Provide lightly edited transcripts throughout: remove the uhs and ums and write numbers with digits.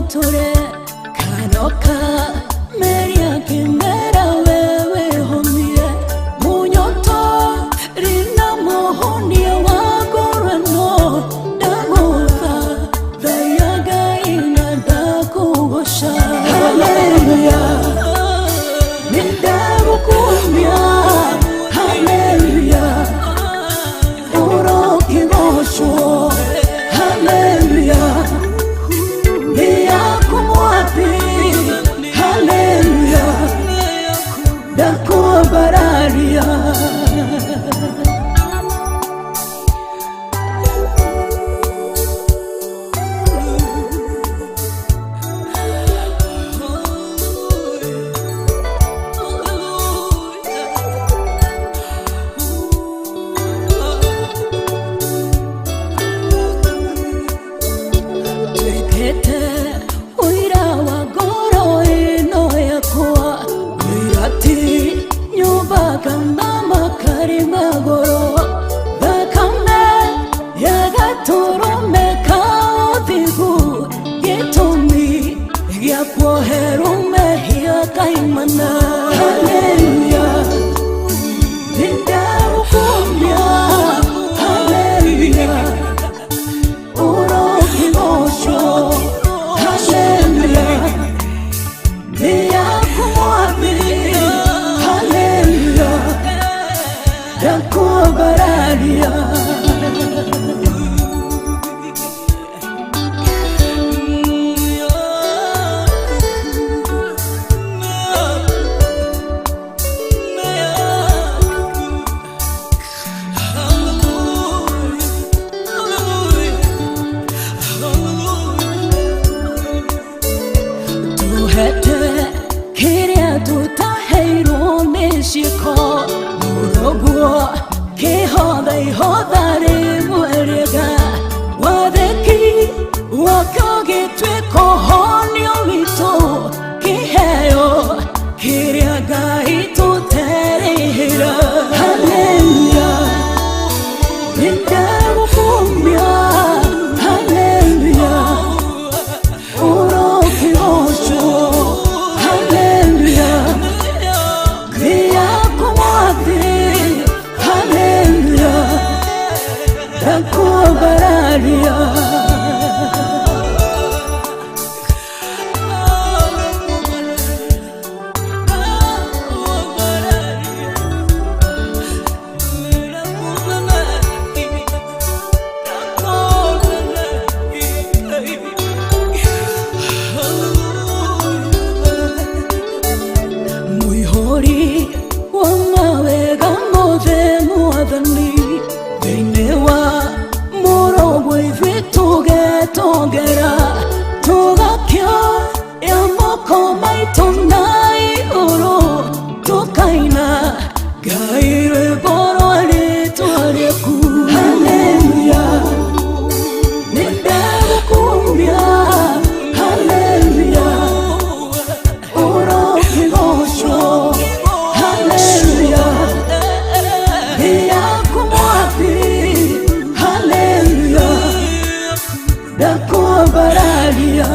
Ndũkamũnyotore kanoka meria kĩmera wewe homie munyoto rina muhonia wa ngorano ndagũtha thaia Ngai na ndakũgoca. Haleluya, nĩndagũkumia. Haleluya, ũrokĩgocwo. Haleluya, nĩ yaku mwathi. Haleluya, ndakwambararia. Twĩkĩte ũira wa ngoro ĩno yakwa, ũira ti nyũmba kana makari magũrũ, thakame ya gatũrũme ka ũthingu, gĩtũmi gĩa kuoherwo mehia kaimana. Haleluya, nĩndagũkumia. Haleluya, ũrokĩgocwo. Haleluya, nĩ yaku mwathi. Haleluya, ndakwambararia. Tuhete kĩrĩa tũtaheirwo nĩ ciĩko, mũroguo kĩhotha ihotha rĩmwe rĩega, wathĩki wakĩo gĩtuĩka ũhonio witũ, kĩheo kĩrĩa Ngai tũterĩhĩra. Haleluya, nĩndagũkumia. Haleluya, ũrokĩgocwo. Haleluya, nĩ yaku mwathi. Haleluya, ndakwambararia. Mũihũri wa mawega mothe mwathani, thĩinĩ wa mũrogo ithuĩ tũgetongera, tũgakĩoya moko maitũ na igũrũ, tũkaina Ngai rwĩmbo rwa rĩtwa rĩaku. Haleluya, nĩndagũkumia. Haleluya, ũrokĩgocwo. Haleluya, nĩ yaku mwathi. Haleluya, ndakwambararia.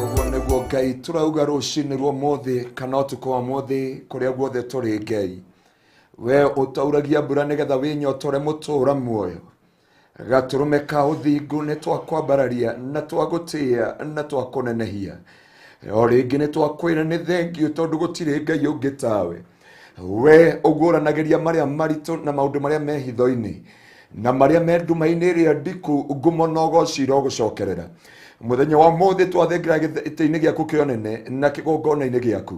Ũguo nĩguo Ngai tũrauga rũcinĩ rwa ũmũthĩ kana ũtukũ wa ũmũthĩ kũrĩa guothe tũrĩ. Ngai we ũtauragia mbura nĩgetha wĩnyotore mũtũra muoyo, gatũrũme ka ũthingu, nĩ twakwambararia na twagũtĩĩa na twakũnenehia. O rĩngĩ nĩ twakwĩra nĩ thengiũ, tondũ gũtirĩ Ngai ũngĩ tawe. We ũguũranagĩria marĩa maritũ na maũndũ marĩa me hitho-inĩ na marĩa me nduma-inĩ ĩrĩa ndiku. Ngumo na ũgoci irogũcokerera mũthenya wa mũthĩ. Twathengera gĩtĩ-inĩ gĩaku kĩa ũnene na kĩgongona-inĩ gĩaku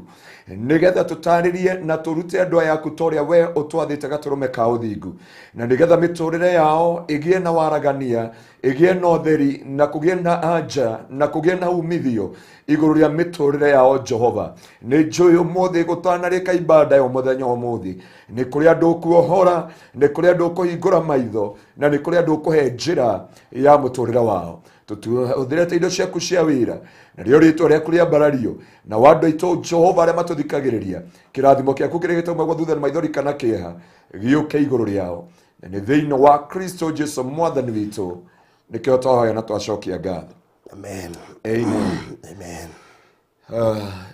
nĩgetha tũtarĩrie na tũrute andũ aya aku ta ũrĩa we ũtwathĩte, gatũrũme ka ũthingu, na nĩgetha mĩtũrĩre yao ĩgĩe na waragania, ĩgĩe na ũtheri, na kũgĩe na anja, na kũgĩe na umithio igũrũ rĩa mĩtũrĩre yao. Jehova, nĩ njũĩ ũmũthĩ gũtanarĩka ibada ya mũthenya ũmũthĩ nĩ kũrĩ andũ ũkuohora, nĩ kũrĩ andũ ũkũhingũra maitho, na nĩ kũrĩ andũ ũkũhe njĩra ya mũtũrĩre wao. Tũhũthĩrĩte indo ciaku cia wĩra, narĩo rĩtwa rĩaku rĩambarario na wa andũ aitũ Jehova arĩa matũthikagĩrĩria. Kĩrathimo kĩaku kĩrĩa gĩtaumagwo thutha nĩ maithori kana kĩeha gĩũke igũrũ rĩao, na nĩ thĩinĩ wa Kristo Jesu mwathani witũ nĩkĩo twahoya na twacokia ngatho. Amen. Amen. Amen.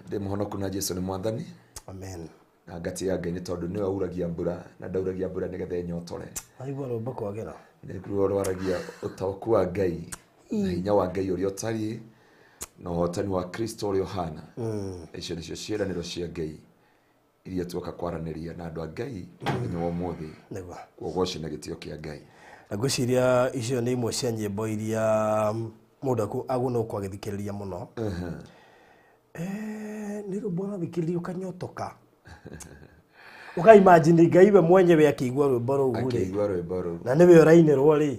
Ndĩ mũhonoku na Jesu nĩ mwathani. Amen. Na ngati ya Ngai nĩ tondũ nĩwe uragia mbura na ndauragia mbura nĩgetha ĩnyotore. Aigua rwĩmbo kwagĩra. Nĩruo rwaragia ũtaũku wa Ngai na hinya wa Ngai ũrĩa ũtariĩ na ũhotani wa Kristo ũrĩa ũhana. Icio nĩcio ciĩranĩro cia Ngai iria tuoka kwaranĩria na andũ a Ngai mũthenya wa ũmũthĩ. Nĩguo. Ũgoci na gĩtĩo kĩa Ngai. Na ngwĩciria icio nĩ imwe cia nyĩmbo iria mũndũ agũnwo kwagĩthikĩrĩria mũno. Nĩ rwĩmbo ũrathikĩrĩria ũkanyotoka. Ũkaimagine Ngai we mwenyewe akĩigua rwĩmbo rũu rĩ. Akĩigua rwĩmbo rũu. Na nĩwe ũrainĩrwo rĩ.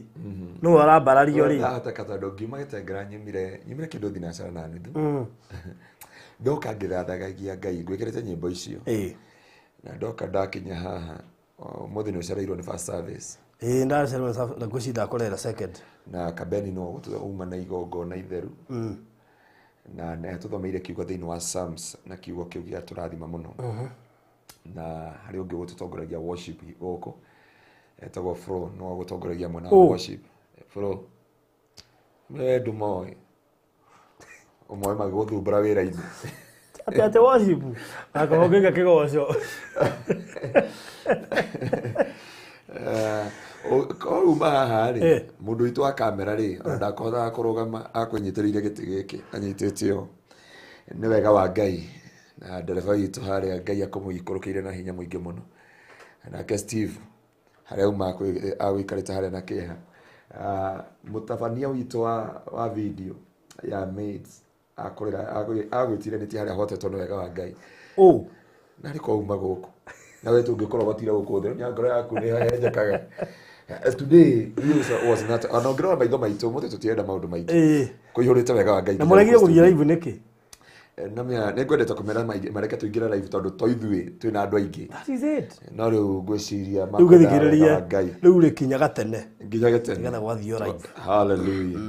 Nĩwe ũrambarario rĩ. Ndahoteka tondũ ngiuma Gĩtengera nyumire kĩndũ thinacara na nuthu. Ndoka ngĩgathagagia Ngai ngwĩkĩrĩte nyĩmbo icio. Na ndoka ndakinya haha ũmũthĩ nĩ ũcereirwo nĩ first service. Ĩĩ ndacereirwo na ngwĩciria ndakorera second. Na Kabeni no uma na igongona itheru. Na nĩ tũthomeire kiugo thĩinĩ wa Psalms na kiugo kĩu gĩatũrathima mũno. Na harĩ ũngĩ ũgũtũtongoragia worship gũkũ etagwo Fro, no agũtongoragia mwena wa worship. Fro we ndũmoĩ, ũmoĩ magĩgũthumbũra wĩra-inĩ. Atĩ worship akorwo ngĩka kĩgoco. Uma haha rĩ, mũndũ witũ wa kamera rĩ, ona ndakohotaga kũrũgama, akwĩnyitĩrĩire gĩtĩ gĩkĩ anyitĩte ũũ. Nĩ wega wa Ngai na ndereba witũ harĩa Ngai akũmũikũrũkĩire na hinya mũingĩ mũno. Nake Steve harĩa uma agũikarĩte harĩa na kĩeha. Mũtabania witũ wa video ya Maids agwĩtire nĩ ti harĩa hotetwo nĩ wega wa Ngai. Na rĩ kwa uma gũkũ. Na we tũngĩkorwo gotire gũkũ thĩ, nya ngoro yaku nĩ hehenjekaga. Today was not, ona ũngĩrora maitho maitũ, mũthĩ tũtirenda maũndũ maingĩ. Kũihũrĩte wega wa Ngai. Na mũregire gũthiĩ live nĩkĩ? Na mĩa nĩ ngwendete kũmera mareke tũingĩre live tondũ to ithuĩ twĩna andũ aingĩ. That is it. No rĩu ngwĩciria Rĩu ngĩthikĩrĩria rĩu rĩkinyaga tene. Nginya tene. Nĩgetha gwathiĩ live. Hallelujah.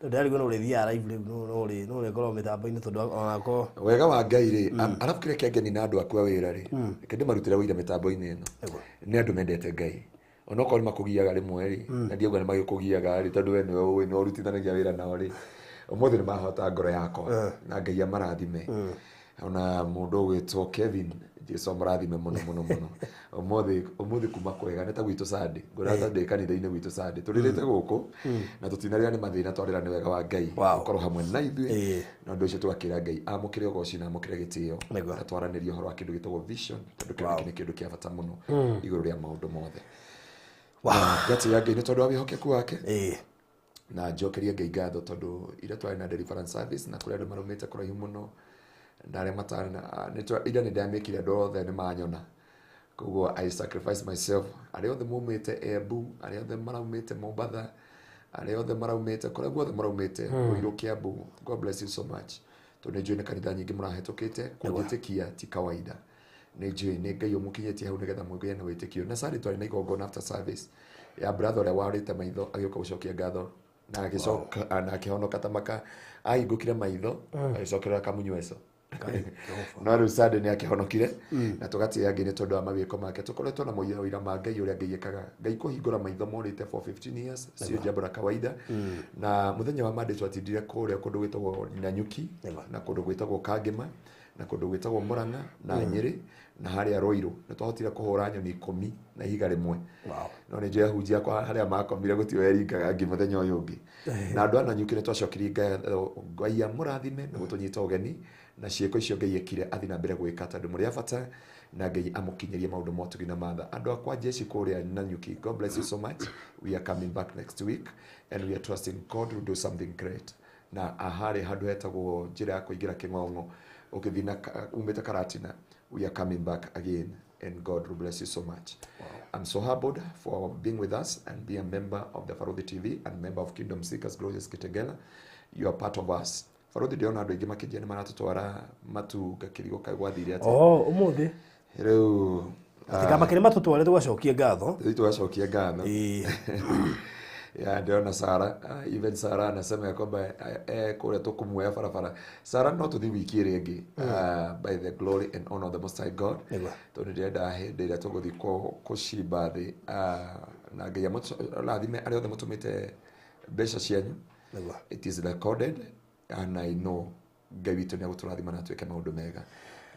Tondũ ndarigwo no ũrĩthiaga live rĩu no ũrĩkorwo mĩtambo-inĩ tondũ onako wega wa Ngai rĩ, arabu kĩrĩa kĩangeni na andũ akwa wĩra rĩ, reke ndĩmarutĩre wĩira mĩtambo-inĩ ĩno. Nĩ andũ mendete Ngai. Onokorwo nĩ makũgiaga rĩmwe rĩ, na ndiauga nĩ magĩkũgiaga rĩ, tondũ we nĩwe ũĩ, nĩwe ũrutithanagia wĩra nao rĩ. Ũmũthĩ nĩ mahota ngoro yakwa na Ngai amarathime. Ona mũndũ ũgwĩtwo Kevin, Jesu amũrathime mũno mũno mũno. Ũmũthĩ kuma kwega nĩ ta gwitũ Sunday. Ngwĩra ta ndĩ kanitha-inĩ gwitũ Sunday. Tũrĩrĩte gũkũ na tũtinarĩra nĩ mathĩna, twarĩra nĩ wega wa Ngai. Ũkorwo hamwe na ithuĩ. Na ũndũ ũcio tũgakĩra Ngai amũkĩre ũgoci na amũkĩre gĩtĩo. Na twaranĩrie ũhoro wa kĩndũ gĩtagwo vision, tondũ kĩu nĩ kĩndũ kĩa bata mũno igũrũ rĩa maũndũ mothe. Ngatĩ ya Ngai nĩ tondũ wa wĩhokeku wake. Na njokerie Ngai ngatho tondũ ira twarĩ na deliverance service na kũrĩ andũ maraumĩte kũraihu mũno na arĩa matarĩ na ira nĩ ndamĩkire andũ othe nĩ manyona. Koguo I sacrifice myself. Arĩa othe maumĩte Embu, arĩa othe maraumĩte Mombatha, arĩa othe maraumĩte kũrĩa guothe maraumĩte Ruiru, Kiambu, God bless you so much. Tondũ nĩ njũĩ nĩ kanitha nyingĩ mũrahĩtũkĩte, kũnjĩtĩkia ti kawaida. Nĩ njũĩ nĩ Ngai ũmũkinyĩtie hau nĩgetha mũgĩe na wĩtĩkio. Na Sunday twarĩ na igongona after service ya brother ũrĩa warĩte maitho agĩũka gũcokia ngatho na agĩcoka na akĩhonoka ta maka ahingũkire maitho agĩcokerera kamunyweco. No rĩu Sunday nĩ akĩhonokire na tũgatĩĩa Ngai nĩ tondũ wa mawĩko make. Tũkoretwo na mũira ũira ma Ngai ũrĩa Ngai ekaga. Ngai kũhingũra maitho morĩte for 15 years sio jambo la kawaida. Na mũthenya wa Monday twatindire kũrĩa kũndũ gwĩtagwo Nanyuki na kũndũ gwĩtagwo Kangema na kũndũ gwĩtagwo Murang'a na Nyĩrĩ na harĩa Ruiru. Nĩ twahotire kũhũra nyoni 10 na ihiga rĩmwe. No nĩ njũĩ ahunjia akwa harĩa makomire gũtirĩ weringaga ngi mũthenya ũyũ ũngĩ. Na andũ a Nanyuki nĩ twacokirie ngatho Ngai amũrathime na gũtũnyita ũgeni na ciĩko icio Ngai ekire athiĩ na mbere gwĩka tondũ mũrĩ a bata na Ngai amũkinyĩrie maũndũ ma ũtugi na matha. Andũ akwa jeshi kũrĩa Nanyuki, God bless you so much. We are coming back next week and we are trusting God to do something great. Na harĩ handũ hetagwo njĩra ya kũingĩra Kĩng'ong'o ũkĩthiĩ na umĩte Karatina. We are coming back again and God will bless you so much. I'm so humbled for being with us and be a member of the Barũthi TV and member of Kingdom Seekers Glorious Kitengela. You are part of us. Barũthi ndĩrona andũ aingĩ makĩnjia nĩ maratũtwara matu ngakĩrigwo kaĩ gwathire atĩa. Ũmũthĩ. Rĩu, Atiga makĩrĩ matũtware tũgacokie ngatho. Rĩu tũgacokie ngatho. Yeah, ndĩrona Sara, even Sara anasema ya kwamba kũrĩa tũkũmuoya barabara. Sara, no tũthiĩ wiki ĩrĩa ĩngĩ, by the glory and honor of the Most High God. Nĩguo. Tondũ ndĩrenda hĩndĩ ĩrĩa tũgũthiĩ kũcimba thĩ, na Ngai amũrathime arĩa othe mũtũmĩte mbeca cianyu. Nĩguo. It is recorded and I know Ngai witũ nĩ agũtũrathima na twĩke maũndũ mega,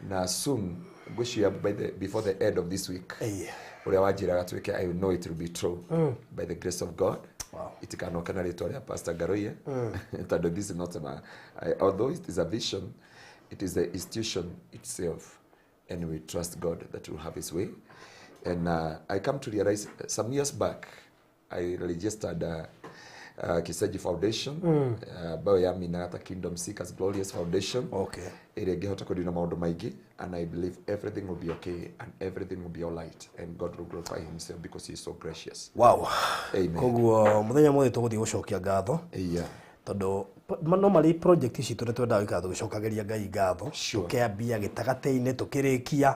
na soon ngwĩciria before the end of this week, Ĩĩ. ũrĩa wanjĩraga twĩke, I know it will be true by the grace of God. Wow. Itikanoke na rĩtwa rĩa Pastor Ngaruiya, tondũ this is not although it is a vision, it is the institution itself, and we trust God that will have his way. And I come to realize, some years back I registered Kiseji Foundation, ambayo yaminaga ta Kingdom Seekers Glorious Foundation, ĩrĩa ĩngĩhota kũrina maũndũ maingĩ, and I believe everything will be okay and everything will be alright and God will glorify himself because he is so gracious. Amen. Koguo mũthenya mothe tũgũthiĩ gũcokia ngatho, tondũ normally project ici tũrĩa twendaga gũikara tũgĩcokagĩria Ngai ngatho. Tũkĩambia gĩtagatĩ-inĩ, tũkĩrĩkia,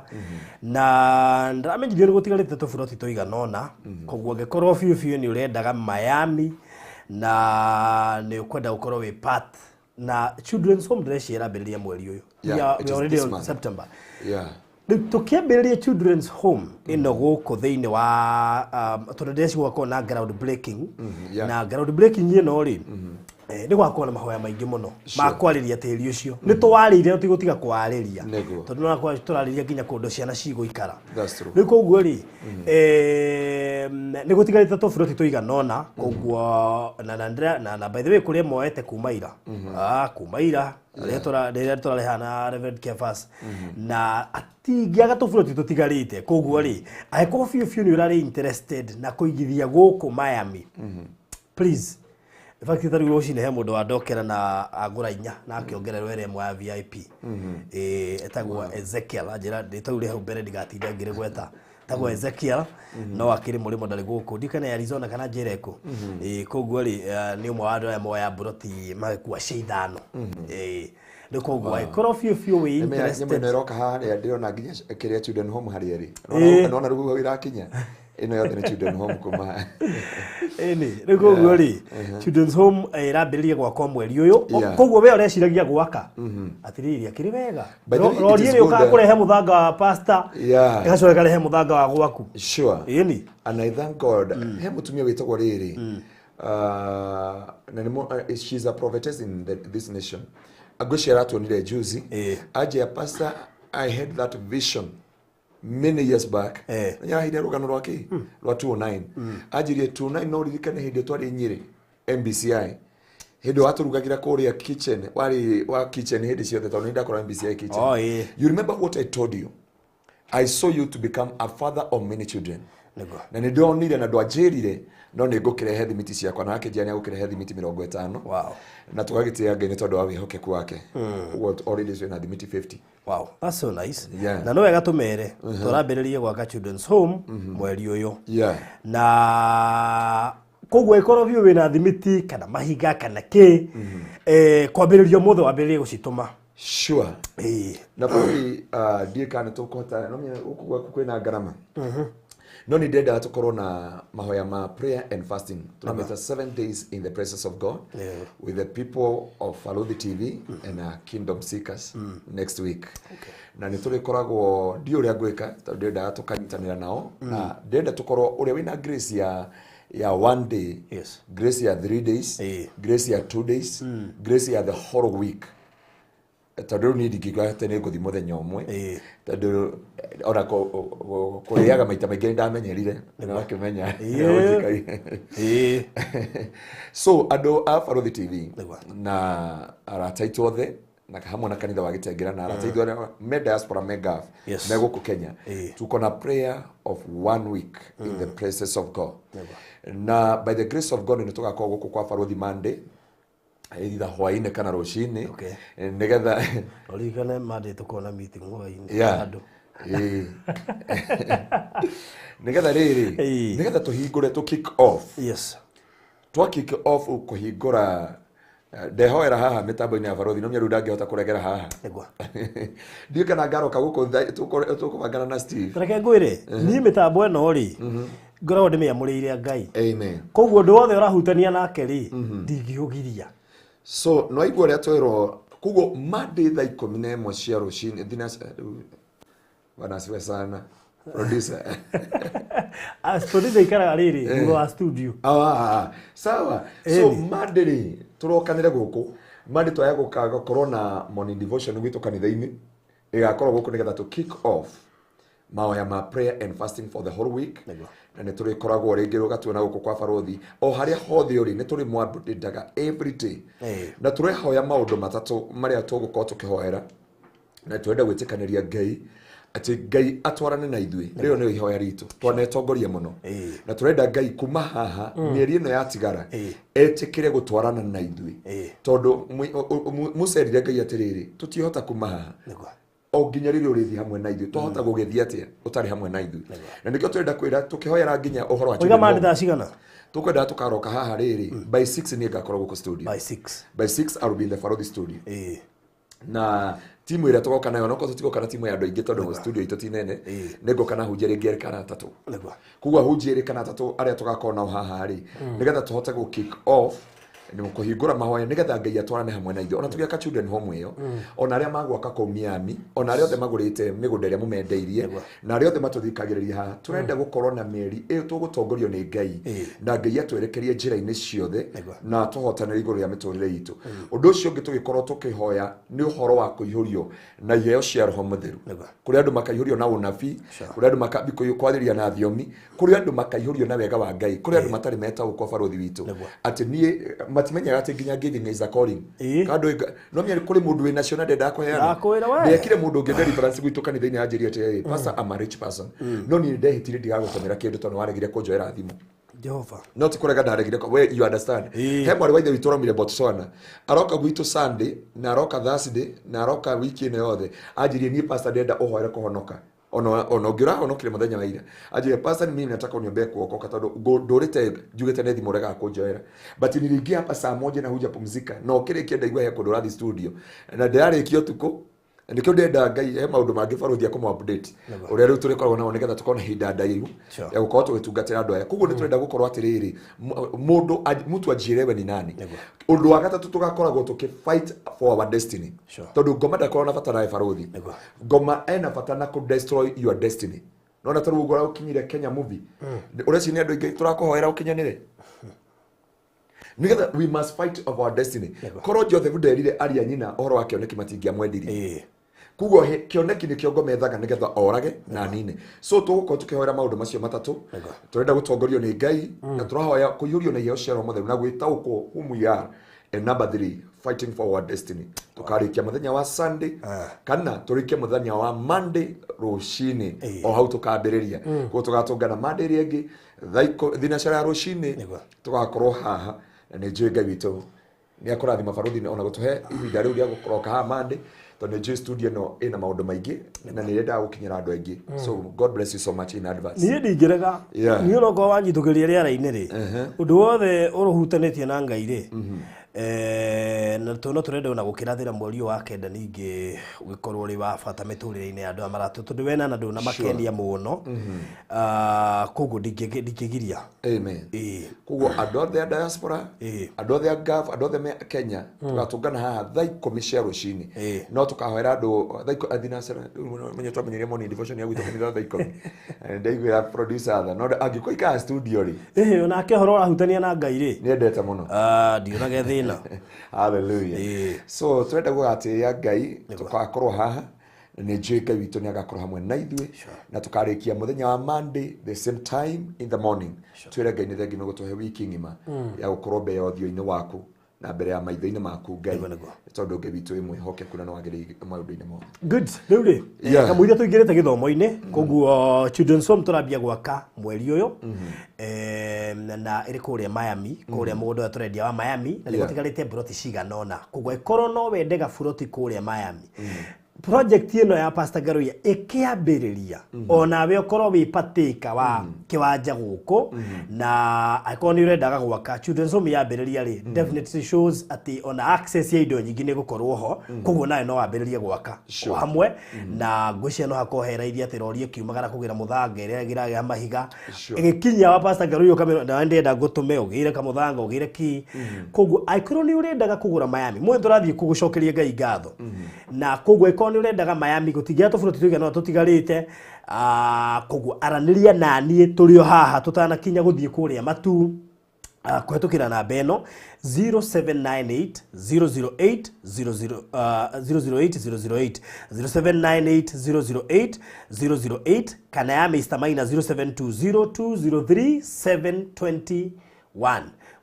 na ndĩramenyithio nĩ gũtigarĩte tũburoti tũigana ũna. Koguo angĩkorwo biũ biũ nĩ ũrendaga Miami na nĩ ũkwenda gũkorwo wĩ part na Children's Home, ndĩreciria ĩrambĩrĩria mweri ũyũ. Yeah, We are it is already this on month. September. Rĩu tũkĩambĩrĩria Children's Home ĩno gũkũ thĩinĩ wa tondũ ndĩreciria gwakorwo na ground breaking, na ground breaking ĩno rĩ, nĩ gwakorwo na mahoya maingĩ mũno ma kwarĩria tĩri ũcio. Nĩ tũwarĩire, no tigũtiga kwarĩria, tondũ no tũrarĩria nginya kũndũ ciana cigũikara. That's true. Rĩu koguo rĩ, nĩ gũtigarĩte tũburoti tũigana ũna. Koguo na by the way, kũrĩa moete kuma ira, kuma ira rĩrĩa tũrareha na Reverend Kefas, na atingĩaga tũburoti tũtigarĩte. Koguo rĩ, angĩkorwo biũ biũ nĩ ũrarĩ interested na kũigithia gũkũ Miami, please. In fact, ta rĩu rũcinĩ he mũndũ wandokera na agũra inya na akĩongererwo ĩrĩa ĩmwe ya VIP. Etagwo Ezekiel, anjĩra ndĩtau rĩ hau mbere ndigatinda ngĩrĩgweta. Etagwo Ezekiel, no akĩrĩ mũrĩmo, ndarĩ gũkũ, ndikana Arizona kana njĩra ĩkũ. Koguo rĩ, nĩ ũmwe wa andũ arĩa moya mburoti magĩkua cia ithano. Rĩu koguo angĩkorwo biũ biũ wĩ Nyamũ interested, ĩno ĩroka haha ndĩrona nginya kĩrĩa Children Home harĩa ĩrĩ. Nona rĩu hau irakinya, ĩno yothe nĩ Children Home kuma. Ĩni rĩu koguo rĩ, Children's Home ĩrambĩrĩria gwakwo mweri ũyũ. Koguo we ũreciragia gwaka, atĩrĩrĩ, akĩrĩ wega. By the way, it Rori is ĩrĩ good, ũkaga kũrehe mũthanga wa pastor, ĩgacoka ĩkarehe mũthanga wa gwaku. Ĩni. And I thank God, he mũtumia wĩtagwo rĩrĩ, na nĩ she's a prophetess in this nation, ngwĩciria aratuonire juzi. Anjia, "Pastor, I had that vision many years back." Nĩaraheire rũgano rwa kĩ rwa 209. Anjirie 209, no ririkane hĩndĩ ĩyo twarĩ Nyĩrĩ MBCI, hĩndĩ ĩyo watũrugagĩra kũrĩa kitchen, warĩ wa kitchen hĩndĩ ciothe, tondũ nĩ ndakora MBCI kitchen. Oh, ĩĩ. "You remember what I told you? I saw you to become a father of many children." Na nĩ ndonire na ndwanjĩrire, no nĩ ngũkĩrehe thimiti ciakwa. Na akĩnjĩra nĩ agũkĩrehe thimiti 50. Na tũgagĩtĩĩa Ngai nĩ tondũ wa wĩhokeku wake. Ũguo already twĩna thimiti 50. Wow, that's so nice. Yeah. Na no wega tũmere tũrambĩrĩria gwaka Children's Home mweri ũyũ, na koguo ĩkorwo biũ wĩna thimiti kana mahiga kana kĩ, kwambĩrĩria ũmũthĩ wambĩrĩrie gũcitũma. Na bũrũri, ndiũĩ kana nĩ tũkũhota, no menya gũkũ gwaku kwĩna ngarama, no nĩ ndĩrendaga tũkorwo na mahoya ma prayer and fasting. Tũramĩta 7 days in the presence of God with the people of Faluthi TV and Kingdom Seekers next week. Na nĩ tũrĩkoragwo, ndiũ ũrĩa ngwĩka, tondũ ndĩrendaga tũkanyitanĩra nao, na ndĩrenda tũkorwo ũrĩa wĩna grace ya one day, grace ya 3 days, grace ya 2 days, grace ya the whole week, tondũ rĩu niĩ ndingĩigua atĩ nĩ ngũthiĩ mũthenya ũmwe, tondũ ona kũrĩaga maita maingĩ nĩ ndamenyerire na wakĩmenya. So andũ a Baruthi TV na arata aitũ othe, na hamwe na kanitha wa Gĩtengera, na arata aitũ arĩa me diaspora, me Gulf, me gũkũ Kenya, tuko na prayer of one week in the presence of God. Na by the grace of God nĩ tũgakorwo gũkũ kwa Baruthi Monday, either hwaĩ-inĩ kana rũcinĩ, nĩgetha Ũririkane Monday tũkorwo na meeting hwaĩ-inĩ andũ. Nĩgetha rĩrĩ, nĩgetha tũhingũre, tũ kick off, twa kick off kũhingũra, ndehoera haha mĩtambo-inĩ ya Baruthi, no menya rĩu ndangĩhota kũregera haha. Ndiũĩ kana ngaroka gũkũ tũkũbangana na Steve. Reke ngwĩre, niĩ mĩtambo ĩno rĩ, Ngoragwo ndĩmĩamũrĩire Ngai. Amen. Koguo ũndũ wothe ũrahutania nake rĩ, ndingĩũgiria. So no aigua ũrĩa twerwo koguo Monday thaa 11 cia rũcinĩ thina. Bwana asifiwe sana, producer. As producer ikaraga rĩrĩ thutha wa studio. Ah, sawa. So Ĩni. Monday rĩ, tũrokanĩre gũkũ Monday, twaya gũkorwo na morning devotion gwitũ kanitha-inĩ, ĩgakorwo gũkũ nĩgetha to kick off mahoya ma prayer and fasting for the whole week. Nĩguo. Na nĩ tũrĩkoragwo rĩngĩ rũgatuona gũkũ kwa barothi o harĩa hothe ũrĩ, nĩ tũrĩ mwambĩndaga every day. Na tũrehoya maũndũ matatũ marĩa tũgũkorwo tũkĩhoera, na twenda gwĩtĩkanĩria Ngai atĩ Ngai atwarane na ithuĩ. Rĩo nĩyo ihoya ritũ, twanetongoria mũno. Na tũrenda Ngai kuma haha mĩeri ĩno yatigara etĩkĩre gũtwarana na ithuĩ, tondũ Musa erire Ngai atĩrĩrĩ, tũtihota kuma haha o nginya rĩrĩa ũrĩthiĩ hamwe na ithuĩ. Twahota gũgĩthiĩ atĩa ũtarĩ hamwe na ithuĩ? Na nĩkĩo tũrenda kwĩra tũkĩhoera nginya ũhoro wa Oiga children Monday home. thaa cigana? Tũkwendaga tũkaroka haha rĩrĩ by 6, niĩ ngakorwo gũkũ studio. By 6. By 6 I will be in the Farothi studio. Na timu ĩrĩa tũgoka nayo, nokorwo tũtigoka na timu ya andũ aingĩ tondũ studio itũ ti nene, nĩ ngoka na hunjia rĩngĩ erĩ kana atatũ. Koguo ahunjia erĩ kana atatũ arĩa tũgakorwo nao haha rĩ, nĩgetha tũhote gũ kick off nĩ kũhingũra mahoya, nĩgetha Ngai atwarane hamwe na ithuĩ ona tũgĩaka children home ĩyo, ona arĩa magwaka kũu Miami, ona arĩa othe magũrĩte mĩgũnda ĩrĩa mũmendeirie, na arĩa othe matũthikagĩrĩria haha. Tũrenda gũkorwo na mĩeri ĩyo tũgũtongorio nĩ Ngai, na Ngai atwerekerie njĩra-inĩ ciothe na tũhotanĩre igũrũ rĩa mĩtũrĩre itũ. Ũndũ ũcio ũngĩ tũgĩkorwo tũkĩhoya nĩ ũhoro wa kũihũrio na iheo cia Roho Mũtheru. Kũrĩ andũ makaihũrio na ũnabii, kũrĩ andũ makaambia kwarĩria na thiomi, kũrĩ andũ makaihũrio na wega wa Ngai, kũrĩ andũ matarĩ metaũkwo, barothi witũ, atĩ niĩ matimenyaga atĩ nginya giving is a calling. Kandũ no menya kũrĩ mũndũ wĩ nacio na ndendaga kũheana. Ndakwĩra we. Ndekire mũndũ ũngĩ deliverance gwitũ kanitha-inĩ, anjĩrie atĩrĩrĩ, "Pastor, I'm a rich person, no niĩ ndehĩtire ndigagũtũmĩra kĩndũ tondũ waregire kũnjoera thimũ." Jehova. No ti kũrega ndaregire we, you understand? He mwarĩ wa ithe witũ ũraumire Botswana, aroka gwitũ Sunday na aroka Thursday na aroka wiki ĩno yothe. Anjĩrie, "Niĩ pastor ndĩrenda ũhoere kũhonoka." Ona ũngĩ ũrahonokire mũthenya wa ira anjĩrie, "Pastor, mimi nataka uniombee kuokoka tondũ ndũrĩte njugĩte nĩ thimũ ũregaga kũnjoera, but niliingia hapa saa 1 na hujapumzika na ũkĩrĩkia ndaigua he kũndũ ũrathiĩ studio na ndĩrarĩkia ũtukũ." Na nĩkĩo ndĩrenda Ngai he maũndũ mangĩ barothi akũmũ update ũrĩa rĩu tũrĩkoragwo nao, nĩgetha tũkorwo na ihinda ndaihu ya gũkorwo tũgĩtungatĩra andũ aya. Koguo nĩ tũrenda gũkorwo atĩrĩrĩ, mũndũ mtu ajielewe ni nani. Ũndũ wa gatatũ, tũgakoragwo tũkĩ fight for our destiny, tondũ ngoma ndakorwo na bata nawe, barothi. Ngoma ena bata na kũ destroy your destiny. Nona tarĩu ũguo ũkinyire Kenya movie, ũreciria nĩ andũ aingĩ tũrakũhoera ũkinyanĩre? Nĩgetha we must fight of our destiny. Korwo Joseph nderire aria nyina ũhoro wa kĩoneki, matingĩamwendirie. Koguo kĩoneki nĩkĩo ngoma ethaga nĩgetha orage na nine. So tũgũkorwo tũkĩhoera maũndũ macio matatũ. Tũrenda gũtongorio nĩ Ngai, na tũrahoya kũiyũrio na iheo cia Roho Mũtheru na gwĩtaũkwo whom we are. And number three, fighting for our destiny. Tũkarĩkia mũthenya wa Sunday kana tũrĩkie mũthenya wa Monday rũcinĩ. O hau tũkambĩrĩria. Koguo tũgatũngana Monday ĩrĩa ĩngĩ thaa thinacara ya rũcinĩ. Tũgakorwo haha, na nĩ njũĩ Ngai witũ nĩ akũrathima barothi ona gũtũhe ihinda rĩu rĩa gũkoroka haha Monday, tondũ nĩ njũĩ studio ĩno ĩna maũndũ maingĩ na nĩ ĩrendaga gũkinyĩra andũ aingĩ. So God bless you so much in advance. Niĩ ndingĩrega. Niĩ onokorwo wanyitũkĩria rĩera-inĩ rĩ, ũndũ wothe ũrũhutanĩtie na Ngai rĩ, na tondũ no tũrenda ona gũkĩrathĩra mweri ũyũ wa kenda, ningĩ ũgĩkorwo ũrĩ wa bata mĩtũrĩre-inĩ ya andũ aya maratũ, tondũ wena na ndũnamakenia mũno. Ah, koguo ndingĩgiria. Amen. Koguo andũ othe a diaspora, andũ othe a Gulf, andũ othe me Kenya, tũgatũngana haha thaa 10 cia rũcinĩ. No tũkahoera andũ thaa thinacara. Rĩu menye twamenyerie morning devotion ya gwitũ kanitha thaa 10. Ndaiguĩra producer tha, no angĩkorwo ikara studio rĩ. Ĩhĩ, onake ũhoro ũrahutania na Ngai rĩ, nĩendete mũno. Ah, ndionage thĩna. Hallelujah. So turenda gũgatĩĩa Ngai, tũgakorwo haha na nĩ njũĩ Ngai witũ nĩ agakorwo hamwe na ithuĩ, na tũkarĩkia mũthenya wa Monday the same time in the morning. Twĩre Ngai nĩ thengi nĩ gũtũhe wiki ng'ima ya gũkorwo mbere ya ũthiũ-inĩ waku na mbere ya maitho-inĩ maku, Ngai, tondũ Ngai witũ wĩ mwĩhokeku na nĩ wagĩrĩire maũndũ-inĩ mothe. Good. Rĩu rĩ, kamũira tũingĩrĩte gĩthomo-inĩ, koguo children's home tũrambia gwaka mweri ũyũ, na ĩrĩ kũrĩa Miami, kũrĩa mũgũnda ũrĩa tũrendia wa Miami, na nĩ gũtigarĩte mburoti cigana ũna. Koguo ĩkorwo no wende gaburoti kũrĩa Miami, Project ĩno ya Pastor Ngaruiya ĩkĩambĩrĩria onawe ũkorwo wĩ patĩka wa kĩwanja gũkũ, na angĩkorwo nĩ ũrendaga gwaka children's home yambĩrĩria rĩ, definitely shows atĩ ona access ya indo nyingĩ nĩ gũkorwo ho, koguo nawe no wambĩrĩrie gwaka o hamwe na ngwĩciria no hakorwo he raithi atĩ rori ĩkiumagara kũgĩra mũthanga ĩrĩa ĩgĩraga mahiga ĩgĩkinya wa Pastor Ngaruiya ũkamĩra nawe ndĩrenda ngũtũme ũgĩre kamũthanga ũgĩre ki. Koguo angĩkorwo nĩ ũrendaga kũgũra Miami mũthĩ tũrathiĩ kũgũcokeria Ngai ngatho, na koguo angĩkorwo nĩ ũrendaga Miami gũtingĩra tũburoti tũigana ũna tũtigarĩte, koguo aranĩria naniĩ tũrĩ o haha tũtanakinya gũthiĩ kũrĩa matu, kũhetũkĩra namba ĩno 0798 008 00 008 008, 0798 008 008, kana ya Mr. Maina 0720 203 721.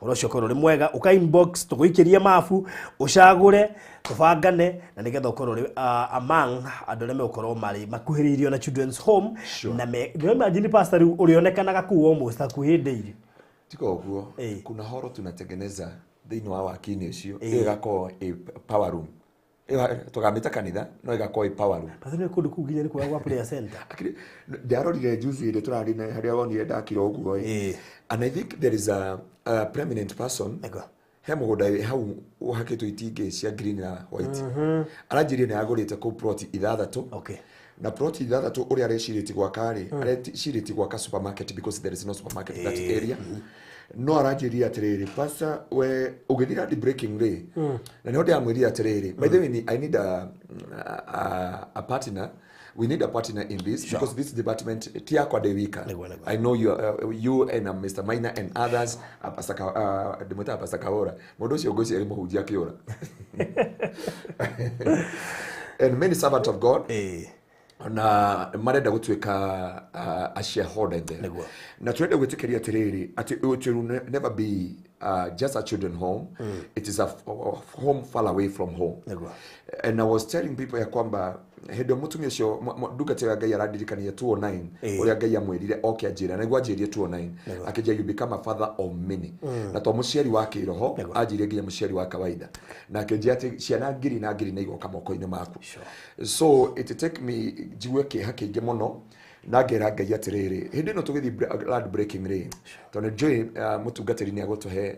Ũhoro ũcio ũkorwo ũrĩ mwega, ũka inbox tũgũikĩrie mabu ũcagũre tũbangane na nĩgetha ũkorwo ũrĩ among andũ arĩa megũkorwo marĩ makuhĩrĩirio na children's home. Na me imagine pastor rĩu ũrĩonekanaga kũu almost hakuhĩ daily. Tiga ũguo, kuna horo tunatengeneza thĩinĩ wa waki-inĩ ũcio, ĩgakorwo ĩ power room. Ĩyo tũkamĩta kanitha no ĩgakorwo ĩ power room. Pastor, nĩ kũndũ kũu nginya nĩ kwega gwa prayer center. Akiri, ndarorire juzi ĩrĩa tũrarĩ na harĩa wonire ndakira ũguo ĩ. And I think there is a prominent person he mũgũnda wĩ hau ũhakĩtwo itingĩ cia green na white, aranjĩrire nĩ agũrĩte kũu plot 6. Na plot 6 ũrĩa arecirĩtie gwaka rĩ, arecirĩtie gwaka supermarket because there is no supermarket in that area. No aranjĩrire atĩrĩrĩ, pastor, we ũgĩthiĩ land breaking rĩ, na nĩho ndĩramwĩrire atĩrĩrĩ, by the way, I need a partner. We need a partner in this because this department ti yakwa ndĩ wika. Nĩguo, nĩguo. I know you, you and Mr. Maina and others, Pastor ndĩmwĩtaga Pastor Kaora, mũndũ ũcio ngwĩciria nĩ mũhunjia akĩũra, and many servant of God na marenda gũtuĩka a shareholder in there. Na turenda gwĩtĩkĩria atĩrĩrĩ atĩ it will never be just a children home. It is a home far away from home. And I was telling people ya kwamba hĩndĩ ĩyo mũtumia ũcio ndungata ya Ngai arandirikania 209 ũrĩa Ngai amwĩrire oke anjĩre, na nĩguo anjĩrire 209 akĩnjĩra, "You become a father of many." Na to mũciari wa kĩroho, anjĩrire nginya mũciari wa kawaida, na akĩnjĩra atĩ ciana ngiri na ngiri nĩ igoka moko-inĩ maku. So it take me njigue kĩeha kĩingĩ mũno na ngera Ngai atĩrĩrĩ, hĩndĩ ĩno tũgĩthiĩ land breaking rĩ, tondũ nĩ njũĩ mũtungatĩri nĩ agũtũhe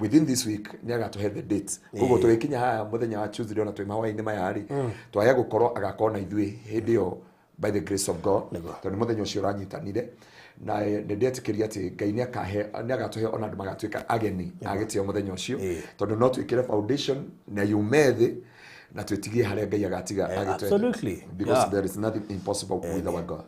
within this week nĩ agatũhe the date. Koguo tũgĩkinya haha mũthenya wa Tuesday ona twĩ mahoya-inĩ maya rĩ, twaya gũkorwo agakorwo na ithuĩ hĩndĩ ĩyo by the grace of God, tondũ nĩ mũthenya ũcio ũranyitanire na nĩ ndetĩkĩria atĩ Ngai nĩ akahe, nĩ agatũhe ona andũ magatuĩka ageni a gĩtĩo mũthenya ũcio, tondũ no twĩkĩre foundation na yume thĩ na twĩtigie harĩa Ngai agatiga agĩtwenda. Because there is nothing impossible with our God.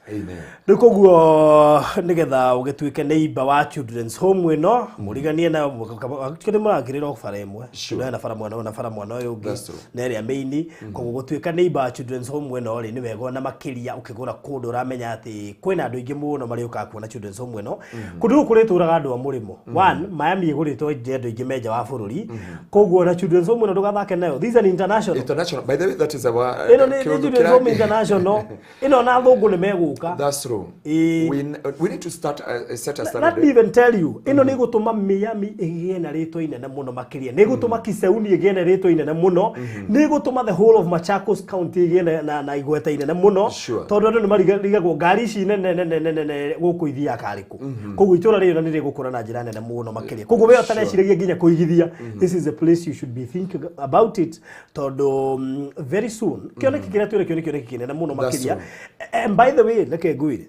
Amen. Rĩu koguo nĩgetha ũgĩtuĩke neighbor wa children's home ĩno mũriganie nayo, nĩ mũrakĩrĩra o bara ĩmwe. Hena bara mwena ũyũ na bara mwena ũyũ ũngĩ That's true. na ĩrĩa main. Koguo gũtuĩka neighbor wa children's home ĩno rĩ, nĩ wega ona makĩria ũkĩgũra kũndũ ũramenya atĩ kwĩna andũ aingĩ mũno marĩũkaga kuona children's home ĩno. Kũndũ gũkũ kũrĩtũraga andũ a mũrĩmo one, Miami ĩgũrĩtwo nĩ andũ aingĩ menja wa bũrũri, koguo ona children's home ĩno ndũgathake nayo. This is an international International, by the way, that is our ĩno nĩ kĩũndũ children's home international ĩno, na athũngũ nĩ megũka. That's true. We need to start set a Let standard. me even tell you, ĩno nĩ ĩgũtũma Miami ĩgĩe na rĩtwa inene mũno makĩria, nĩ ĩgũtũma Kiseuni ĩgĩe na rĩtwa inene mũno, nĩ ĩgũtũma the whole of Machakos County ĩgĩe na igweta inene mũno, tondũ andũ nĩ marigagwo ngari ici nene nene nene nene gũkũ ithiaga karĩ kũ. Koguo itũra rĩrĩ nĩ rĩgũkũra na njĩra nene mũno makĩria. Koguo we ũtareciragia nginya kũigithia, this is a place you should be thinking about it, tondũ very soon kĩoneki kĩrĩa twĩrĩ kĩo nĩ kĩoneki kĩnene mũno That's makĩria. true. And by the way, reke ngwĩre,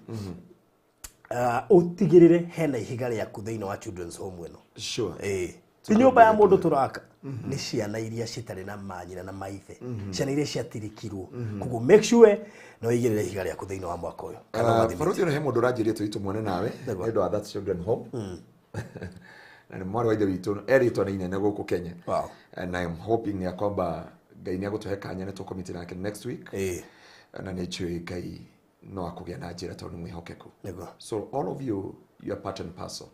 ũtigĩrĩre hena ihiga rĩaku thĩinĩ wa children's home ĩno. Ĩĩ, ti nyũmba ya mũndũ tũraka, nĩ ciana iria citarĩ na manyina na maithe, ciana iria ciatirikirwo. Koguo make sure no ũigĩrĩre ihiga rĩaku thĩinĩ wa mwaka ũyũ kana ũgathimĩte. Barothi ĩno he mũndũ ũranjĩria tũthiĩ tũmuone nawe nĩ ũndũ wa that children home, na nĩ mwarĩ wa ithe witũ erĩtwo nĩ inene gũkũ Kenya. And I am hoping ya kwamba Ngai nĩ agũtũhe kanya nĩ tũkũmiti nake next week, na nĩ njũĩ Ngai no akũgĩa na njĩra tondũ nĩ mwĩhokeku. So all of you, you are part and parcel.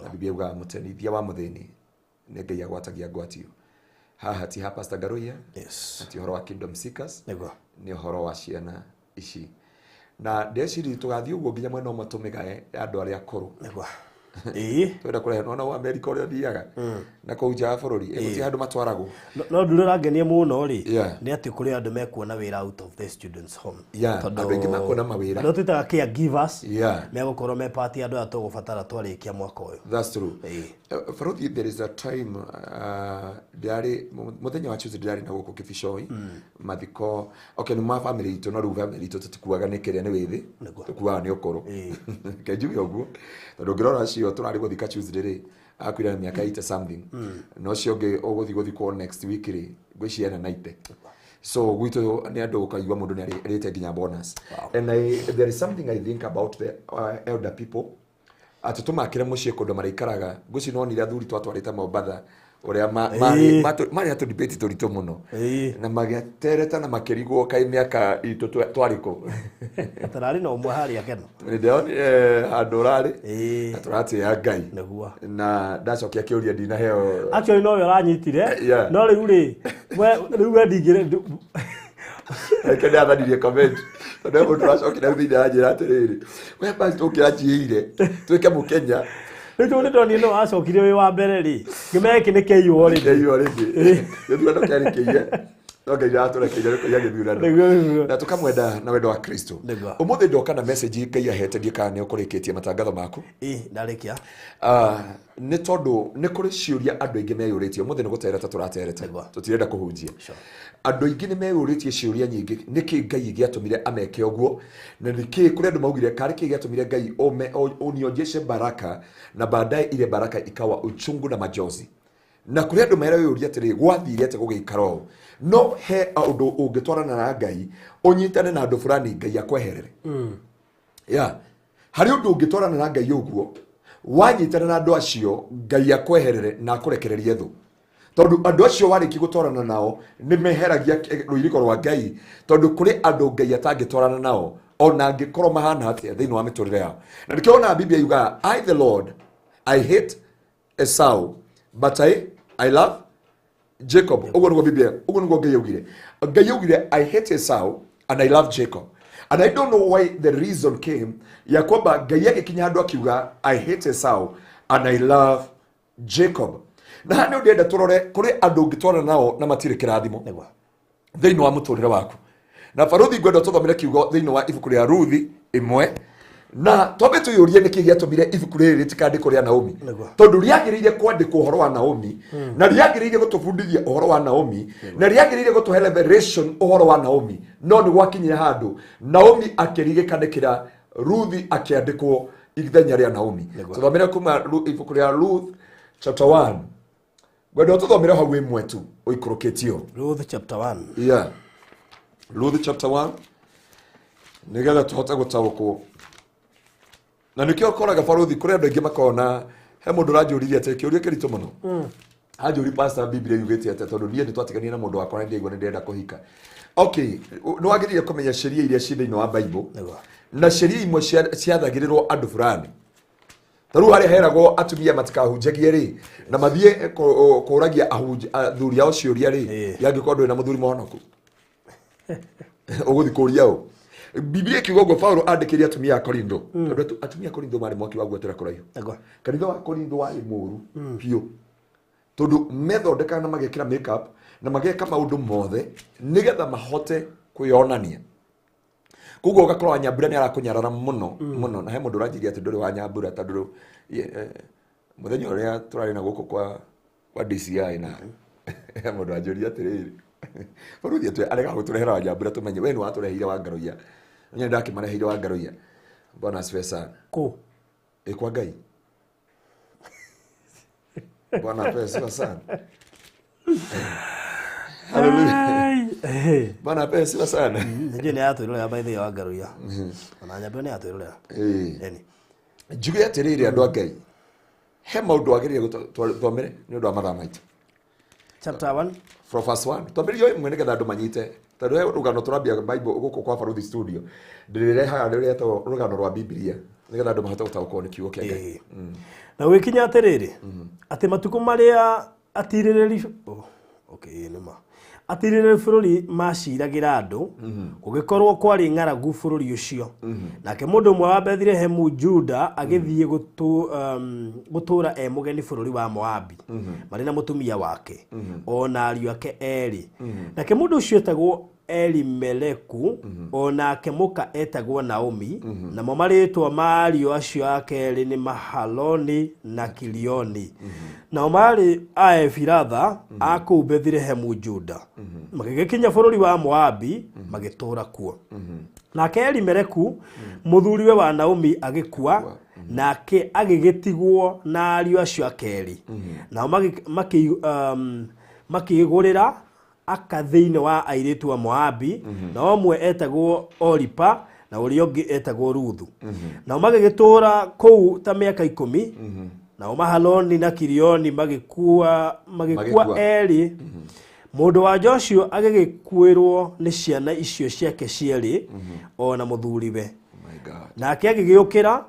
Na Biblia yugaga mũtenithia wa mũthĩni nĩ Ngai agwatagia ngwatio. Haha ti ha Pastor Ngaruiya, na ti ũhoro wa Kingdom Seekers, nĩ ũhoro wa ciana ici, na ndeciria tũgathiĩ ũguo nginya mwena ũmwe tũmĩgae ya andũ arĩa akũrũ. Ĩĩ. Twenda kũrehe nona wa America ũrĩa ũthiaga na kũu nja wa bũrũri, gũtirĩ handũ matwaragwo. No ũndũ ũrĩa ũrangenia mũno rĩ, Yeah. nĩ atĩ kũrĩ andũ mekuona wĩra out of the students home. Yeah, Tondũ andũ aingĩ makuona mawĩra. andũ twĩtaga caregivers Yeah. megũkorwo me part ya andũ aya tũgũbatara twarĩkia mwaka ũyũ. That's true. Ĩĩ. Faruthi, there is a time ndĩrarĩ mũthenya wa Tuesday, ndĩrarĩ na gũkũ Kĩbicoi mathiko. Okay, nĩ ma family itũ, no rĩu family itũ tũtikuaga nĩ kĩrĩa nĩ wĩthĩ. Nĩguo. Tũkuaga nĩ ũkũrũ. Ĩĩ. Reke njuge ũguo, tondũ ũngĩrora acio tũrarĩ gũthika Tuesday rĩ, akuire na mĩaka 80 something, na ũcio ũngĩ ũgũthiĩ gũthikwo next week rĩ, ngwĩciria ena 90. So gwitũ nĩ andũ ũkaigua mũndũ nĩ arĩte nginya bonus. And there is something I think about the elder people, atĩ tũmakĩre mũciĩ kũndũ marĩikaraga. Ngwĩci nonire athuri twatwarĩte Mombatha ũrĩa Ĩĩ. marĩ atũ debate tũritũ mũno Ĩĩ. na magĩtereta na makĩrigwo kaĩ mĩaka itũ twarĩ kũ. Tararĩ na ũmwe harĩa Keno. Nĩndĩronire handũ ũrarĩ Ĩĩ. na tũratĩĩa Ngai. Nĩguo. Na ndacokia kĩũria ndinaheo. Actually nowe ũranyitire. Yeah. No rĩu rĩ, rĩu we ndingĩrĩ. Reke ndĩathanirie comment, tondũ he mũndũ ũracokire hau thĩinĩ aranjĩra atĩrĩrĩ, we basi tũkĩranjiĩire tuĩke mũkenya. Rĩu tondũ nĩndonire no wacokire wĩ wa mbere rĩ, ngĩmenya gĩkĩ nĩ kĩiywo rĩngĩ. Kĩiywo rĩngĩ, gĩthurano kĩarĩ kĩiye, no Ngai ndatũrekeire kũiya gĩthurano. Nĩguo, nĩguo. Na tũkamwenda na wendo wa Kristo. Nĩguo. Ũmũthĩ ndoka na message Ngai ahete, ndiĩ kana nĩ ũkũrĩkĩtie matangatho maku. Ĩĩ, ndarĩkia. Ah, nĩ tondũ nĩ kũrĩ ciũria andũ aingĩ meyũrĩtie. Ũmũthĩ nĩ gũtereta tũratereta. Nĩguo. Tũtirenda kũhunjia. Sure. Andũ aingĩ nĩ meyũrĩtie ciũria nyingĩ, nĩkĩ Ngai gĩatũmire ameke ũguo, na nĩkĩ kũrĩ andũ maugire karĩ kĩ gĩatũmire Ngai unionjeshe baraka na baadaye ile baraka ikawa uchungu na majozi, na kũrĩ andũ mereyũria atĩrĩ, gwathire atĩa gũgĩikara ũũ? No he ũndũ ũngĩtwarana na Ngai, ũnyitane na andũ fulani, Ngai akweherere. Yeah. Harĩ ũndũ ũngĩtwarana na Ngai ũguo, wanyitana na andũ acio, Ngai akweherere na akũrekererie thũ, tondũ andũ acio warĩkia gũtwarana nao nĩ meheragia rũirigo rwa Ngai, tondũ kũrĩ andũ Ngai atangĩtwarana nao ona angĩkorwo mahana atĩa thĩinĩ wa mĩtũrĩre yao. Na nĩkĩo ona Biblia yugaga, "I the Lord, I hate Esau, but I love Jacob." Ũguo nĩguo Biblia, ũguo nĩguo Ngai augire. Ngai augire, "I hate Esau and I love Jacob." And I don't know why the reason came ya kwamba Ngai agĩkinya handũ akiuga, "I hate Esau and I love Jacob." Na haha nĩ ndĩrenda tũrore, kũrĩ andũ ũngĩtwarana nao na matirĩ kĩrathimo Nĩguo. thĩinĩ wa mũtũrĩre waku. Na baruthi, ngwenda tũthomere kiugo thĩinĩ wa ibuku rĩa Ruthi 1, na twambe twĩyũrie nĩkĩ gĩatũmire ibuku rĩrĩ rĩtikandĩkwo rĩa Naomi. Nĩguo. Tondũ rĩagĩrĩire kwandĩkwo ũhoro wa Naomi, na rĩagĩrĩire gũtũbundithia ũhoro wa Naomi, na rĩagĩrĩire gũtũhe revelation ũhoro wa Naomi, no nĩ gwakinyire handũ Naomi akĩrigĩka nĩkĩra Ruthi akĩandĩkwo ithenya rĩa Naomi. Nĩguo. Tũthomere kuma ibuku rĩa Ruth chapter 1. Ngwenda ũtũthomere hau 1 tu ũikũrũkĩtio. Ruth chapter 1. Yeah. Ruth chapter 1, nĩgetha tũhote gũtaũkwo. Na nĩkĩo ũkoraga baruthi kũrĩ andũ aingĩ makona he mũndũ ũranjũririe atĩ kĩũria kĩritũ mũno. Anjũri, "Pastor, Biblia yugĩte atĩa? Tondũ niĩ nĩ twatiganire na mũndũ wakwa na ndĩraigua nĩ ndĩrenda kũhika." Okay, nĩ wagĩrĩire kũmenya sheria iria ciĩ thĩinĩ wa Bible. Nĩguo. Na sheria imwe ciathagĩrĩrwo andũ fulani, ta rĩu harĩa heragwo atumia matikahunjagie rĩ, na mathiĩ kũragia athuri ao ciũria rĩ, Ĩĩ. yangĩkorwo ndũrĩ na mũthuri mũhonoku, ũgũthiĩ kũria ũ? Biblia ikiuga ũguo, Paulo andĩkĩire atumia a Korintho, tondũ atumia a Korintho marĩ mwaki wa guotera kũraihu. Nĩguo. Kanitha wa Korintho warĩ mũru biũ, tondũ methondekaga na magekĩra makeup na mageka maũndũ mothe nĩgetha mahote kwĩyonania. Koguo ũgakora Wanyambura nĩ arakũnyarara mũno mũno, na he mũndũ ũranjiria atĩ ndũrĩ Wanyambura, tondũ rĩu, mũthenya ũrĩa tũrarĩ na gũkũ kwa DCI, na he mũndũ anjũria atĩrĩrĩ, bũrũri atĩ arega gũtũrehera Wanyambura, tũmenye we nĩ watũreheire Wangaroia. Nyene ndakĩmareheire Wangaroia. Bwana asifiwe sana. Kũ? Ĩ kwa Ngai. Bwana apewe sifa sana. Hallelujah. Ai. Bwana apewe sifa sana. Nĩnjũĩ nĩ yatwĩrorera by the way Wangaroia. Ona Nyambura nĩ yatwĩrorera. Ĩĩ. Eni. Njuge atĩrĩrĩ, andũ a Ngai, he maũndũ wagĩrĩire gũthomere nĩ ũndũ wa mathaa maitũ. Chapter 1. From verse 1 twambĩrĩrie 1, nĩgetha andũ manyite, tondũ he rũgano tũrambia Bible gũkũ kwa Baruthi studio, ndĩrĩrehaga rĩrĩa rũgano rwa Biblia nĩgetha andũ mahote gũtaũkwo nĩ kiugo kĩa Ngai. Ĩĩ. Na gwĩkinya atĩrĩrĩ, atĩ matukũ marĩa atirĩrĩri, oh, okay, ĩĩ nĩ ma. Atirĩrĩri bũrũri maciragĩra andũ, gũgĩkorwo kwarĩ ng'aragu bũrũri ũcio. Nake mũndũ ũmwe wa Bethilehemu Juda agĩthiĩ gũtũũra e mũgeni bũrũri wa Moabi, marĩ na mũtumia wake o na ariũ ake erĩ. Nake mũndũ ũcio etagwo Elimeleku, o nake mũka etagwo Naomi, namo marĩtwa ma ariũ acio ake erĩ nĩ Mahaloni na Kilioni. Nao marĩ a Efiratha a kũu Bethilehemu Juda. Magĩgĩkinya bũrũri wa Moabi, magĩtũũra kuo. Nake Elimeleku mũthuriwe wa Naomi agĩkua, nake agĩgĩtigwo na ariũ acio ake erĩ. Nao makĩgũrĩra aka thĩinĩ wa airĩtu a Moabi, na ũmwe etagwo Oripa na ũrĩa ũngĩ etagwo Ruthu. Nao magĩgĩtũũra kũu ta mĩaka 10. Nao Mahaloni na Kilioni magĩkua Magĩkua. Erĩ. Mũndũ wa nja ũcio agĩgĩkuĩrwo nĩ ciana icio ciake cierĩ o na mũthuriwe. My God. Nake agĩgĩũkĩra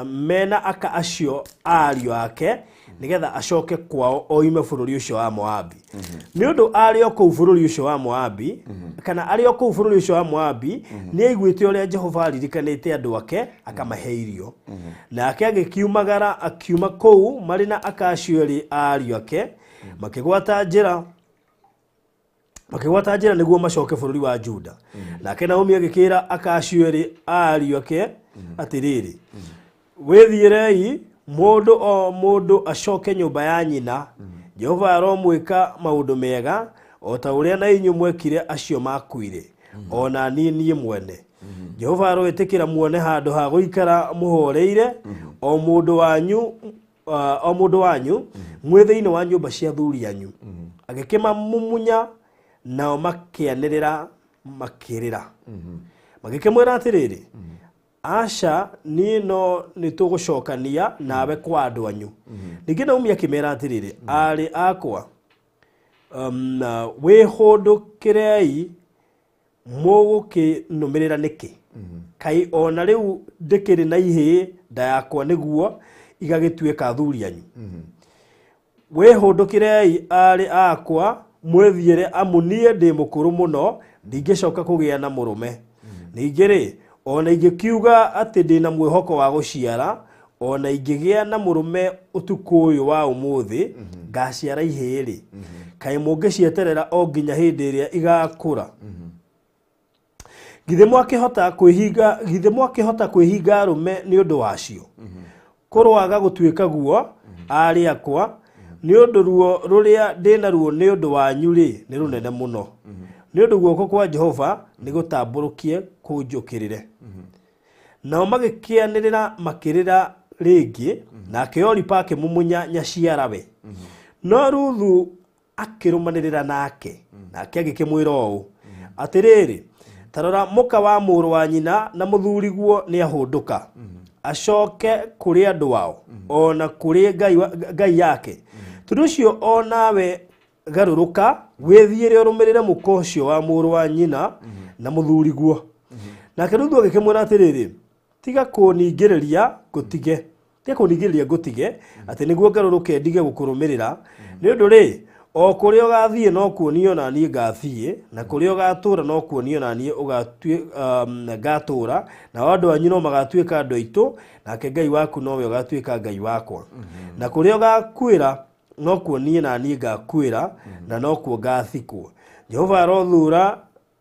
mena aka acio ariũ ake, nĩgetha acoke kwao oime bũrũri ũcio wa Moabi. Nĩ ũndũ arĩ o kũu bũrũri ũcio wa Moabi, kana arĩ o kũu bũrũri ũcio wa Moabi, nĩ aiguĩte ũrĩa Jehova aririkanĩte andũ ake akamahe irio. Nake agĩkiumagara akiuma kũu marĩ na aka acio erĩ a ariũ ake, makĩgwata njĩra nĩguo macoke bũrũri wa Juda. Nake Naomi agĩkĩra aka acio erĩ a ariũ ake atĩrĩrĩ, wĩthiĩrei mũndũ o mũndũ acoke nyũmba ya nyina. Jehova aromwĩka maũndũ mega o ta ũrĩa na inyuĩ mwekire acio makuire, o na niĩ niĩ mwene. Jehova aroĩtĩkĩra muone handũ ha gũikara mũhoreire, o mũndũ wanyu o mũndũ wanyu mwĩ thĩinĩ wa nyũmba cia thuri anyu. Agĩkĩmamumunya, nao makĩanĩrĩra makĩrĩra. Magĩkĩmwĩra atĩrĩrĩ, aca, niĩ no nĩ tũgũcokania nawe kwa andũ anyu. Ningĩ Naomi akĩmera atĩrĩrĩ, arĩ akwa, wĩhũndũkĩrei, mũgũkĩnũmĩrĩra nĩkĩ? Kaĩ ona rĩu ndĩkĩrĩ na ihĩĩ nda yakwa nĩguo igagĩtuĩka athuri anyu? Wĩhũndũkĩrei, arĩ akwa, mwĩthiĩre, amu niĩ ndĩ mũkũrũ mũno, ndingĩcoka kũgĩa na mũrũme. Ningĩ rĩ, ona ingĩkiuga atĩ ndĩna mwĩhoko wa gũciara, ona ingĩgĩa na mũrũme ũtukũ ũyũ wa ũmũthĩ ngaciara ihĩĩ rĩ, kaĩ mũngĩcieterera o nginya hĩndĩ ĩrĩa igakũra? Githĩ mwakĩhota kwĩhinga arũme nĩ ũndũ wacio? Kũroaga gũtuĩka guo, arĩ akwa, nĩ ũndũ ruo rũrĩa ndĩnaruo nĩ ũndũ wanyu rĩ, nĩ rũnene mũno, nĩ ũndũ guoko kwa Jehova nĩ gũtambũrũkie kũnjũkĩrĩre. Nao magĩkĩanĩrĩra makĩrĩra rĩngĩ. Nake Oripa akĩmumunya nyaciarawe, no Ruthu akĩrũmanĩrĩra nake. Nake agĩkĩmwĩra ũũ, atĩrĩrĩ, ta rora, mũka wa mũrũ wa nyina na mũthuriguo nĩ ahũndũka acoke kũrĩ andũ ao ona kũrĩ ngai yake. Tondũ ũcio o nawe garũrũka, wĩthiĩre, ũrũmĩrĩre mũka ũcio wa mũrũ wa nyina na mũthuriguo. Nake Ruthu agĩkĩmwĩra atĩrĩrĩ, tiga kũningĩrĩria ngũtige, tiga kũningĩrĩria ngũtige, atĩ nĩguo ngarũrũke ndige gũkũrũmĩrĩra. Nĩ ũndũ rĩ, o kũrĩa ũgathiĩ nokuo niĩ ona niĩ ngathiĩ, na kũrĩa ũgatũũra nokuo niĩ ona niĩ ngatũũra, nao andũ anyu no magatuĩka andũ aitũ, nake Ngai waku nowe ũgatuĩka Ngai wakwa. Na kũrĩa ũgakuĩra nokuo niĩ na niĩ ngakuĩra, na nokuo ngathikwo. Jehova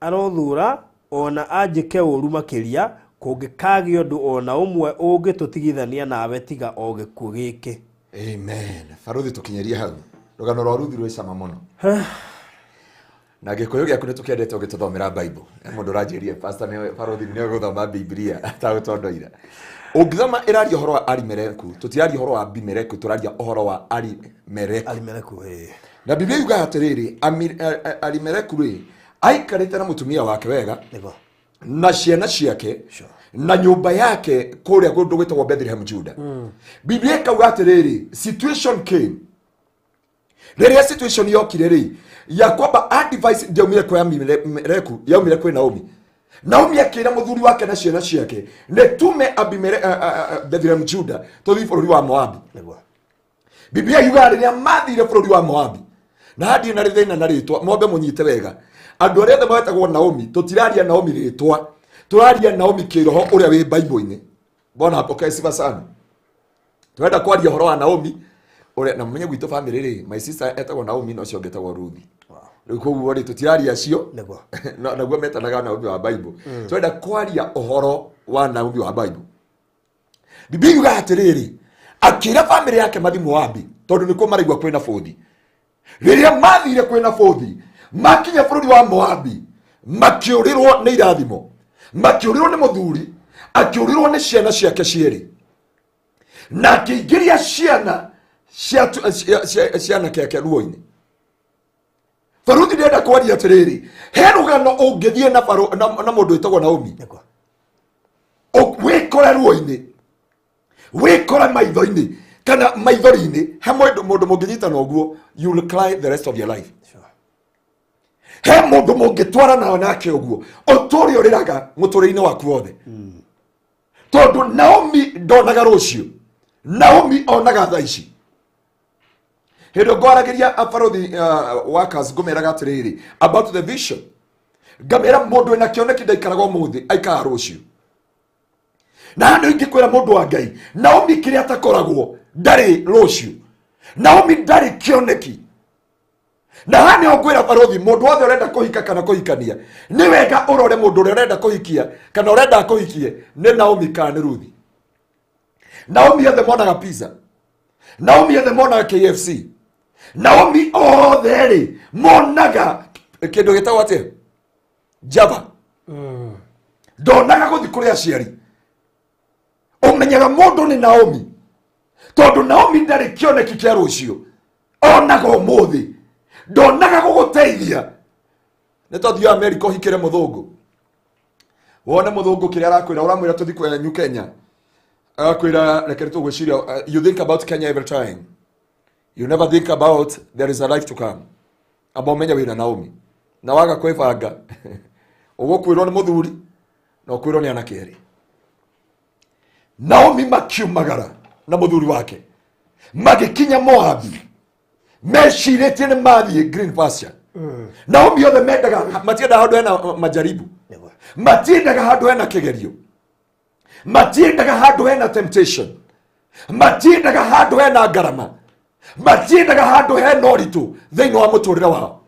arothura ona anjĩke ũũru makĩria, kũngĩkagĩa ũndũ ona ũmwe ũngĩtũtigithania nawe tiga o gĩkuũ gĩkĩ. Amen. Baruthi, tũkinyĩrie hau. Rũgano rwa Ruthi rwĩ cama mũno, na gĩkũyũ gĩaku nĩ tũkĩendete ũgĩtũthomera Bible. He mũndũ ũranjĩrie, pastor, nĩ baruthi nĩ gũthoma Biblia atagũtondoira. Ũngĩthoma, ĩraria ũhoro wa Arimeleku. Tũtiraria ũhoro wa Abimeleku, tũraria ũhoro wa Arimeleku. Arimeleku, ĩĩ. Na Biblia yugaga atĩrĩrĩ, Arimeleku rĩ, aikarĩte na mũtumia wake wega na ciana ciake na nyũmba yake kũrĩa kũndũ gwĩtagwo Bethlehem Juda. Biblia ĩkauga atĩrĩrĩ, situation came. Rĩrĩa situation yokire rĩ, ya kwamba advice ndĩaumire kwa Abimeleki, yaumire kwĩ Naomi. Naomi akĩra mũthuri wake na ciana ciake, nĩ tume Bethlehem Juda, tũthiĩ bũrũri wa Moabi. Biblia yugaga rĩrĩa mathire bũrũri wa Moabi, Na handirĩ na thĩna na rĩtwa, mwambe mũnyite wega. Andũ arĩa othe metagwo Naomi, tũtiraria Naomi rĩtwa, tũraria Naomi kĩroho ũrĩa wĩ Bible-inĩ. Bwana apokee sifa sana. Turenda kwaria ũhoro wa Naomi ũrĩa na mũmenye gwitũ family rĩ, my sister etagwo Naomi na ũcio ũngĩ etagwo Ruthi. Rĩu koguo rĩ tũtiraria acio. Nĩguo. Naguo metanaga Naomi wa Bible. Turenda kwaria ũhoro wa Naomi wa Bible. Bibilia yugaga atĩrĩrĩ, akĩra family yake mathi Moabi tondũ nĩkuo maraigua kwĩna bũthi. Rĩrĩa mathire kwĩna bũthi, makinya bũrũri wa Moabi, makĩũrĩrwo nĩ irathimo, makĩũrĩrwo nĩ mũthuri, akĩũrĩrwo nĩ ciana ciake cierĩ, na akĩingĩria ciana cia anake ake ruo-inĩ. Baruthi ndĩrenda kwaria atĩrĩrĩ, he rũgano ũngĩthiĩ na na mũndũ wĩtagwo Naomi. Nĩguo. Wĩkore ruo-inĩ, wĩkore maitho-inĩ kana maithori-inĩ, he mũndũ mũngĩnyitana ũguo, you will cry the rest of your life. Sure. He mũndũ mũngĩtwarana nake ũguo, ũtũre ũrĩraga mũtũrĩre-inĩ waku wothe. Tondũ Naomi ndonaga rũciũ, Naomi onaga thaa ici. Hĩndĩ ĩyo ngwaragĩria abarothi, workers, ngũmeraga atĩrĩrĩ about the vision, ngamera mũndũ wĩna kĩoneki ndaikaraga ũmũthĩ, aikaraga rũciũ. Na handũ ingĩkwĩra mũndũ wa Ngai, Naomi kĩrĩa atakoragwo ndarĩ rũciũ, Naomi ndarĩ kĩoneki. Na haha nĩho ngwĩra barothi, mũndũ wothe ũrenda kũhika kana kũhikania, nĩ wega ũrore mũndũ ũrĩa ũrenda kũhikia kana ũrenda akũhikie nĩ Naomi kana nĩ Ruthi. Naomi othe monaga pizza, Naomi othe monaga KFC, Naomi othe rĩ monaga kĩndũ gĩtagwo atĩa, Java. Ndonaga gũthiĩ kũrĩ aciari. Ũmenyaga mũndũ nĩ Naomi tondũ Naomi ndarĩ kĩoneki kĩa rũciũ, onaga ũmũthĩ, ndonaga gũgũteithia. Nĩ tondũ Amerika ũhikĩre mũthũngũ, wone mũthũngũ kĩrĩa arakwĩra, ũramwĩra tũthiĩ kwenyu Kenya, agakwĩra reke tũgwĩciria. You think about Kenya every time, you never think about there is a life to come. Amba ũmenye wĩna Naomi, na waga kwĩbanga ũgũkwĩrwo nĩ mũthuri na ũkwĩrwo nĩ anake erĩ. Naomi makiumagara na mũthuri wake magĩkinya Moabi, mecirĩtie nĩ mathiĩ green pasture. Naomi othe mendaga, matiendaga handũ hena majaribu. Nĩguo. Matiendaga handũ hena kĩgerio, matiendaga handũ hena temptation, matiendaga handũ hena ngarama, matiendaga handũ hena ũritũ thĩinĩ wa mũtũrĩre wao.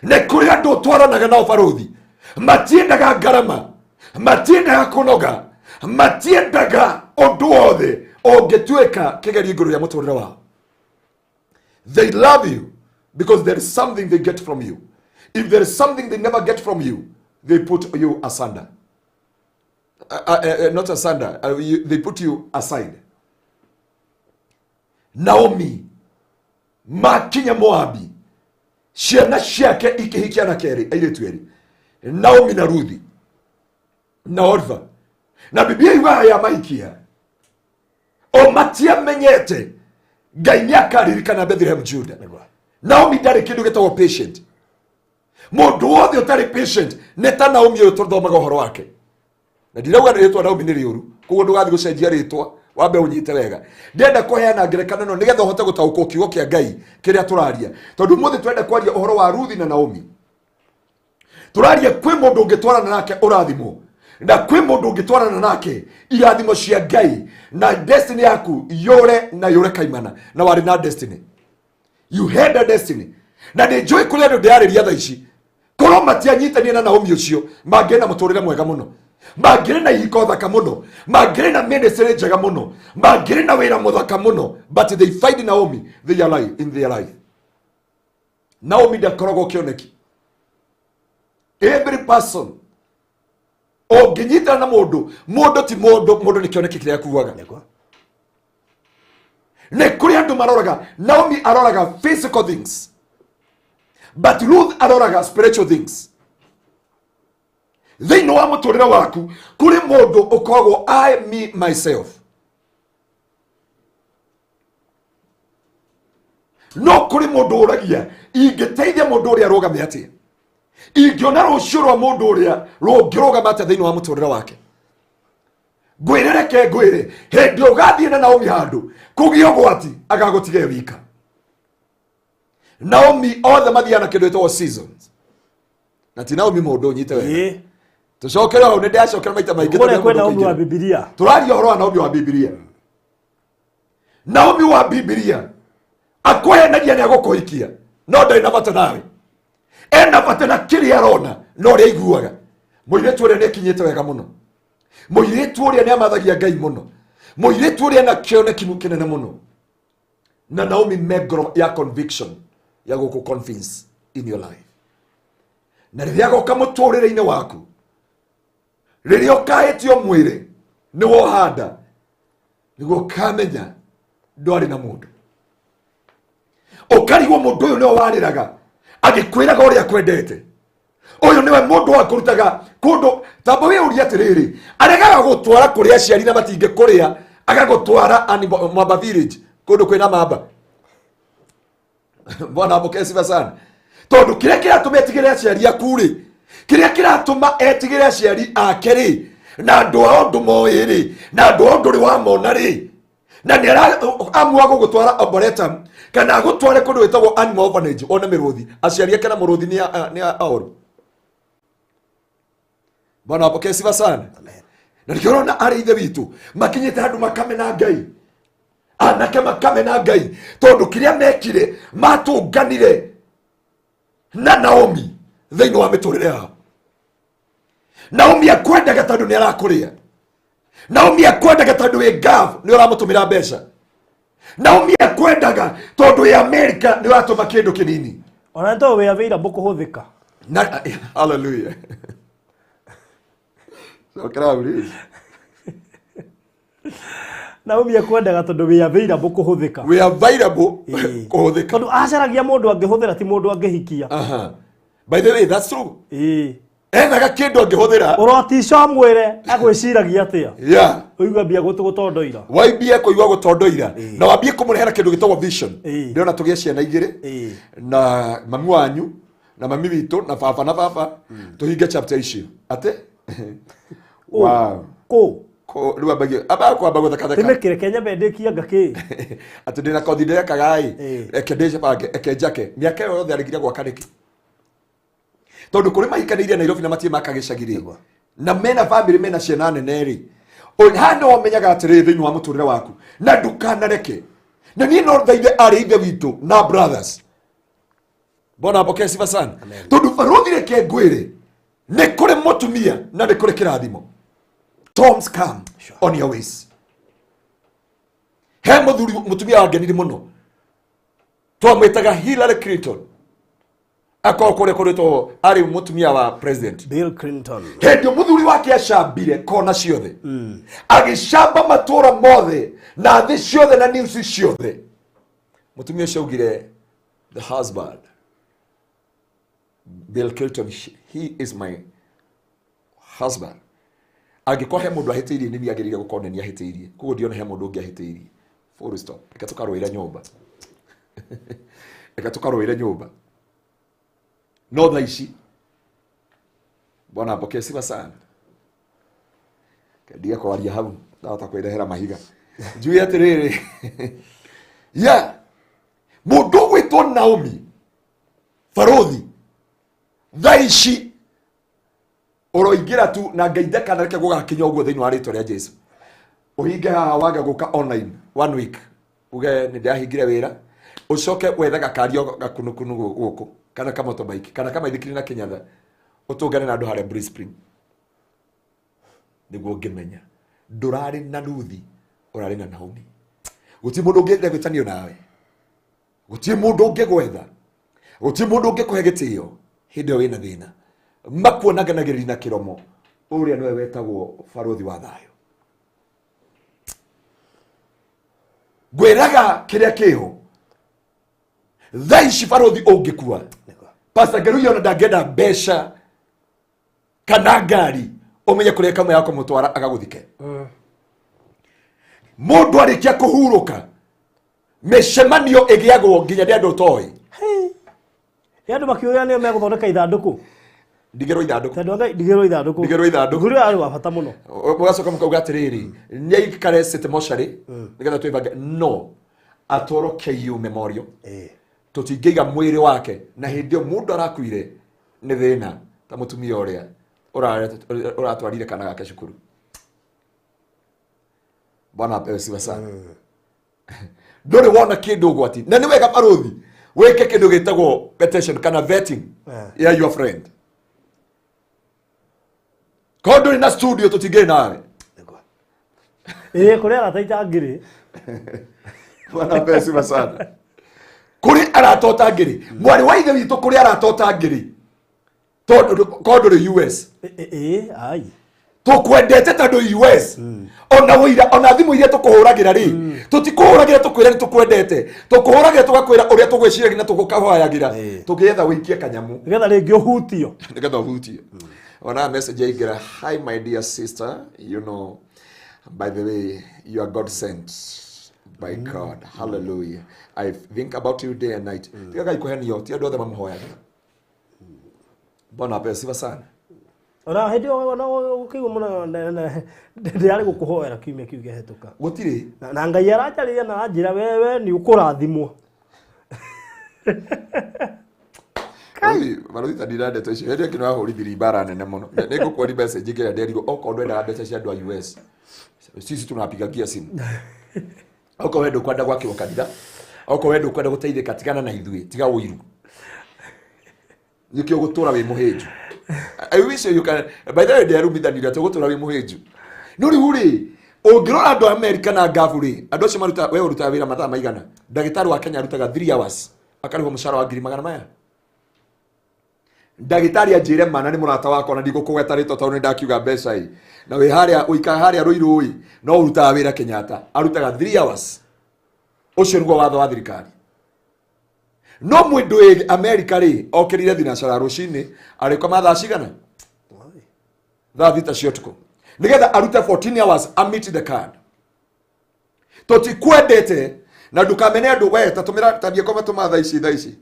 Nĩ kũrĩ andũ ũtwaranaga nao barothi, matiendaga ngarama, matiendaga kũnoga, matiendaga ũndũ wothe ũngĩtuĩka kĩgerio igũrũ rĩa mũtũrĩre wao. They love you because there is something they get from you. If there is something they never get from you, they put you asunder. Not asunder, they put you aside. Naomi makinya Moabi, ciana ciake ikĩhikia na kerĩ, airĩtu erĩ, Naomi na Ruthi na Orpha. Na Biblia yugaga ya mahikia o matiamenyete Ngai nĩ akaririkana Bethlehem Juda. Nĩguo. Naomi ndarĩ kĩndũ gĩtagwo patient. Mũndũ wothe ũtarĩ patient nĩ ta Naomi ũyũ tũthomaga ũhoro wake. Na ndirauga rĩtwa Naomi nĩ rĩũru, koguo ndũgathiĩ gũcenjia rĩtwa, wambe ũnyite wega. Ndĩrenda kũheana ngerekano ĩno nĩgetha ũhote gũtaũkwo kiugo kĩa Ngai kĩrĩa tũraria, tondũ ũmũthĩ tũrenda kwaria ũhoro wa Ruthi na Naomi. Tũraria kwĩ mũndũ ũngĩtwarana nake ũrathimwo, na kwĩ mũndũ ũngĩtwarana nake irathimo cia Ngai na destiny yaku yũre na yũre kaimana. Na warĩ na destiny, you had a destiny. Na nĩ njũĩ kũrĩ andũ ndĩrarĩria thaa ici, korwo matianyitania na Naomi ũcio, mangĩrĩ na mũtũrĩre mwega mũno, mangĩrĩ na ihiko thaka mũno, mangĩrĩ na ministry njega mũno, mangĩrĩ na wĩra mũthaka mũno, but they find Naomi they are life in their life. Naomi ndakoragwo kĩoneki. Every person ũngĩnyitana na mũndũ, mũndũ ti mũndũ, mũndũ nĩ kĩoneki kĩrĩa akuaga. Nĩguo. Nĩ kũrĩ andũ maroraga, Naomi aroraga physical things, but Ruth aroraga spiritual things. Thĩinĩ wa mũtũrĩre waku kũrĩ mũndũ ũkoragwo I, me, myself. No kũrĩ mũndũ ũragia, ingĩteithia mũndũ ũrĩa arũgame atĩa? Ingĩona rũciũ rwa mũndũ ũrĩa rũngĩrũgama atĩa thĩinĩ wa mũtũrĩre wake? Ngwĩre, reke ngwĩre, hĩndĩ ũgathiĩ na Naomi handũ kũgĩa ũgwati, agagũtiga wika. Naomi othe mathiaga na kĩndũ gĩtagwo seasons. Na ti Naomi mũndũ ũnyite wega. Tũcokere hau, nĩ ndĩracokera maita maingĩ Kũrĩa tondũ kwĩ mũndũ Naomi wa ũkũingĩra. Bibilia. Tũraria ũhoro wa Naomi wa Bibilia. Naomi wa Bibilia akũhenagia nĩ agũkũhikia, no ndarĩ na bata nawe. Ena bata na kĩrĩa arona na ũrĩa aiguaga. Mũirĩtu ũrĩa nĩ akinyĩte wega mũno, mũirĩtu ũrĩa nĩ amathagia Ngai mũno, mũirĩtu ũrĩa ena kĩoneki kĩnene mũno. Na Naomi me ngoro ya conviction ya gũkũ convince in your life. Na rĩrĩa agoka mũtũrĩre-inĩ waku, rĩrĩa ũkaĩtio mwĩrĩ nĩ wohanda, nĩguo ũkamenya ndwarĩ na mũndũ. Ũkarigwo mũndũ ũyũ nĩwe warĩraga agĩkwĩraga ũrĩa akwendete, ũyũ nĩwe mũndũ wakũrutaga kũndũ. Tamba wĩyũrie atĩrĩrĩ, aregaga gũtwara kũrĩ aciari na matingĩkũrĩa, agagũtwara Mwamba village kũndũ kwĩna mamba. Bwana apokee sifa sana. Tondũ kĩrĩa kĩratũma etigĩre aciari aku rĩ, kĩrĩa kĩratũma etigĩre aciari ake rĩ, na andũ ao ndũmoĩ rĩ, na andũ ao ndũrĩ wamona rĩ, na nĩ amua gũgũtwara Arboretum kana agũtware kũndũ gwĩtagwo animal orphanage one mĩrũthi, aciari ake na mũrũthi nĩ aoru. Bwana apokee sifa sana. Na nĩkĩo ũrona arĩ ithe witũ makinyĩte handũ makamena Ngai, anake makamena Ngai, tondũ kĩrĩa mekire matũnganire na Naomi thĩinĩ wa mĩtũrĩre yao. Naomi akwendaga tondũ nĩ arakũrĩa. Naomi akwendaga tondũ wĩ Gulf nĩ ũramũtũmĩra mbeca. Naomi akwendaga tondũ wĩ America nĩ ũratũma kĩndũ kĩnini. Ona nĩ tondũ wĩ available kũhũthĩka. Na hallelujah. Cokera hau rĩngĩ. Naomi akwendaga tondũ wĩ available kũhũthĩka. We available kũhũthĩka. Tondũ acaragia mũndũ angĩhũthĩra, ti mũndũ angĩhikia. Aha. By the way, that's true. Ethaga kĩndũ angĩhũthĩra. Ũrotica mwĩre agwĩciragia atĩa. Ũigua mbia gũtũgũtondoira. Waimbie kũigua gũtondoira na wambie kũmũrehera kĩndũ gĩtagwo vision. Ndĩrona tũgĩe ciana igĩrĩ na mami wanyu na mami witũ na baba na baba, tũhinge chapter icio atĩ wow. Kũ? Rĩu ambagie ambaga kwamba gũthekatheka. Ndĩmĩkĩre Kenya mbendĩkia ngakĩ. Atĩ ndĩna kothi ndĩrekaga ĩ, reke ndĩbange, eke njake. Mĩaka ĩyo yothe aregire gwaka nĩkĩ? Tondũ kũrĩ mahikanĩire Nairobi na matirĩ maka gĩcagi rĩ, na mena family, mena ciana nene rĩ, haha nĩho ũmenyaga atĩrĩrĩ thĩinĩ wa mũtũrĩre waku, na ndũkanareke. Na niĩ no thaithe arĩ ithe witũ na brothers, Bwana apokee sifa sana. Tondũ barũthi, reke ngwĩre, nĩ kũrĩ mũtumia na nĩ kũrĩ kĩrathimo. Storms come on your ways. He mũthuri mũtumia wangenire mũno, twamwĩtaga Hillary Clinton, akorwo kũrĩa kũrĩtwo arĩ mũtumia wa president Bill Clinton. Hĩndĩ ĩyo mũthuri wake acambire kona ciothe, agĩcamba matũra mothe na thĩ ciothe na news ciothe, mũtumia ũcio augire, "The husband Bill Clinton, he is my husband. Angĩkorwo he mũndũ ahĩtĩirie, nĩ niĩ agĩrĩire gũkorwo nĩ niĩ ahĩtĩirie, koguo ndiona he mũndũ ũngĩ ahĩtĩirie. Full stop. Reke tũkarũĩre nyũmba, reke tũkarũĩre nyũmba." No thaa ici, Bwana apokee sifa sana, ndige kwaria hau, ndahota kwĩrehera mahiga. Njuge atĩrĩrĩ, ya mũndũ ũgwĩtwo Naomi barũthi thaa ici ũroingĩra tu na Ngai ndakanareke gũgakinya ũguo thĩinĩ wa rĩtwa rĩa Jesu. Ũhinge haha wage gũka online one week, uge nĩ ndahingire wĩra, ũcoke wethe gakario gakunukunu gũkũ kana kamotorbike kana kamaithikiri na kĩnyatha, ũtũngane na andũ harĩa Blue Spring, nĩguo ngĩmenya ndũrarĩ na Ruthi, ũrarĩ na Naomi. Gũtirĩ mũndũ ũngĩenda gwĩtanio nawe, gũtirĩ mũndũ ũngĩgwetha, gũtirĩ mũndũ ũngĩkũhe gĩtĩo hĩndĩ ĩyo wĩna thĩna. Makuonaganagĩrĩria na kĩromo, ũrĩa nĩwe wetagwo barũthi wa thayũ. Ngwĩraga kĩrĩa kĩho thaa ici, barũthi ũngĩkua, Pastor Ngeruia ona ndangĩenda mbeca kana ngari, ũmenye kũrĩa kamwe ya kũmũtwara agagũthike. Mũndũ arĩkia kũhurũka, mĩcemanio ĩgĩagwo nginya nĩ andũ ũtoĩ. Nĩ andũ makiũria nĩo megũthondeka ithandũkũ. Ndigĩrwo ithandũkũ. Tondũ anga ndigĩrwo ithandũkũ. Ndigĩrwo ithandũkũ. Ngũrĩ arĩ wa bata mũno. Mũgacoka mũkauga atĩrĩrĩ, nĩ aikare city mortuary nĩgetha twĩbange, no atwarwo KU Memorial. Tũtingĩiga mwĩrĩ wake na hĩndĩ ĩyo mũndũ arakuire nĩ thĩna ta mũtumia ũrĩa ũratwarire kana gake cukuru. Bwana apewe sifa sana. Ndũrĩ wona kĩndũ ũgwati na nĩ wega barũthi wĩke kĩndũ gĩtagwo petition kana vetting ya your friend. Korwo ndũrĩ na studio tũtingĩrĩ nawe. Ĩĩ kũrĩ arata itangĩrĩ. Bwana apewe sifa sana. Kũrĩ arata ũtangĩrĩ, mwarĩ wa ithe witũ, kũrĩ arata ũtangĩrĩ tondũ korwo ndũrĩ US. Ĩĩ ai. Tũkwendete tondũ US ona wĩira ona thimũ iria tũkũhũragĩra rĩ, tũtikũhũragĩra tũkwĩra nĩ tũkwendete, tũkũhũragĩra tũgakwĩra ũrĩa tũgwĩciragia na tũgũkahoyagĩra tũkĩetha wĩikie kanyamu nĩgetha rĩngĩ ũhutio. Nĩgetha ũhutio. Ona message yaingĩra, "Hi my dear sister, you know, by the way, you are God sent by God. Hallelujah. I think about you day and night." Tiga Ngai kũhenio, ti andũ othe mamũhoyagĩra. Bwana apewe sifa sana. Ona hĩndĩ ĩyo ona ũkĩigua mũno ndĩrarĩ gũkũhoera kiumia kĩu kĩhetũka. Gũtirĩ. Na Ngai aranjarĩria na aranjĩra wewe nĩ ũkũrathimwo. Barũthi, barũthi, ta ndira ndeto icio hĩndĩ ĩngĩ nĩwahũrithirie ibara nene mũno. Nĩ ngũkuonia message ĩrĩa nderirwo okorwo ndwendaga mbeca cia andũ a US, sisi tunapigagia simu. Okorwo we ndũkwenda gwakĩrwo kanitha, okorwo we ndũkwenda gũteithĩka, tigana na ithuĩ, tiga ũiru, nĩkĩo gũtũra wĩ mũhĩnju. I wish you can, by the way, nderumithanire atĩ ũgũtũra wĩ mũhĩnju. No rĩu rĩ, ũngĩrora andũ a Amerika na ngabu rĩ, andũ acio maruta, we ũrutaga wĩra mathaa maigana? Ndagĩtarĩ wa Kenya arutaga 3 hours akarĩhwo mũcara wa ngiri magana maya. Ndagĩtarĩ anjĩre mana nĩ mũrata wakwa na ndigũkũgweta rĩtwa tondũ nĩ ndakiuga mbeca ĩ na wĩ harĩa ũikara harĩa Rũirũ ĩ, no ũrutaga wĩra Kenyatta, arutaga 3 hours. Ũcio nĩguo watho wa thirikari. No mũndũ wĩ Amerika rĩ, okĩrire thinacara rũcinĩ, arĩkoma thaa cigana? Thaa 6 cia ũtukũ, nĩgetha arute 14 hours a meet the card. Tũtikwendete na ndũkamene andũ. We tatũmĩra tambia koma tũma thaa ici, thaa ici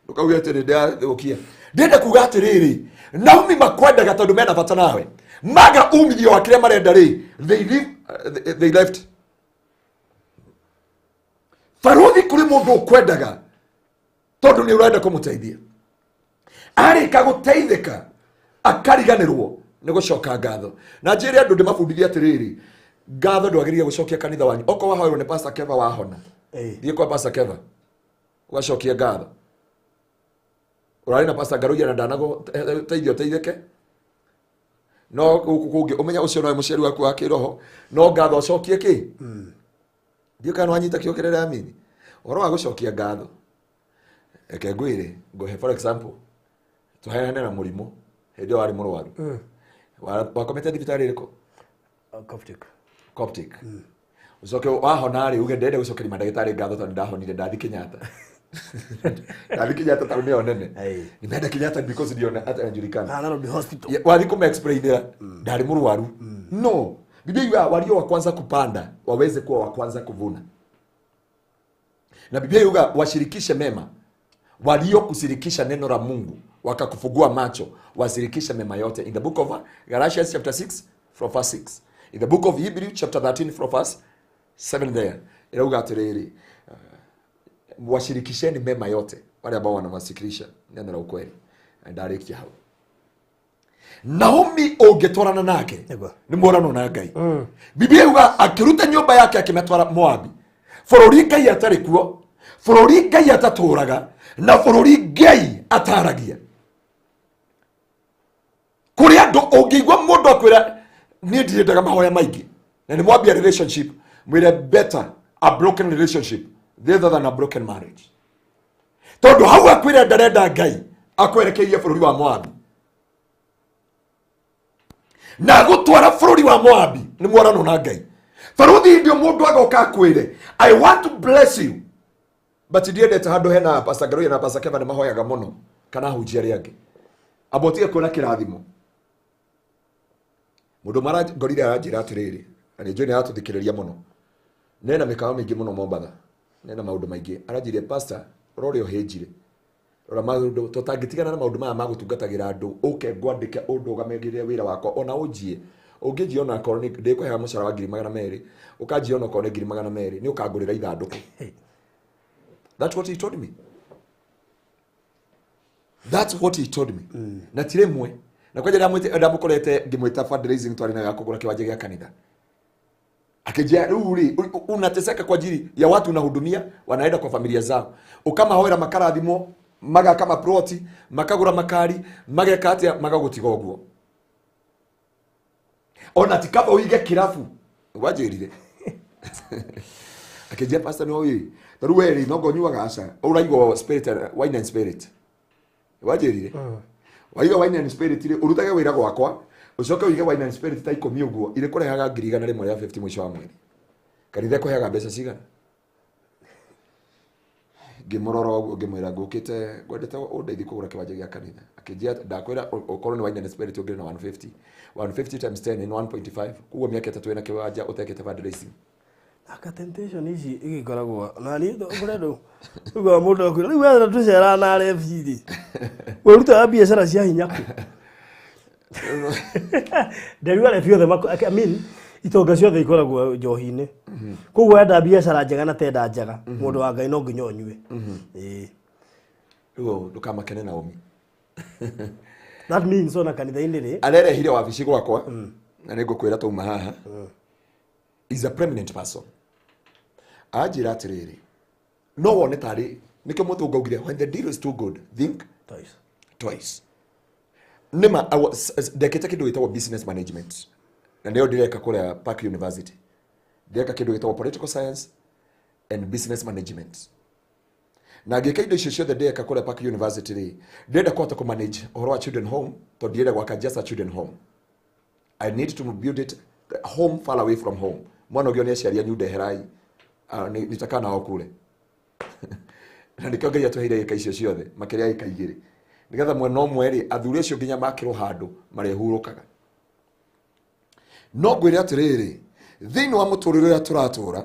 ndũkauge atĩ nĩ ndĩrathũkia. Ndĩrenda kuga atĩrĩrĩ, Naomi makwendaga tondũ mena bata nawe. Maga umithio wa kĩrĩa marenda rĩ, they leave, they left. Barũthi, kũrĩ mũndũ ũkwendaga tondũ nĩ ũrenda kũmũteithia, arĩka gũteithĩka akariganĩrwo nĩ gũcoka ngatho. Na njĩre andũ ndĩmabundithie atĩrĩrĩ, ngatho ndwagĩrĩire gũcokia kanitha wanyu. Okorwo wahoerwo nĩ Pastor Keva wahona, thiĩ kwa Pastor Keva ũgacokia ngatho. Ũrarĩ na Pastor Ngaruiya na ndanagũteithia ũteithĩke, no gũkũ kũngĩ ũmenya ũcio nowe mũciari waku wa kĩroho, no ngatho ũcokie kĩ? Ndiũ kana wanyita kĩo kĩrĩa ndĩramini ũhoro wa gũcokia ngatho. Reke ngwĩre, ngũhe for example, tũheane na mũrimũ hĩndĩ ĩyo warĩ mũrwaru. Wakomete thibitarĩ ĩrĩkũ? Coptic. Coptic. Ũcoke wahona rĩ, uge ndĩrenda gũcokeria mandagĩtarĩ ngatho tondũ ndahonire ndathi Kenyatta, ndathi Kenyatta tondũ nĩyo nene. Nimeenda Kenyatta because ndio hata inajulikana. Na Nairobi Hospital. Wathi kũma-explainĩra ndarĩ mũrwaru. No Biblia yuga walio wa kwanza kupanda waweze kuwa wa kwanza kuvuna, na Biblia yuga washirikishe mema waliokushirikisha neno la Mungu wakakufungua macho, washirikishe mema yote. In the book of Galatians chapter 6 from verse 6, in the book of Hebrew chapter 13 from verse 7, there irauga atĩrĩrĩ, washirikisheni mema yote wale ambao wanawasikilisha neno la ukweli. Na ndarĩkia hau. Naomi ũngĩtwarana nake nĩ mworano na Ngai. Biblia yuga akĩruta nyũmba yake akĩmetwara Moabi, bũrũri Ngai atarĩ kuo, bũrũri Ngai atatũraga, na bũrũri Ngai ataragia. Kũrĩ andũ ũngĩigua mũndũ akwĩra niĩ ndirendaga mahoya maingĩ na nĩ mwambia relationship, mwĩre better a broken relationship rather than a broken marriage, tondũ hau akwĩra ndarenda Ngai akwerekeirie bũrũri wa Moabi na gũtwara bũrũri wa Moabi nĩ mwarano na Ngai. Barũthi, ndio mũndũ agoka akwĩre, "I want to bless you, but ndiendete handũ hena Pastor Ngaruiya na Pastor Keva nĩ mahoyaga mũno kana ahunjia arĩa angĩ." Amba ũtige kuona kĩrathimo. Mũndũ marangorire aranjĩra atĩrĩrĩ, na nĩ njũĩ nĩ aratũthikĩrĩria mũno, nena mĩkawa mĩingĩ mũno Mombatha, nena maũndũ maingĩ. Aranjĩrire, "Pastor, rora ũrĩa ũhĩnjire, rora maũndũ, tũtangĩtigana na maũndũ maya ma gũtungatagĩra andũ, ũke ngwandĩke ũndũgamagĩrĩre wĩra wakwa, ona ũnjie ũngĩnjia ona akorwo ndĩkũheaga mũcara wa 200,000, ũkanjia ona akorwo nĩ 200,000, nĩ ũkangũrĩra ithandũkũ." That's what he told me. That's what he told me. Na ti rĩmwe. Na kwanja ndamũkorete ngĩmwĩta fundraising twarĩ nayo ya kũgũra kĩwanja gĩa kanitha. Akĩnjĩra rĩu rĩ unateseka kwa ajili ya watu unahudumia, wanaenda kwa familia zao. Ukamahoera makarathimwo, magaka maploti, makagũra makari, mageka atĩa, magagũtiga ũguo. Ona ti kaba ũige kĩrabu. Wanjĩrire. Akĩnjĩra pastor nĩ ũĩ, ta rĩu we rĩ no ngonyuaga aca. Ũraigwo spirit, wine and spirit. Wanjĩrire. Waiga wine and spirit rĩ, ũrutage wĩra gwakwa, ũcoke ũige wine and spirit ta 10 ũguo, irĩkũrehaga 150,000 mũico wa mweri. Kanitha ĩkũheaga mbeca cigana? Ngĩmũrora ũguo ngĩmwĩra ngũkĩte ngwendete ũndeithie kũgũra kĩwanja gĩa kanitha. Akĩnjĩra ndakwĩra ũkorwo nĩ wine and spirit ũngĩrĩ na 150. 150 times 10 ni 1.5. Koguo mĩaka 3 wĩna kĩwanja ũtekĩte fundraising. Aka temptation ici igĩkoragwo na niĩ kũrĩa ndũ ugaga mũndũ akwĩra rĩu wetha tũceraga na rebi rĩ wĩrutaga biacara cia hinya kũ nderiuga rebi othe I mean, itonga ciothe ikoragwo njohi-inĩ koguo wenda biacara njega na tenda njega mũndũ wa Ngai no nginya ũnyue. Ĩĩ. Rĩu ndũkamakene Naomi. That means ona kanitha-inĩ rĩ Arerehire wabici gwakwa na nĩngũkwĩra twauma haha. Is a prominent person. Anjĩra atĩrĩrĩ, no wone tarĩ nĩkĩo mũthũngũ augire when the deal is too good think twice. Twice. Nĩma ndekĩte kĩndũ gĩtagwo business management na nĩyo ndĩreka kũrĩa Park University. Ndĩreka kĩndũ gĩtagwo political science and business management. Na ngĩka indo icio ciothe ndĩreka kũrĩa Park University rĩ, ndĩrenda kũhota kũ manage ũhoro wa children home tondũ ndirenda gwaka just a children home. I need to build it home far away from home. Mwana ũngĩ nĩ aciari anyu ndeherai, nitakaa nao kule. Na nĩkĩo Ngai atũheire ĩka icio ciothe makĩria ĩka igĩrĩ nĩgetha mwena ũmwe rĩ athuri acio nginya makĩrwo handũ marĩhurũkaga. No ngwĩre atĩrĩrĩ, thĩinĩ wa mũtũrĩre ũrĩa tũratũra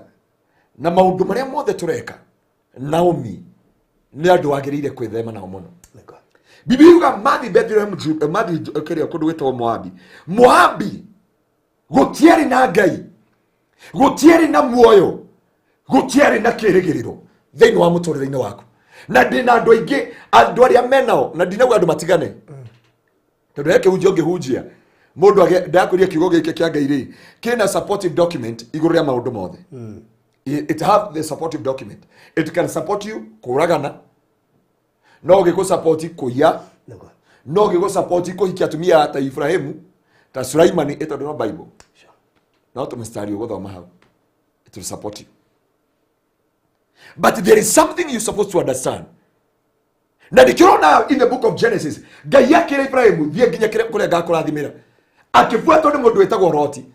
na maũndũ marĩa mothe tũreka, Naomi nĩ andũ wagĩrĩire kwĩthema nao mũno. Nĩkũ? Biblia yuga mathi Bethlehem, mathi kĩrĩa kũndũ gwĩtagwo Moabi. Moabi gũtiarĩ na Ngai, gũtiarĩ na muoyo, gũtiarĩ na kĩrĩgĩrĩro thĩinĩ wa mũtũrĩre-inĩ waku. Na ndĩna andũ aingĩ, andũ arĩa menao, na ndinauga andũ matigane. Tondũ he kĩhunjio ngĩhunjia, mũndũ ndakwĩria kiugo gĩkĩ kĩa Ngai rĩ, kĩna supportive document igũrũ rĩa maũndũ mothe. It have the supportive document. It can support you kũragana, no gĩkũ support kũiya, Nĩkũ? no gĩgũ support kũhikia atumia ta Ibrahimu, ta Sulaimani, ĩ tondũ no Bible. Sure. No tũmĩstari ũgũthoma hau. It will support you. But there is something you're supposed to understand. Na ndikĩrona in the book of Genesis, Ngai akĩra Ibrahimu, thiĩ nginya kũrĩa ngakũrathimĩra. Akĩbuatwo nĩ mũndũ wĩtagwo Loti.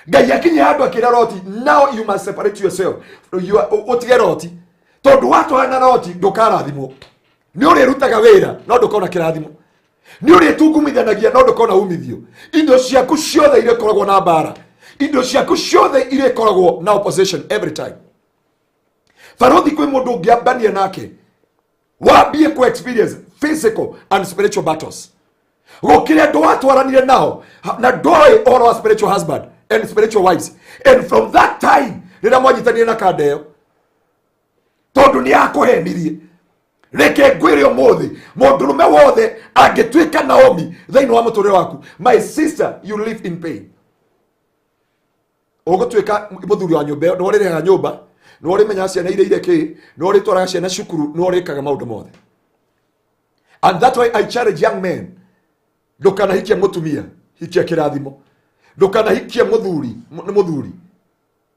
Ngai akinyia handũ akĩra Loti, now you must separate yourself. You are, ũtige Loti. Tondũ watwarana na Loti ndũkarathimwo. Nĩ ũrĩrutaga wĩra no ndũkona kĩrathimo. Nĩ ũrĩtungumithanagia no ndũkona umithio. Indo ciaku ciothe irĩkoragwo na mbara. Indo ciaku ciothe irĩkoragwo na opposition every time. Barothi kwĩ mũndũ ũngĩambania nake wambie ku experience physical and spiritual battles. Gũkĩrĩ andũ watwaranire nao na ndoĩ ũhoro wa spiritual husband and spiritual wives, and from that time rĩrĩa mwanyitanire na kanda ĩyo, tondũ nĩ akũhenirie. Reke ngwĩre ũmũthĩ, mũndũrũme wothe angĩtuĩka Naomi thĩinĩ wa mũtũrĩre waku, my sister, you live in pain. Ũgũtuĩka mũthuri wa nyũmba ĩyo, nĩwe ũrĩrĩhaga nyũmba, nĩwe ũrĩmenyaga ciana iria irĩ kĩ, nĩwe ũrĩtwaraga ciana cukuru, nĩwe ũrĩkaga maũndũ mothe. And that's why I challenge young men, ndũkanahikie mũtumia, hikia kĩrathimo. Ndũkanahikie mũthuri, nĩ mũthuri,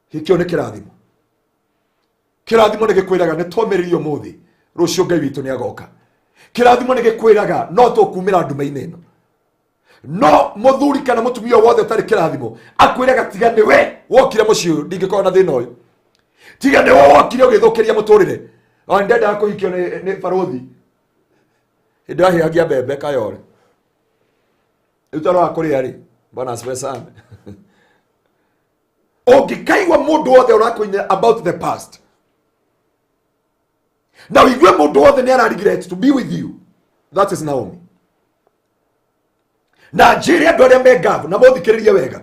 hikio nĩ kĩrathimo. Kĩrathimo nĩ gĩkwĩraga nĩ twomĩrĩrio ũmũthĩ, rũciũ Ngai witũ nĩ agoka. Kĩrathimo nĩ gĩkwĩraga no tũkumĩra nduma-inĩ ĩno. No mũthuri kana mũtumia wothe ũtarĩ kĩrathimo akwĩraga tiga nĩwe wokire mũciĩ ũyũ ndingĩkorwo na thĩna ũyũ, tiga nĩwe wokire ũgĩthũkĩria mũtũrĩre. Ona ndendaga kũhikio nĩ barũthi hĩndĩ ĩyo mbembe kayore rĩu twarora kũrĩa rĩ, bwana asifiwe sana. Ũngĩkaigua mũndũ wothe ũrakũina about the past na ũigue mũndũ wothe nĩ ara regret to be with you, that is Naomi. Na njĩre andũ arĩa me ngabu na mũthikĩrĩrie wega,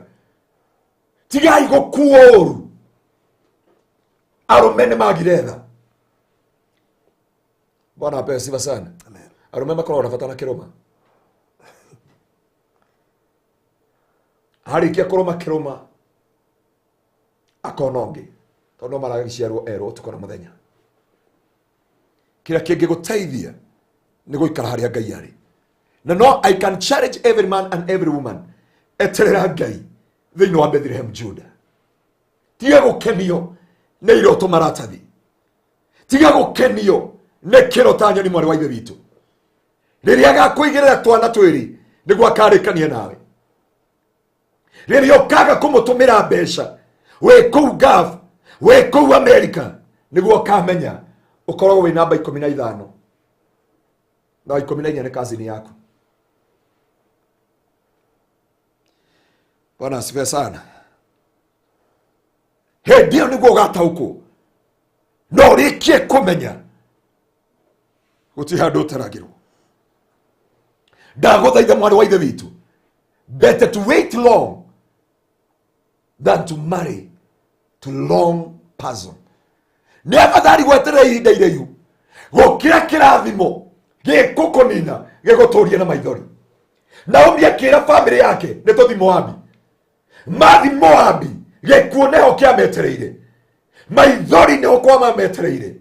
tigai gũkuo ũru. Arũme nĩ magire tha. Bwana apewe sifa sana. Amen. Arũme makoragwo na bata na kĩrũma. Arĩkia kũrũma kĩrũma akona ũngĩ tondũ no maragĩciarwo erwo ũtukũ na mũthenya. Kĩrĩa kĩngĩgũteithia nĩ gũikara harĩa Ngai arĩ. Na no I can challenge every man and every woman, eterera Ngai thĩinĩ wa Bethlehem Juda. Tiga gũkenio nĩ iroto maratathi, tiga gũkenio nĩ kĩro ta nyoni mwarĩ wa ithe witũ. Rĩrĩa agakũigĩrĩra twana twĩrĩ nĩguo akarĩkania nawe. Rĩrĩa ũkaga kũmũtũmĩra mbeca wĩ kũu Gulf, wĩ kũu America, nĩguo ũkamenya ũkoragwo wĩ namba 15 na 14 nĩ kazini yaku. Bwana asifiwe sana. Hĩndĩ ĩyo nĩguo ũgataũkwo no ũrĩkie kũmenya gũtirĩ handũ ũtaragĩrwo. Ndagũthaitha mwarĩ wa ithe witũ, better to wait long than to marry to long person. Nĩ afadhali gweterera ihinda iraihu gũkĩra kĩrathimo gĩkũkũnina gĩgũtũrie na maithori. Naomi akĩra bamĩrĩ yake nĩ tũthi Moabi. Mathi Moabi gĩkuũ nĩho kĩametereire, maithori nĩho kwamametereire.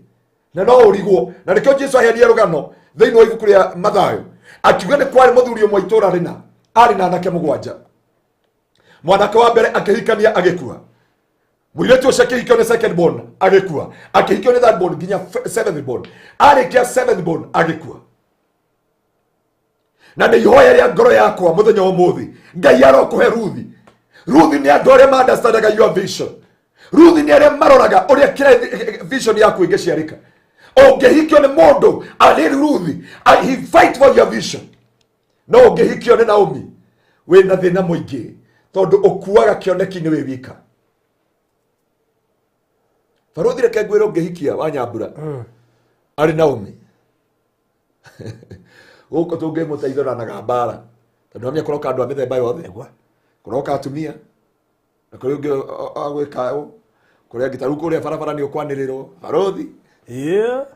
Na no ũrigwo, na nĩkĩo Jesu aheanire rũgano thĩinĩ wa ibuku rĩa Mathayo akiuga nĩ kwarĩ mũthuri ũmwe itũũra rĩna arĩ na anake 7. Mwanake wa mbere akĩhikania agĩkua, mũirĩtu ũcio akĩhikio nĩ second born agĩkua, akĩhikio nĩ third born nginya seventh born. Arĩkia seventh born agĩkua. Na nĩ ihoya rĩa ngoro yakwa mũthenya wa ũmũthĩ, Ngai arokũhe Ruthi. Ruthi nĩ andũ arĩa ma-understandaga your vision. Ruthi nĩ arĩa maroraga ũrĩa kĩrĩa vision yaku ĩngĩciarĩka. Ũngĩhikio nĩ mũndũ arĩ Ruthi, he fight for your vision. No ũngĩhikio nĩ Naomi wĩna thĩna mũingĩ tondũ ũkuaga kĩoneki-inĩ wĩ wika. Barũthi reke ngwĩre, ũngĩhikia wa Nyambura arĩ Naomi gũkũ tũngĩmũteithũranaga mbara tondũ namia kũroka andũ a mĩthemba yothe. Nĩguo. Kũroka atumia na kũrĩ ũngĩ agwĩka ũũ, kũrĩ angĩ ta rĩu kũrĩa barabara nĩ ũkwanĩrĩrwo barũthi. Yeah.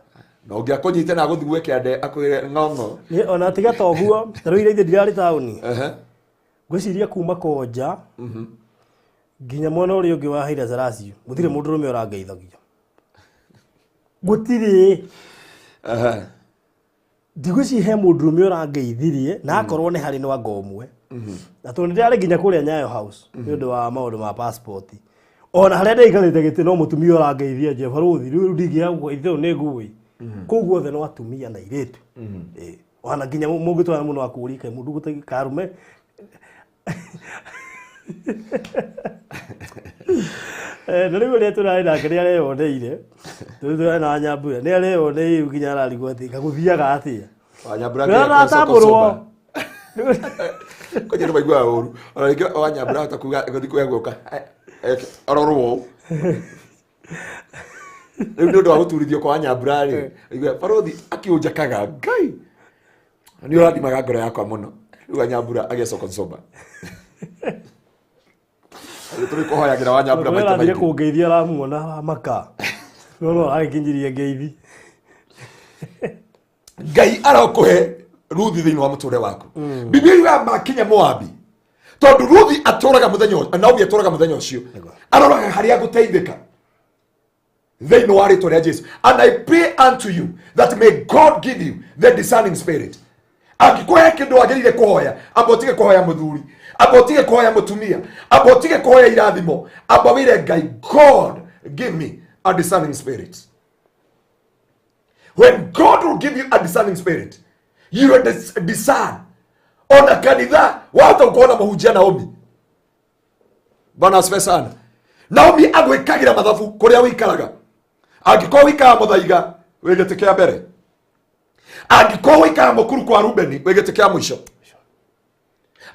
Na ũngĩ akũnyite na agũthigue kĩande akwĩre ng'ong'o. Niĩ ona tiga ta ũguo, ta rĩu ira ithe ndirarĩ taũni. Ehe. Ngwĩciria kuma Konja nginya mwena ũrĩa ũngĩ wa Haile Selassie gũtirĩ mũndũrũme ũrangeithagia. Gũtirĩ. Ehe. Ndigwĩciria he mũndũrũme ũrangeithirie na akorwo nĩ harĩ no anga ũmwe. Na tondũ nĩndĩrarĩ nginya kũrĩa Nyayo House nĩ ũndũ wa maũndũ ma passport. Ona harĩa ndaikarĩte gĩtĩ no mũtumia ũrangeithia nje barũthi rĩu ndingĩaga gũkũgeithia tondũ nĩ ngũĩ. Kũu guothe no atumia na airĩtu. Ĩĩ. Ona nginya mũngĩtwara mũno akũrie kaĩ mũndũ gũtagĩ karume. Na rĩu ũrĩa tũrarĩ nake nĩ areyoneire, tũrĩ tũrarĩ na Nyambura nĩ areyoneire nginya ararigwo atĩ gagũthiaga atĩa. Wa Nyambura Nĩ aratambũrwo. Kwenye nĩ maiguaga ũru. Ona rĩngĩ wa Nyambura ahota kuga gũthiĩ kuoya guoka arorwo ũũ. Rĩu nĩ ũndũ wa gũturithio kwa Nyambura rĩ, aigua barũthi akĩũnjakaga Ngai nĩ ũrathimaga ngoro yakwa mũno. Rĩu wa Nyambura agĩcoka soba. Rĩu tũrĩ kũhoyagĩra wa Nyambura maita Arathire maingĩ. kũngeithia aramuona aramaka. No no agĩkinyirie ngeithi. Ngai arokũhe Ruthi thĩinĩ wa mũtũrĩre waku. Biblia yugaga makinya Moabi tondũ Ruthi atũraga mũthenya ũcio, Naomi atũraga mũthenya ũcio, aroraga harĩa agũteithĩka thĩinĩ wa rĩtwa rĩa Jesu. And I pray unto you that may God give you the discerning spirit. Angĩkũhe kĩndũ wagĩrĩire kũhoya, amba ũtige kũhoya mũthuri, amba ũtige kũhoya mũtumia, amba ũtige kũhoya irathimo, amba wĩre Ngai, God give me a discerning spirit. When God will give you a discerning spirit, you will discern. Ona kanitha wahota gũkorwo na mũhunjia Naomi. Bwana asifiwe sana. Naomi agwĩkagĩra mathabu kũrĩa ũikaraga. Angĩkorwo ũikaraga Mũthaiga, wĩ gĩtĩ kĩa mbere. Angĩkorwo ũikaraga Mũkuru kwa Rubeni, wĩ gĩtĩ kĩa mũico.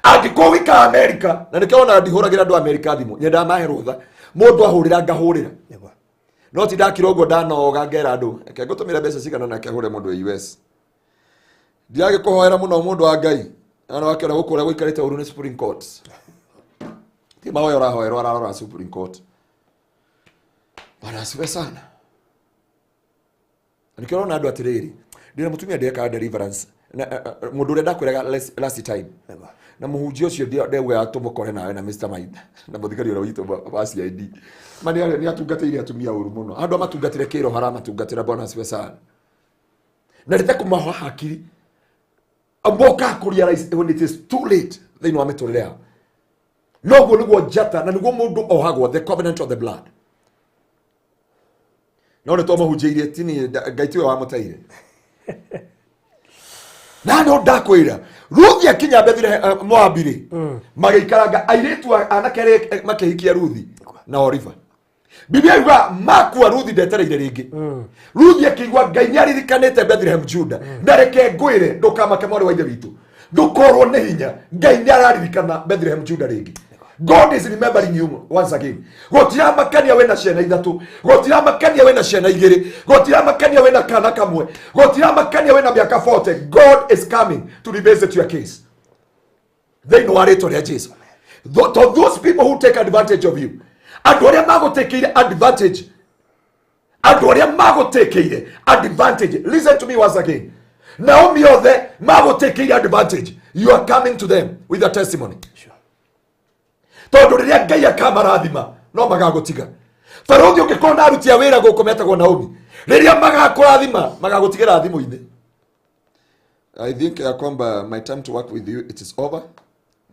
Angĩkorwo ũikaraga Amerika, na nĩkĩo wonaga ndihũragĩra andũ a Amerika thimũ, nyendaga mahe rũtha. Mũndũ ahũrĩra ngahũrĩra. Nĩguo. No ti ndakira ũguo ndanoga ngera andũ reke ngũtũmĩre mbeca cigana nake ahũre mũndũ wa US. Ndiragĩkũhoera mũno mũndũ wa Ngai. Na no akĩona gũkũ ũrĩa gũikarĩte ũru nĩ Supreme Court. Ti mahoya ũrahoerwo ararora Supreme Court. Bwana asifiwe sana. Na nĩkĩo ũrona andũ atĩrĩrĩ, ndĩna mũtumia ndekaga deliverance. Mũndũ ũrĩa ndakwĩraga last time na mũhunjia ũcio ndeugaga tũmũkore nawe na Mr. Maitha na mũthigari ũrĩa witũ wa CID ma nĩ atungatĩire atumia ũru mũno andũ amatungatĩre kĩroho aramatungatĩra. Bwana asifiwe sana. Na rĩte kũmahoa hakiri mokaga kũ-realize when it is too late thĩinĩ wa mĩtũrĩre yao. Noguo nĩguo njata na nĩguo mũndũ ohagwo, the covenant of the blood. No nĩ twamũhunjĩirie tini Ngai tiwe wamũteire na no ndakwĩra Ruthi akinya Bethlehem, Moabi rĩ, magĩikaranga airĩtu anake rĩ, makĩhikia Ruthi na Oriva. Biblia yuga makua Ruthi ndetereire rĩngĩ. Ruthi akĩigua Ngai nĩ aririkanĩte Bethlehem Juda. Na reke ngwĩre, ndũkamake mwarĩ wa ithe witũ, ndũkorwo nĩ hinya. Ngai nĩ araririkana Bethlehem Juda rĩngĩ. God is remembering you once again. Gũtiramakania wĩna ciana ithatũ, gũtiramakania wĩna ciana igĩrĩ, gũtiramakania wĩna kana kamwe, gũtiramakania wĩna mĩaka 40. God is coming to revisit your case thĩinĩ wa rĩtwa rĩa Jesu. To those people who take advantage of you, andũ arĩa magũtĩkĩire advantage, andũ arĩa magũtĩkĩire advantage, listen to me once again. Naomi othe magũtĩkĩire advantage, you are coming to them with a testimony. Tondũ rĩrĩa Ngai akamarathima no magagũtiga. Barũthi ũngĩkorwo na aruti a wĩra gũkũ metagwo Naomi, rĩrĩa magakũrathima magagũtigĩra thimũ-inĩ. I think ya kwamba my time to work with you, it is over.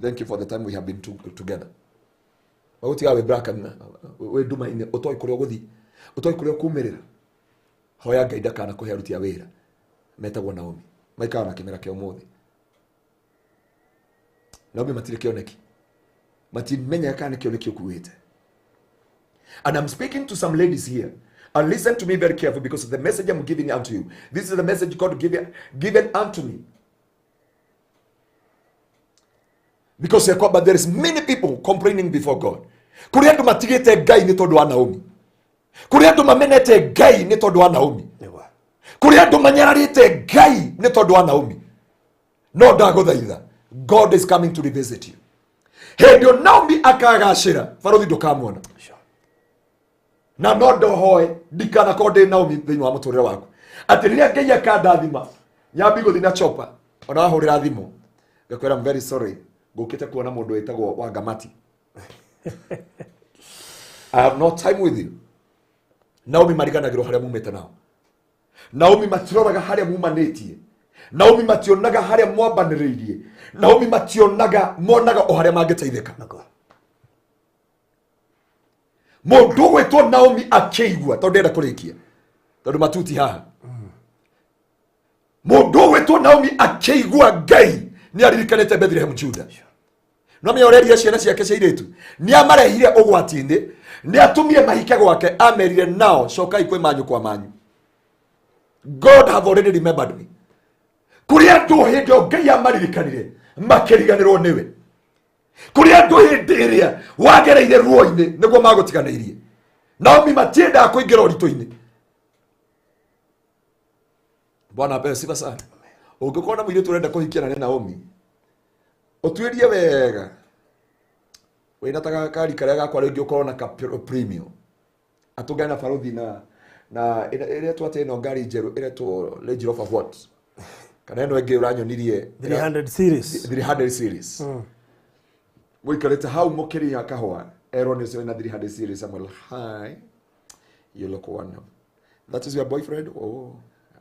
Thank you for the time we have been together. Magũtiga wĩ black na wĩ nduma-inĩ, ũtoĩ kũrĩa ũgũthiĩ, ũtoĩ kũrĩa ũkumĩrĩra. Hoya Ngai ndakana kũhe aruti a wĩra metagwo Naomi maikaraga na kĩmera kĩa ũmũthĩ. Naomi matirĩ kĩoneki, matimenyaga kana nĩ kĩoneki ũkuĩte. And I'm speaking to some ladies here. And listen to me very carefully, because the message I'm giving unto you, this is the message God given unto me. Because ya kwamba there is many people complaining before God. Kũrĩ andũ matigĩte Ngai nĩ tondũ wa Naomi. Kũrĩ andũ mamenete Ngai nĩ tondũ wa Naomi. Kũrĩ andũ manyararĩte Ngai nĩ tondũ wa Naomi. No ndagũthaitha, God is coming to revisit you. Hĩndĩ ĩyo Naomi akagacĩra, barũthi ndũkamuona. Na no ndohoe ndikanakorwo ndĩ Naomi thĩinĩ wa mũtũrĩre waku, atĩ rĩrĩa Ngai akandathima nyambi gũthiĩ na chopa ona wahũrĩra thimũ ngakwĩra, "I'm very sorry, ngũkĩte kuona mũndũ wĩtagwo Wangamati. I have no time with you." Naomi mariganagĩrwo harĩa mumĩte nao. Naomi matiroraga harĩa mumanĩtie. Naomi mationaga harĩa mwambanĩrĩirie. Naomi mationaga, monaga o harĩa mangĩteithĩka. Mũndũ ũgwĩtwo Naomi akĩigua, tondũ ndĩrenda kũrĩkia tondũ matuti haha, mũndũ ũgwĩtwo Naomi akĩigua Ngai nĩ aririkanĩte Bethlehem Juda, no menya ũrerire ciana ciake cia irĩtu nĩ amarehire ũgwati-inĩ, nĩ atũmire mahike gwake, amerire nao cokai kwĩ manyu kwa manyu. God have already remembered me. Kũrĩ andũ hĩndĩ ĩyo Ngai amaririkanire makĩriganĩrwo nĩwe. Kũrĩ andũ hĩndĩ ĩrĩa wagereire ruo-inĩ nĩguo magũtiganĩirie. Naomi matiendaga kũingĩra ũritũ-inĩ. Bwana apewe sifa sana. Ũngĩkorwo na mũirĩtu ũrenda kũhikia na nĩ Naomi, ũtuĩrie wega wĩna ta gakari karĩa gakwa rĩngĩ ũkorwo na ka premium atũngane na baruthi na ĩretwo atĩ ĩno ngari njerũ ĩretwo Range Rover what kana ĩno ĩngĩ ũranyonirie. 300 series. 300 series. Mũikarĩte hau mũkĩrĩa kahũa, erwo nĩ ũcio wĩna 300 series, amwĩra, "Hi, you look wonderful. That is your boyfriend?" "Oh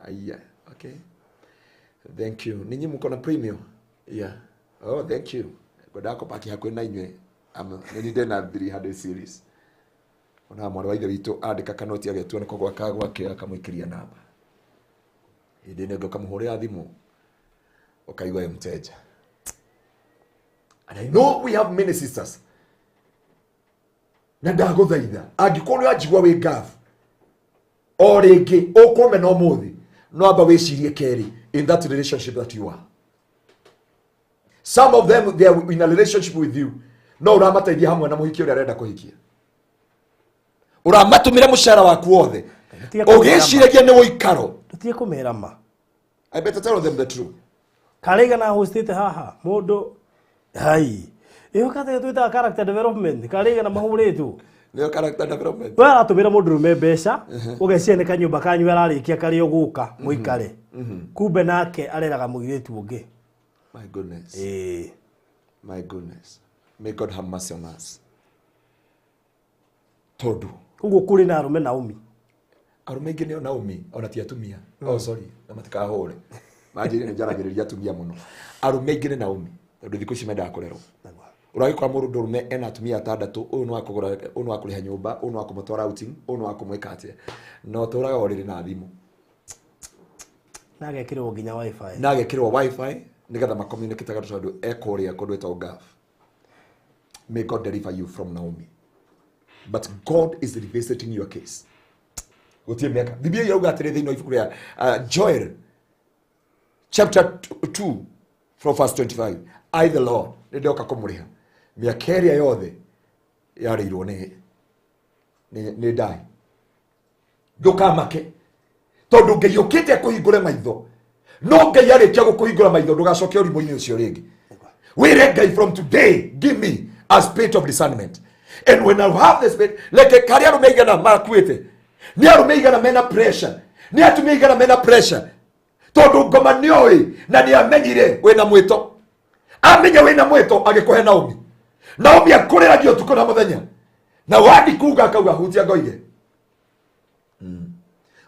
yeah." "Okay, thank you. Ninyi mko na premium?" "Yeah." "Oh, thank you. Ngwendaga kũpaki hakuhĩ na inyuĩ. Nĩ ndĩ na 300 series." Ona mwarĩ wa ithe witũ andĩka kanoti agetua nĩko gwaka gwake akamũikĩria namba. Hĩndĩ ĩno ĩngĩ ũkamũhũrĩra thimũ ũkaigua ĩ mteja. And I know we have many sisters. Na ndagũthaitha, angĩkorwo nĩ wanjigua wĩ ngabu o rĩngĩ ũkũmena ũmũthĩ, no amba wĩcirie kerĩ in that relationship that you are. Some of them, they are in a relationship with you no ũramateithia hamwe na mũhiki ũrĩa arenda kũhikia, ũramatũmĩra mũcara waku wothe Tiga kũmera ma. ũgĩciragia nĩ ũikaro. Tũtige kũmera ma. I better tell them the truth. Karĩiga na hostĩte haha mũndũ hai ĩyo kathe twĩtaga character development karĩiga na mahũrĩtwo. Nĩyo character development. We aratũmĩra mũndũrũme mbeca, ũgeciria nĩ kanyũmba kanyu ararĩkia karĩ ũgũka mũikare, kumbe nake areraga mũirĩtu ũngĩ. My goodness. Ĩĩ. My goodness, may God have mercy on us, tondũ Ũguo kũrĩ na arũme Naomi. Arũme aingĩ nĩo Naomi, ona ti atumia. Oh sorry, na matikahũre manjĩrĩ nĩ njaragĩrĩria atumia mũno. Arũme aingĩ nĩ Naomi, tondũ thikũ ici mendaga kũrerwo. Ũragĩkora mũndũ ũrũme ena atumia atandatũ, ũyũ nĩ wa kũgũra, ũyũ nĩ wa kũrĩha nyũmba, ũyũ nĩ wa kũmũtwara outing, ũyũ nĩ wa kũmwĩka atĩa, na ũtũraga ũrĩrĩ na thimũ. Na agekĩrwo nginya WiFi. Na agekĩrwo WiFi nĩgetha macommunicate, tondũ ekũrĩa kũndũ ĩtagwo Gulf. May God deliver you from Naomi, but God is revisiting your case. Gũtirĩ mĩaka. Biblia irauga atĩrĩ thĩinĩ wa ibuku rĩa Joel chapter 2 from verse 25, "I the Lord nĩ ndoka kũmũrĩha mĩaka ĩrĩa yothe yarĩirwo nĩ ndai." Ndũkamake, tondũ Ngai ũkĩte akũhingũre maitho. No Ngai arĩkia gũkũhingũra maitho, ndũgacoke ũrimũ-inĩ ũcio rĩngĩ. Wĩre Ngai, "From today give me a spirit of discernment, and when I have the spirit." Reke karĩa arũme aigana makuĩte, nĩ arũme aigana mena pressure, nĩ atumia aigana mena pressure, tondũ ngoma nĩoĩ na nĩ amenyire wĩna mwĩto. Amenya wĩna mwĩto, agĩkũhe Naomi. Naomi akũrĩragia ũtukũ na mũthenya, na wandi kuga akauga hutia ngoige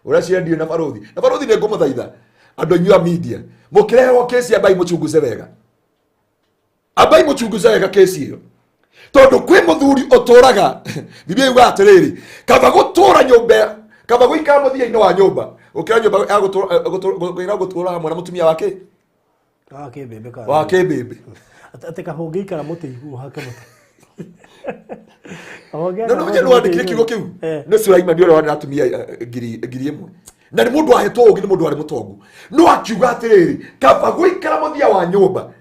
ũrĩa ciendio na baruthi na baruthi. Nĩ ngũmũthaitha andũ inyuĩ a media, mũkĩreherwo kesi, ambai mũchunguze wega, ambai mũchunguze wega kesi ĩyo, tondũ kwĩ mũthuri ũtũraga. Biblia yugaga atĩrĩrĩ, kaba gũtũra nyũmba, kaba gũikara mũthia-inĩ wa nyũmba gũkĩra nyũmba ya gũkĩra gũtũra hamwe na mũtumia wake Wa kĩmbĩmbĩ kana wa kĩmbĩmbĩ. Atĩ kaba ũngĩikara mũtĩ igũrũ hake mũtĩ. No no nĩ wandĩkire kiugo kĩu nĩ Sulaimani ũrĩa warĩ na atumia 1,000, na nĩ mũndũ wahetwo ũũgĩ, nĩ mũndũ warĩ mũtongu, no akiuga atĩrĩrĩ, kaba gũikara mũthia wa nyũmba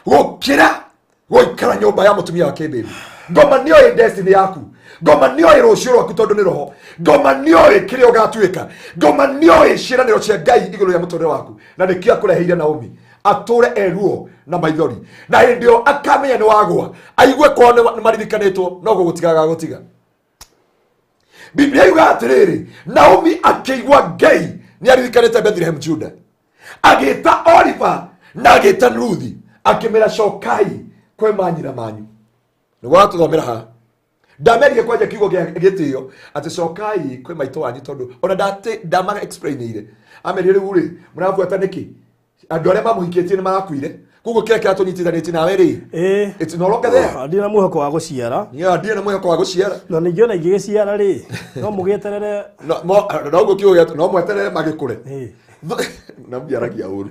gũkĩra gũikara nyũmba ya mũtumia wa kĩmbĩmbĩ. Ngoma nĩoĩ destiny yaku, ngoma nĩoĩ rũciũ rwaku, tondũ nĩ roho. Ngoma nĩoĩ kĩrĩa ũgatuĩka, ngoma nĩoĩ ciĩranĩro cia Ngai igũrũ rĩa mũtũrĩre waku, na nĩkĩo akũreheire Naomi atũre eruo na maithori, na hĩndĩ ĩyo akamenya nĩ wagwa, aigue kwao nĩ maririkanĩtwo, no gũgũtigaga gũtiga. Biblia yugaga atĩrĩrĩ, Naomi akĩigua Ngai nĩ aririkanĩte Bethlehem Juda, agĩta Oliver na agĩta Ruthi, akĩmĩra, "Cokai kwĩ manyina manyu." Nĩguo watũthomera haha, ndamerire kwanja kiugo gĩa gĩtĩo atĩ cokai kwĩ maitũ wanyu, tondũ ona ndama explainire, amerire, "Rĩu rĩ, mũrabuata nĩkĩ? Andũ arĩa mamũhikĩtie nĩ marakuire, koguo kĩrĩa kĩratũnyitithanĩtie nawe rĩ, it's no longer there." Ndirĩ na mwĩhoko wa gũciara. Yeah, ndirĩ na mwĩhoko wa gũciara. Na ningĩ ona ingĩgĩciara rĩ, no mũgĩeterere. No guo kiugo gĩa no mweterere magĩkũre. Ĩĩ. Na mbiaragia ũru.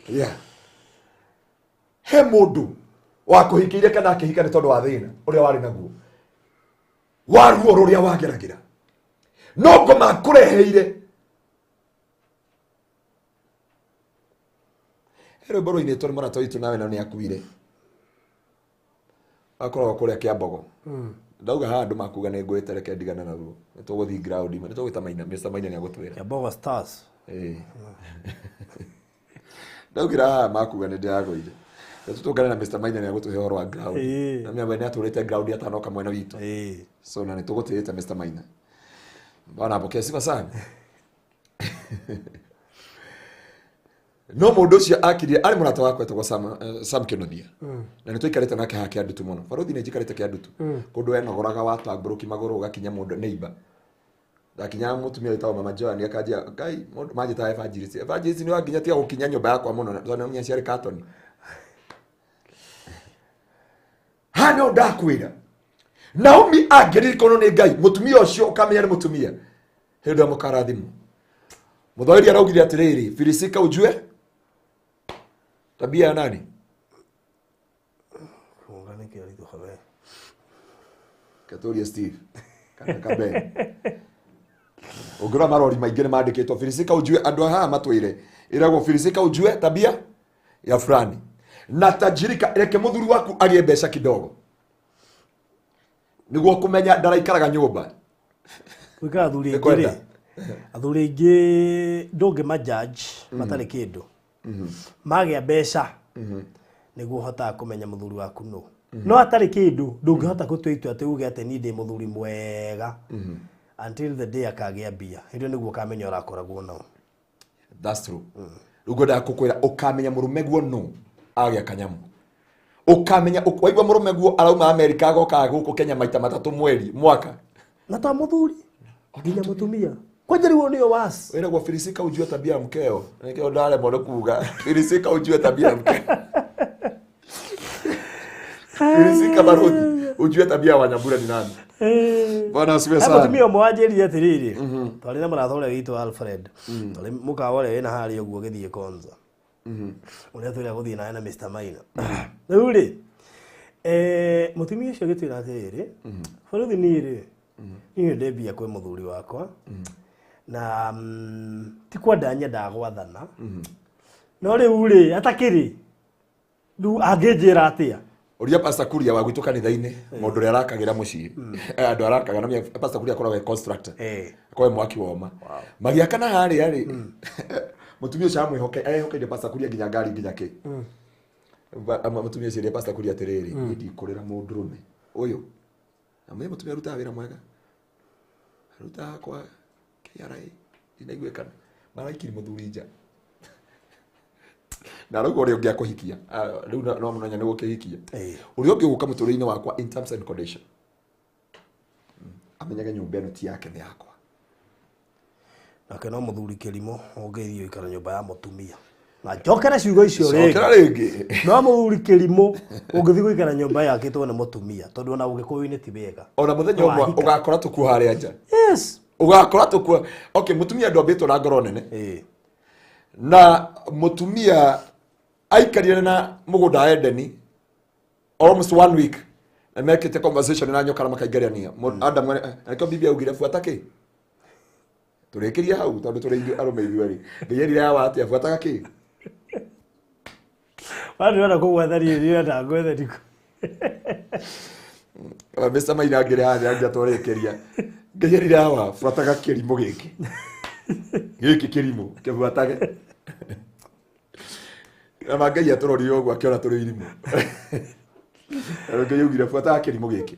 Yeah, he mũndũ wakũhikĩire kana akĩhika nĩ tondũ wa thĩna ũrĩa warĩ naguo, wa ruo rũrĩa wageragĩra, no ngoma akũreheire. He rwĩmbo rũinĩtwo nĩ mũrata witũ nawe, na nĩ akuire, akoragwo kũrĩa Kĩambogo. Ndauga haha andũ makuga nĩ ngwĩte, reke ndigane naruo. Nĩ tũgũthiĩ ground, nĩ tũgwĩta Maina, Mr Maina nĩ agũtwĩra. Kĩambogo Stars. Ĩĩ. Ndaugĩra haha makuga nĩ ndĩragũire. Tũtũngane na Mr Maina, nĩ agũtũhe ũhoro wa ground. Na mĩamwe nĩ atũrĩte ground atanoka mwena witũ. So na nĩ tũgũtĩĩte Mr Maina. Bwana apokee sifa sana. No mũndũ ũcio akirie arĩ mũrata wakwa etagwo Sam, Sam Kĩnuthia, na nĩ tũikarĩte nake haha Kĩandutu mũno. Baruthi nĩ njikarĩte Kĩandutu kũndũ wenogoraga watambũrũki magũrũ ũgakinya mũndũ neighbor. Ndakinyaga mũtumia wĩtagwo Mama Joan akanjia Ngai mũndũ manjĩtaga evangelist. Evangelist nĩ wanginya tiga gũkinya nyũmba yakwa mũno, tondũ nĩ ciarĩ katoni ha. No ndakwĩra, Naomi angĩririkanwo nĩ Ngai, mũtumia ũcio ũkamenya nĩ mũtumia hĩndĩ ĩrĩa mũkarathimwo. Mũthwaĩri araugire atĩrĩrĩ, "Filisika ujue tabia ya nani?" Kuga nĩkĩo ritũha we. Katũrie Steve kana Kabe. Ũngĩrora marori maingĩ nĩ mandĩkĩtwo "Filisika ujue". Andũ a haha matwĩre ĩragwo "Filisika ujue tabia ya fulani". Na tajirika, reke mũthuri waku agĩe mbeca kidogo nĩguo kũmenya ndaraikaraga nyũmba. Gwĩka athuri aingĩ Nĩkwenda. rĩ, athuri aingĩ ndũngĩma judge matarĩ kĩndũ. Magĩa mbeca nĩguo ũhotaga kũmenya mũthuri waku nũ. No atarĩ kĩndũ ndũngĩhota gũtua itua atĩ uge atĩ niĩ ndĩ mũthuri mwega until the day akagĩa mbia. Hĩndĩ ĩyo nĩguo ũkamenya ũrakoragwo nao. That's true. Rĩu ngwendaga kũkwĩra ũkamenya mũrũme guo no agĩa kanyamũ. Ũkamenya waigua mũrũme guo arauma Amerika agoka gũkũ Kenya maita matatũ mweri mwaka. Na to mũthuri nginya mũtumia. Kwanja rĩu nĩyo was. Wĩragwo filisika ujue tabia ya mkeo. Nĩkĩo ndaremwo nĩ kuga. Filisika ujue tabia ya mkeo. Filisika baruthi ujue tabia ya Wanyambura ni nani. Bwana asifiwe He sana. mũtumia ũmwe wanjĩrire atĩrĩrĩ, twarĩ na mũrata ũrĩa witũ Alfred, twarĩ mũkawa ũrĩa wĩna harĩa ũguo ũgĩthiĩ Konza, ũrĩa twĩra gũthiĩ nawe na Mr. Maina. Rĩu rĩ, mũtumia ũcio agĩtwĩra atĩrĩrĩ, bũrũthi niĩ rĩ, niĩ ndĩ mbia kwĩ mũthuri wakwa, na ti kwenda nyendaga gwathana, no rĩu rĩ, atakĩrĩ, rĩu angĩnjĩra atĩa? Ũria Pastor Kuria wa gwitũ kanitha-inĩ mũndũ ũrĩa arakagĩra mũciĩ andũ arakaga na Pastor Kuria akoragwo e constructor akoragwo e mwaki woma magĩakana harĩa rĩ mũtumia ũcio amwĩhoke ehokeire Pastor Kuria nginya ngari nginya kĩ. Mũtumia ũcio erire Pastor Kuria atĩrĩrĩ, niĩ ndikũrĩra mũndũrũme ũyũ na mũthenya mũtumia arutaga wĩra mwega arutaga kwa KRA ndinaiguĩkana maraikiri mũthuri nja na rĩu ũrĩa ũngĩ akũhikia rĩu no mũnonya nĩ gũkĩhikia ũrĩa ũngĩ ũgũka mũtũrĩre-inĩ wakwa in terms and condition amenyage nyũmba ĩno ti yake nĩ yakwa. Nake no mũthuri kĩrimũ ũngĩthiĩ gũikara nyũmba ya mũtumia. Na njokere ciugo icio rĩngĩ. Cokera rĩngĩ. No mũthuri kĩrimũ ũngĩthiĩ gũikara nyũmba yakĩtwo nĩ mũtumia tondũ ona ũgĩkũyũ-inĩ ti wega. Ona mũthenya ũmwe ũgakora tũkuo harĩa nja. Yes. Ũgakora tũkuo. Okay, mũtumia ndwambĩtwo na ngoro nene. Na mũtumia aikarire na mũgũnda wa Edeni almost 1 week na mekĩte conversation na nyoka na makaingĩrania. Adam nĩkĩo Biblia augire buata kĩ? Tũrĩkĩrie hau tondũ tũrĩ ithuĩ arũme ithuĩ erĩ. Ngai erire Hawa atĩa buataga kĩ? Wandĩrona kũgwetha niĩ ndĩrenda ngwethe ndikũ. Mr. Maina angĩrĩ haha nĩangĩatwarĩkĩria. Ngai erire Hawa buataga kĩrimũ gĩkĩ. Gĩkĩ kĩrimũ kĩbuatage. Na Ngai atũrorire ũguo akĩona tũrĩ irimũ. Ngai augire buataga kĩrimũ gĩkĩ.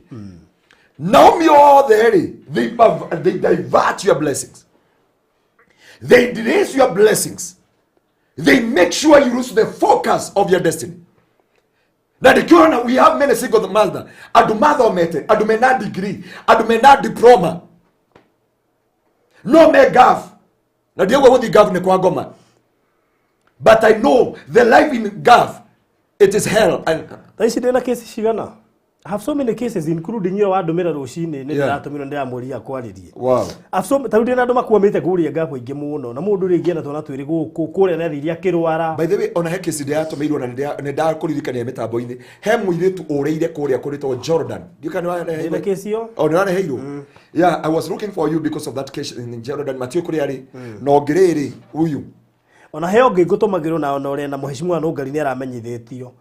Naomi othe rĩ, they divert your blessings. They delay your blessings. They make sure you lose the focus of your destiny. Na ndĩkĩona we have many single mother. Andũ mathomete, andũ mena degree, andũ mena diploma. No me gaf. Na ndiauga gũthiĩ gaf nĩ kwa ngoma. But I know the life in gaf, it is hell. And Thaa ici ndĩna kesi cigana? I have so many cases including iyo wandũmĩra rũcinĩ nĩ ndĩratũmĩrwo ndĩramũria kwarĩrie. Wow. Ta rĩu ndĩna andũ makwamĩte kũrĩa ngabu aingĩ mũno na mũndũ rĩngĩ ena twana twĩrĩ gũkũ kũrĩa nĩ athire akĩrwara. By the way, ona he kesi ndĩratũmĩirwo na nĩ ndakũririkania mĩtambo-inĩ. He mũirĩtu ũrĩire kũrĩa kũrĩtwo Jordan. Ndiũĩ kana nĩ Ndĩna kesi ĩyo? Oh, nĩ wareheirwo? Yeah, I was looking for you because of that case in Jordan. Matiũĩ kũrĩa arĩ. Na ũngĩrĩrĩ, uyu. Ona he ũngĩ ngũtũmagĩrwo na ona ũrĩa na mũheshimiwa Nũngari nĩ aramenyithĩtio.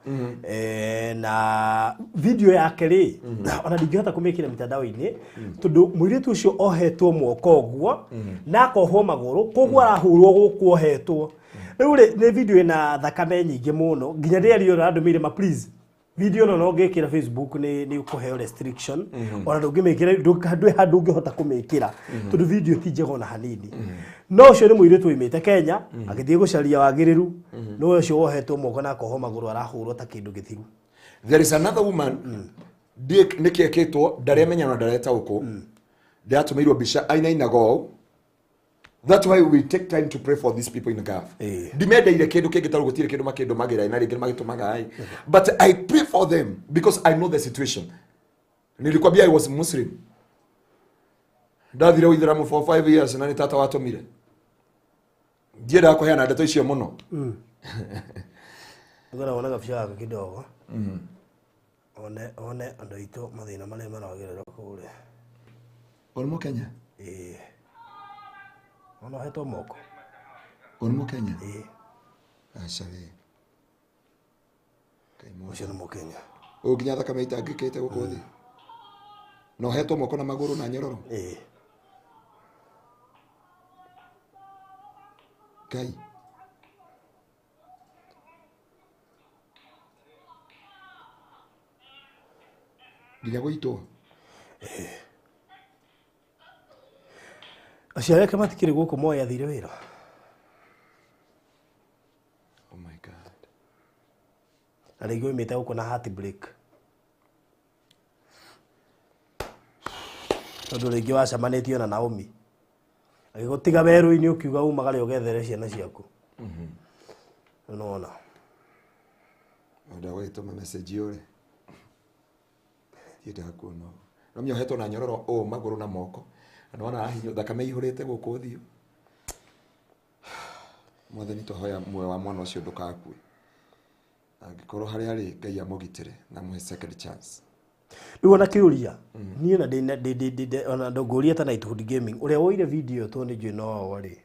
Na video yake rĩ, ona ndingĩhota kũmĩkĩra mitandao-inĩ tondũ mũirĩtu ũcio ohetwo moko ũguo na akohwo magũrũ koguo arahũrwo gũkũ ohetwo. Rĩu rĩ, nĩ video ĩna thakame nyingĩ mũno nginya ndĩario ũrandũmĩire ma please. Video ĩno no ũngĩkĩra Facebook nĩ ũkũheo restriction. Ona ndũngĩmĩkĩra, ndwĩ handũ ũngĩhota kũmĩkĩra tondũ video ti njega ona hanini. No ũcio nĩ mũirĩtu oimĩte Kenya agĩthiĩ gũcaria wagĩrĩru, no ũcio wohetwo moko na akohwo magũrũ arahũrwo ta kĩndũ gĩthiru. There is another woman nĩkĩ ekĩtwo ndaremenya na ndaretaũkwo. Ndĩratũmĩirwo mbica ainainaga ũũ. That's why we take time to pray for these people in Gulf. Ndimendeire kĩndũ kĩngĩ tondũ gũtirĩ kĩndũ makĩndũmagĩra na rĩngĩ magĩtũmaga ĩ. But I pray for them because I know the situation. Nilikwambia I was Muslim. Ndathire Uithiramu for 5 years na nĩ tata watũmire. Ndiendaga kũheana ndeto icio mũno. Ngona wona gabica gaka kidogo. One one andũ aitũ mathĩna marĩa maragerera kũrĩa. Ũrĩ Mũkenya? Ĩĩ. Ona ũhetwo moko? Ũrĩ Mũkenya? Ĩĩ. Aca we. Ũcio nĩ Mũkenya. Ũyũ nginya thakame itangĩkĩte gũkũ thĩ. Na ũhetwo moko na magũrũ na nyororo? Ĩĩ. Ngai. Nginya gũitwo. Aciari ake matikĩrĩ gũkũ moe athire wĩra. Oh my God. Na rĩngĩ oimĩte gũkũ na heartbreak. Tondũ rĩngĩ wacemanĩtio na Naomi. Agĩgũtiga werũ-inĩ ũkiuga umagare ũgethere ciana ciaku. Nĩwona. Ndagũgĩtũma message ũrĩ. Ndiendaga kuona ũũ. No mĩohetwo na nyororo ũũ magũrũ na moko. Na nĩwona arahinywo thakame ihũrĩte gũkũ ũthiũ. Mwathani twahoya muoyo wa mwana ũcio ndũgakue. Angĩkorwo harĩa arĩ Ngai amũgitĩre na amũhe second chance. Rĩu ona kĩũria niĩ na ndĩ ona ndũngũria ta Nighthood Gaming ũrĩa woire video ĩyo tondũ nĩ njũĩ no o rĩ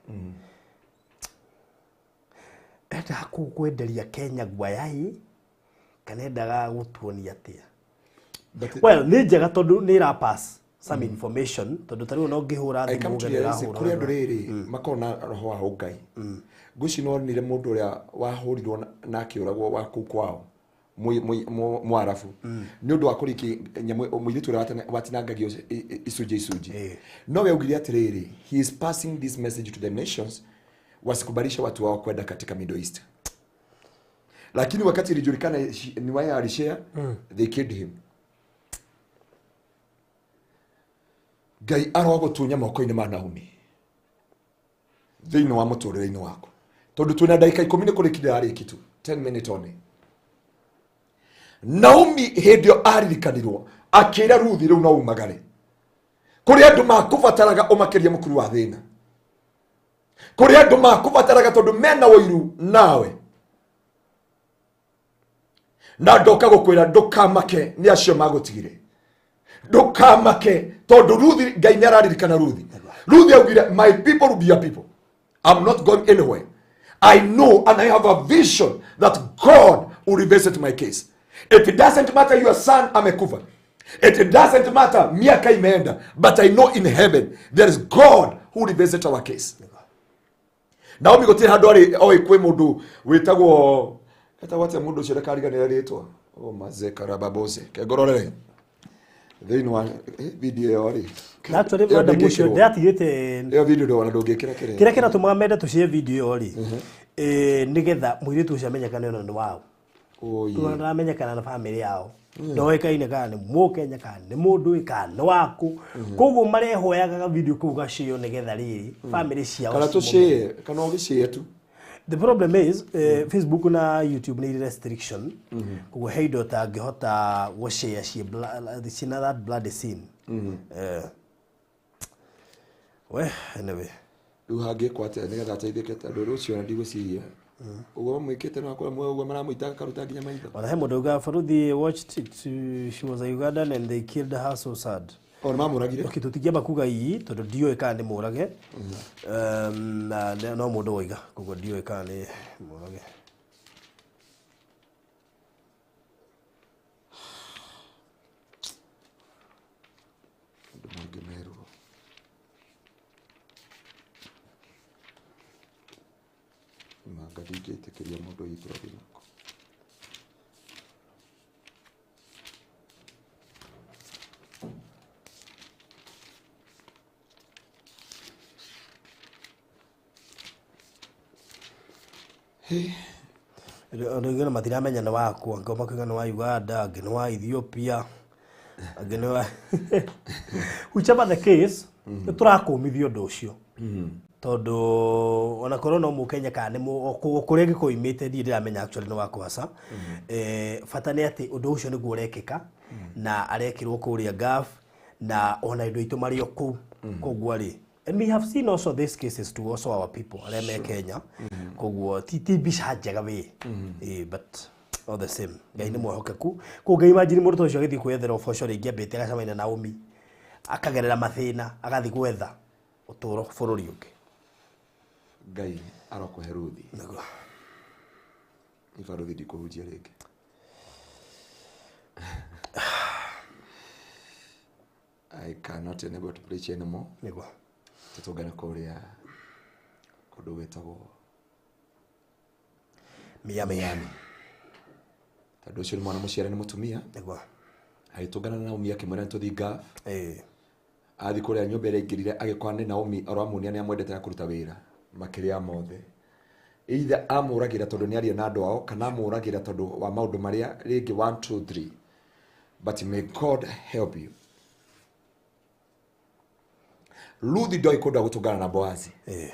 endaga kwenderia Kenya guayai kana endaga gũtuonia atĩa? Well, nĩ njega tondũ nĩ ĩra pass some information tondũ ta rĩu no ngĩhũra I thimũ come to uge realize ndĩrahũra kũrĩ andũ rĩrĩ makoragwo na roho wa ũngai. Ngwĩciria nonire mũndũ ũrĩa wahũrirwo na akĩũragwo wa kũu kwao Mwarabu nĩ ũndũ wa kũriki nyamũ mũirĩtu ũrĩa watinangagio icunjĩ icunjĩ. No we augire atĩrĩrĩ, he is passing this message to the nations wasikubalishe watu wao kwenda katika Middle East. Lakini wakati ilijulikana ni wao alishare, they killed him. Ngai arogũtunya moko-inĩ ma Naomi thĩinĩ wa mũtũrĩre-inĩ waku tondũ twĩna ndagĩka 10 nĩ kũrĩki ndĩrarĩki tu 10 minute only. Naomi hĩndĩ ĩyo aririkanirwo akĩra Ruthi rĩu no umagare kũrĩ andũ makũbataraga ũmakĩrie mũkuru wa thĩna, kũrĩ andũ makũbataraga tondũ mena ũiru nawe, na ndoka gũkwĩra ndũkamake nĩ acio magũtigire, ndũkamake tondũ Ruthi Ngai nĩ araririkana Ruthi. Ruthi augire my people will be your people, I'm not going anywhere. I know and I have a vision that God will revisit my case. It doesn't matter your son amekufa, it doesn't matter miaka imeenda, but I know in heaven there is God who revisit our case. Naomi gũtirĩ handũ arĩ oĩ kwĩ mũndũ wĩtagwo etagwo atĩa mũndũ ũcio ndakariganĩra rĩtwa o maze karababose kengororere thĩinĩ wa video ĩyo rĩ. Actually madam ũcio ndĩratigĩte ĩyo video ndona ndũngĩkĩra kĩrĩa kĩrĩa kĩratũmaga mende tũcie video ĩyo rĩ nĩgetha mũirĩtu ũcio amenyekane ona nĩ wao. Tondũ ndaramenyekana na bamĩrĩ yao, ndoĩkaine kana nĩ mũkenya kana nĩ mũndũ kana nĩ waku, koguo marehoyaga video kau gacio nĩgetha rĩrĩ bamĩrĩ ciao kana tũcie kana ũgĩcie tu. The problem is Facebook na YouTube nĩ restriction, koguo he indo ũtangĩhota gũshare ciĩ na that bloody scene. We anyway rĩu hangĩkwo atĩa nĩgetha ateithĩke tondũ rũciũ ona ndigwĩciria ũguo mamwĩkĩte no akorwo ũguo maramũita akaruta nginya maitho. Ona he mũndũ uga Faruthi watched it, she was a Ugandan and they killed her, so sad. O nĩ mamũragire? Okay, tũtingĩamba kuga ii tondũ ndiũĩ kana nĩ mũrage. Na no mũndũ woiga koguo ndiũĩ kana nĩ mũrage. Andũ mangĩ merwo. Manga ndingĩtĩkĩria mũndũ aitwo gĩko. Andũ aingĩ matiramenya nĩ waku, angĩ makiuga nĩ wa Uganda, angĩ nĩ wa Ethiopia, angĩ nĩ wa whichever the case, nĩ tũrakũmithia ũndũ ũcio tondũ ona korwo no mũkenya kana nĩ kũrĩa gĩkũyũ imĩte ndiĩ ndĩramenya actually nĩ waku aca. Bata nĩ atĩ ũndũ ũcio nĩguo ũrekĩka na arekĩrwo kũrĩa Gulf na ona indo itũ marĩ o kũu koguo rĩ. And we have seen also these cases to also our people arĩa me Kenya, koguo ti mbica njega wĩ but all the same Ngai nĩ mwehokeku. Koguo imagine mũndũ ta ũcio agĩthiĩ kwĩyethera ũboco rĩngĩ ambĩte agacemania na Naomi akagerera mathĩna agathiĩ gwetha ũtũũro bũrũri ũngĩ. Ngai arokũhe Ruthi. Nĩguo. Nĩ Baruthi ndikũhunjia rĩngĩ. I cannot enable to preach anymore. Nĩguo. Tũtũngane kũrĩa kũndũ gwĩtagwo Miami. Tondũ ũcio nĩ mwana mũciare nĩ mũtumia. Nĩguo. Agĩtũngana na Naomi akĩmwĩra nĩtũthiĩ Gulf. Ĩĩ. Athiĩ kũrĩa nyũmba ĩrĩa aingĩrire agĩkora nĩ Naomi aramuonia nĩ amwendete na kũruta wĩra makĩria mothe. Either amũragĩra tondũ nĩ aria na andũ ao kana amũragĩra tondũ wa maũndũ marĩa rĩngĩ 1 2 3, but may God help you. Ruthi ndoĩ kũndũ agũtũngana na Boazi. Ĩĩ.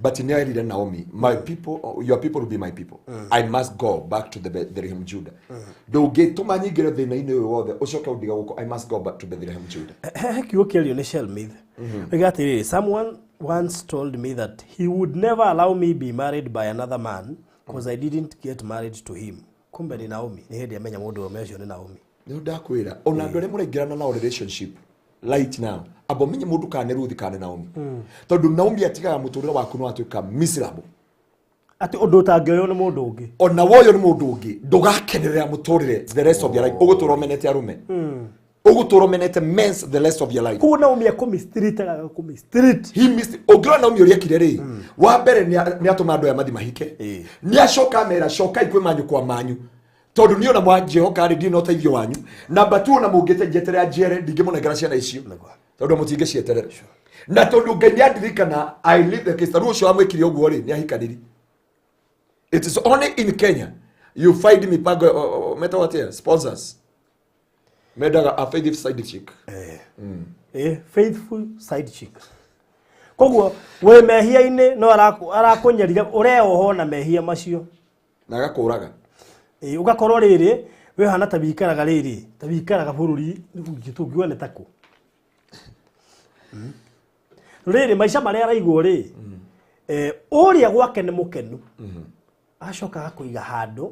But nĩ erire Naomi, my people, your people will be my people. I must go back to the Bethlehem Judah. Ndũngĩtũma nyingĩre thĩna-inĩ ũyũ wothe ũcoke ũndige gũkũ. I must go back to Bethlehem Judah. He kiugo kĩario nĩ Shelmith. Oiga atĩrĩrĩ, someone once told me that he would never allow me be married by another man because I didn't get married to him. Kumbe nĩ Naomi, nĩ hĩndĩ amenya mũndũ ũrũme ũcio nĩ Naomi. Nĩ ndakwĩra ona andũ arĩa mũraingĩrana nao relationship right now, amba ũmenye mũndũ kana nĩ Ruthi kana nĩ Naomi, tondũ Naomi atigaga mũtũrĩre waku nĩ watuĩka miserable. Atĩ ũndũ ũtangĩoywo nĩ mũndũ ũngĩ. Ona woyo nĩ mũndũ ũngĩ ndũgakenerera mũtũrĩre the rest of your life. Ũgũtũra ũmenete arũme, ũgũtũra ũmenete mens the rest of your life. Koguo Naomi akũmistreat agakũmistreat. He missed. Ũngĩrora Naomi ũrĩa ekire rĩ, wa mbere nĩ atũma andũ aya mathi mahike, nĩ acoka amera cokai kwĩ manyu kwa manyu tondũ niĩ ona mwanjĩhoka rĩ ndirĩ na ũteithio wanyu. Namba tu ona mũngĩte njeterera njiere ndingĩmũnengera ciana icio tondũ mũtingĩcieterera, na tondũ Ngai nĩ andirikana I leave the case. Tarĩu ũcio wamwĩkire ũguo rĩ nĩ ahikaniri. It is only in Kenya you find mipango metagwo atĩa, sponsors mendaga a faithful side chick. Faithful side chick. Koguo wĩ mehia-inĩ no arakũnyarira ũreohwo na mehia macio na agakũraga. Ĩĩ, ũgakorwo rĩrĩ wĩ hana ta wikaraga rĩrĩ ta wikaraga bũrũri tũngiuga nĩ takũ rĩrĩ maica marĩa araigwo rĩ, ũrĩa gwake nĩ mũkenu, acoka agakũiga handũ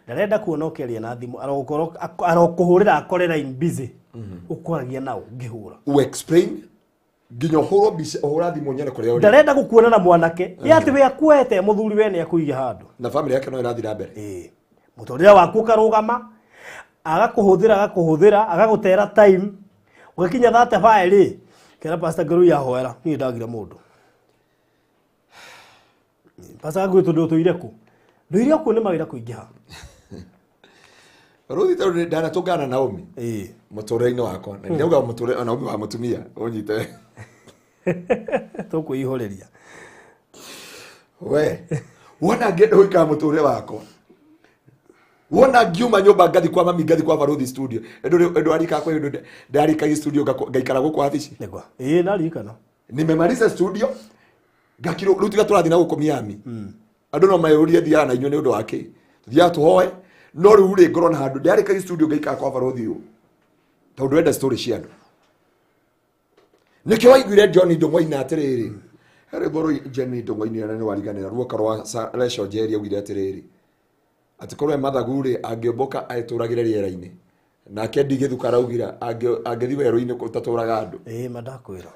ndarenda kuona ũkĩaria na thimũ, arokũhũrĩra akore line busy ũkwaragia nao ngĩhũra. U explain nginya ũhũrwo mbica ũhũra thimũ nyone kũrĩa ũrĩ. Ndarenda gũkuona na mwanake ye atĩ we akuete mũthuri we nĩ akũiga handũ na family yake no ĩrathiĩ na mbere. Ĩĩ, mũtũrĩre waku ũkarũgama, agakũhũthĩra agakũhũthĩra agagũtera time ũgakinya 35 rĩ kera Pastor Ngũrũi ahoera niĩ ndagire mũndũ. Pastor Ngũrũi tondũ ũtũire kũ ndũire kuo nĩ mawĩra kũingĩha. Ruthi tondũ ndanatũngana na Naomi Ĩĩ. mũtũrĩre-inĩ wakwa na ndauga mũtũrĩre Naomi wa mũtumia ũnyite Tũkwĩihũrĩria. We wona ngĩenda gũikara mũtũrĩre wakwa, wona ngiuma nyũmba ngathi kwa mami ngathi kwa Baruthi studio ĩndũ arika kwa ĩndũ ndarika studio ngaikara gũkũ wabici. Nĩguo. Ĩĩ naririkana. Nimemaliza studio ngakirwo rĩu tiga tũrathiĩ na gũkũ Miami, andũ no meyũrie thiaga na inyuĩ nĩ ũndũ wa kĩ, tũthiaga tũhoe no rĩu rĩ ngorwo na handũ ndarika studio ngaikara kwa Baruthi ũũ tondũ enda story cia andũ. Nĩkĩo waiguire John Ndũng'wa atĩrĩrĩ, harĩ rwĩmbo John Ndũng'wa na nĩ wariganĩra ruoka rwa Rachel Njeri augire atĩrĩrĩ atĩ korwo e mathagu rĩ angĩũmbũka etũragĩre rĩera-inĩ, nake Ndigĩthuka araugira angĩthiĩ werũ-inĩ gũtatũraga andũ. Ĩĩ mandakwĩra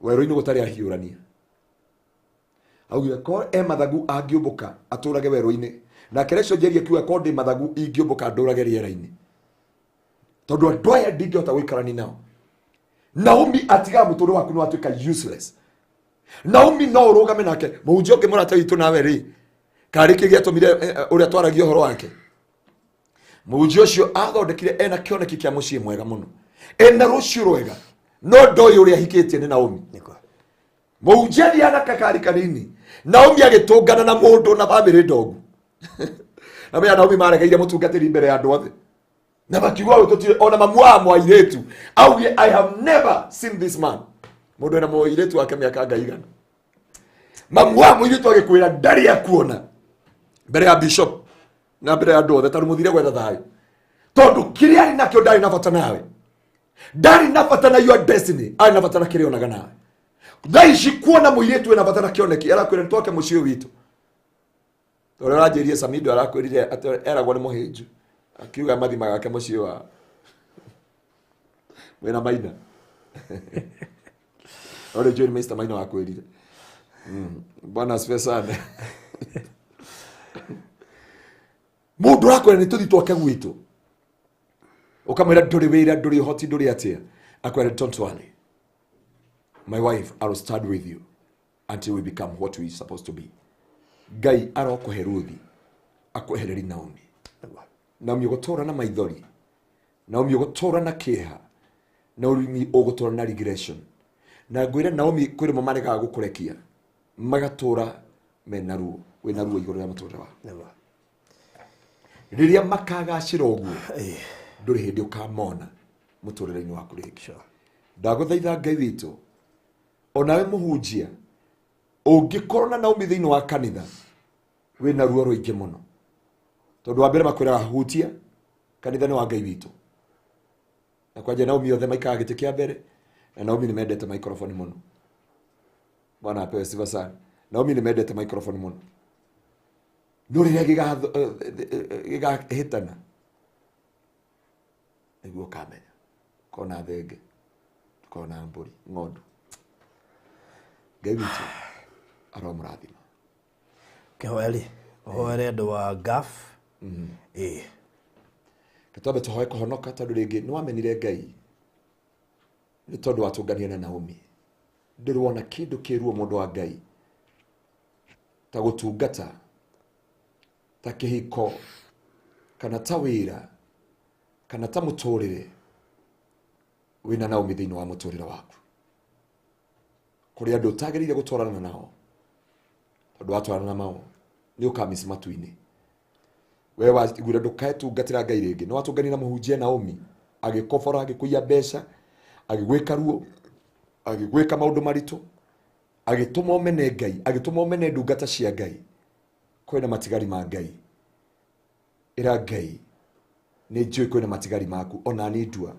werũ-inĩ gũtarĩ ahiũrania, augire korwo e mathagu angĩũmbũka atũrage werũ-inĩ, nake Rachel Njeri akiuga korwo ndĩ mathagu ingĩũmbũka ndũrage rĩera-inĩ tondũ andũ aya ndingĩhota gũikarania nao. Naomi atigaga mũtũrĩre waku nĩ watuĩka useless. Naomi no ũrũgame nake mũhunjia ũngĩ mũrata witũ nawe rĩ karĩ kĩ gĩatũmire ũrĩa twaragia ũhoro wake, mũhunjia ũcio athondekire ena kĩoneki kĩa mũciĩ mwega mũno, ena rũciũ rwega, no ndoĩ ũrĩa ahikĩtie nĩ Naomi. Mũhunjia athiaga na kakari kanini, Naomi agĩtũngana na mũndũ na bamĩrĩ ndogu na menya Naomi maregeire mũtungatĩri mbere ya andũ othe na makiuga ũyũ tũtirĩ ona mamu wa mwairĩtu augire I have never seen this man. Mũndũ ena mũirĩtu wake mĩaka ngai igana, mamu wa mũirĩtu agĩkwĩra ndarĩ akuona mbere ya bishop na mbere ya andũ othe tondũ mũthire gwetha thayũ, tondũ kĩrĩa arĩ nakĩo ndarĩ na bata nawe, ndarĩ na bata na your destiny, arĩ na bata na kĩrĩa onaga nawe. Thaa ici kuona mũirĩtu ena bata na kĩoneki arakwĩra nĩ twake mũciĩ ũyũ witũ, tondũ ũranjĩrie Samido arakwĩrire atĩ eragwo nĩ mũhĩnju akiuga mathima gake mũciĩ wa wĩna Maina. Ore John Mr. Maina wakwĩrire. Bwana asifiwe sana. Mũndũ ũrakwĩra nĩ tũthiĩ twake gwitũ, ũkamwĩra ndũrĩ wĩra ndũrĩ ũhoti ndũrĩ atĩa, akwĩra don't worry my wife, I will stand with you until we become what we supposed to be. Ngai arokũhe Ruthi akwehereri Naomi. Naomi ũgũtũra na maithori Naomi ũgũtũra na kĩeha, Naomi ũgũtũra na regression. Na ngwĩre Naomi kwĩ rĩmwe maregaga gũkũrekia magatũra mena ruo, wĩna ruo igũrũ rĩa mũtũrĩre waku. Nĩguo. Rĩrĩa makagacĩra ũguo, ndũrĩ hĩndĩ ũkamona mũtũrĩre-inĩ waku rĩngĩ. Sure. Ndagũthaitha Ngai witũ, onawe mũhunjia ũngĩkorwo na Naomi thĩinĩ wa kanitha, wĩna ruo rũingĩ mũno, tondũ wa mbere makwĩraga hutia kanitha nĩ wa Ngai witũ, na kwanja Naomi othe maikaraga gĩtĩ kĩa mbere, na Naomi nĩ mendete microphone mũno. Bwana apewe sifa sana. Naomi nĩ mendete microphone mũno, no rĩrĩa gĩgahĩtana nĩguo ũkamenya kona thenge kona mbũri ng'ondu. Ngai witũ aromũrathima. Kĩhoya rĩ, ũhoere andũ wa gaf ĩĩ. Twambe tũhoe kũhonoka, tondũ rĩngĩ nĩ wamenire Ngai nĩ tondũ watũnganire na Naomi. Ndũrĩ wona kĩndũ kĩruo mũndũ wa Ngai ta gũtungata, ta kĩhiko, kana ta wĩra, kana ta mũtũrĩre wĩna Naomi thĩinĩ wa mũtũrĩre waku. Kũrĩ andũ ũtagĩrĩire gũtwarana nao, tondũ watwarana nao nĩ ũkamisi matu-inĩ. We waiguire ndũkaetungatĩra Ngai rĩngĩ, nĩ watũnganire na mũhunjia Naomi, agĩkobora, agĩkũiya mbeca, agĩgwĩka ruo, agĩgwĩka maũndũ maritũ, agĩtũma ũmene Ngai, agĩtũma ũmene ndungata cia Ngai. Kwĩna matigari ma Ngai. Ĩra Ngai, nĩ njũĩ kwĩna matigari maku, ona niĩ ndua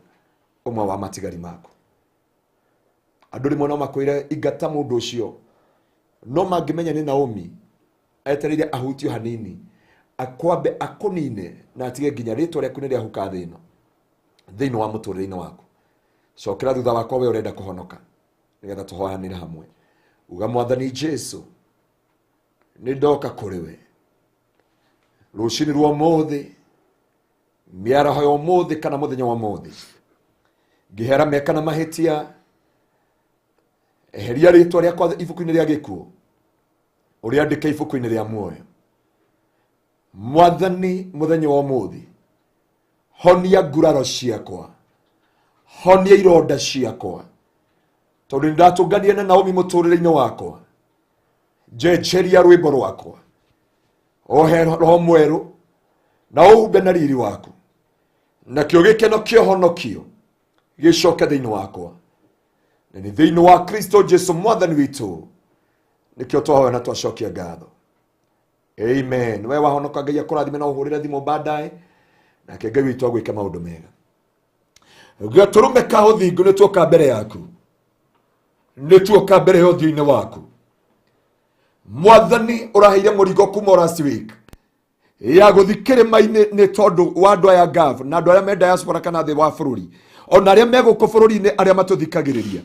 ũmwe wa matigari maku. Andũ rĩmwe no makwĩre ingata mũndũ ũcio, no mangĩmenya nĩ Naomi etereire ahutio hanini, akwambe akũnine na atige nginya rĩtwa rĩaku nĩ rĩahuka thĩ ĩno thĩinĩ wa mũtũrĩre-inĩ waku. Cokera thutha wakwa we ũrenda kũhonoka, nĩgetha tũhoyanĩre hamwe. Uga, Mwathani Jesu, nĩ ndoka kũrĩ we rũcinĩ rwa ũmũthĩ, mĩaraho ya ũmũthĩ kana mũthenya wa ũmũthĩ, ngĩhera meka na mahĩtia, eheria rĩtwa rĩakwa ibuku-inĩ rĩa gĩkuũ, ũrĩandĩke ibuku-inĩ rĩa muoyo. Mwathani, mũthenya wa ũmũthĩ honia nguraro ciakwa, honia ironda ciakwa, tondũ nĩ ndatũnganire na Naomi mũtũrĩre-inĩ wakwa. Njenjeria rwĩmbo rwakwa, ohe roho mwerũ na ũhumbe na riri waku, nakĩo gĩkeno kĩa ũhonokio gĩcoke thĩinĩ wakwa, na nĩ thĩinĩ wa Kristo Jesu Mwathani witũ nĩkĩo twahoya na twacokia ngatho. Amen. We wahonoka, Ngai akũrathime na ũhũrĩre thimũ baadaye, nake Ngai witũ agwĩke maũndũ mega. Gatũrũme ka ũthingu, nĩ tuoka mbere yaku, nĩ tuoka mbere ya ũthiũ-inĩ waku. Mwathani, ũraheire mũrigo kuma last week ya gũthi kĩrĩma-inĩ nĩ tondũ wa andũ aya Gulf na andũ arĩa me diaspora kana thĩ wa bũrũri, ona arĩa me gũkũ bũrũri-inĩ arĩa matũthikagĩrĩria.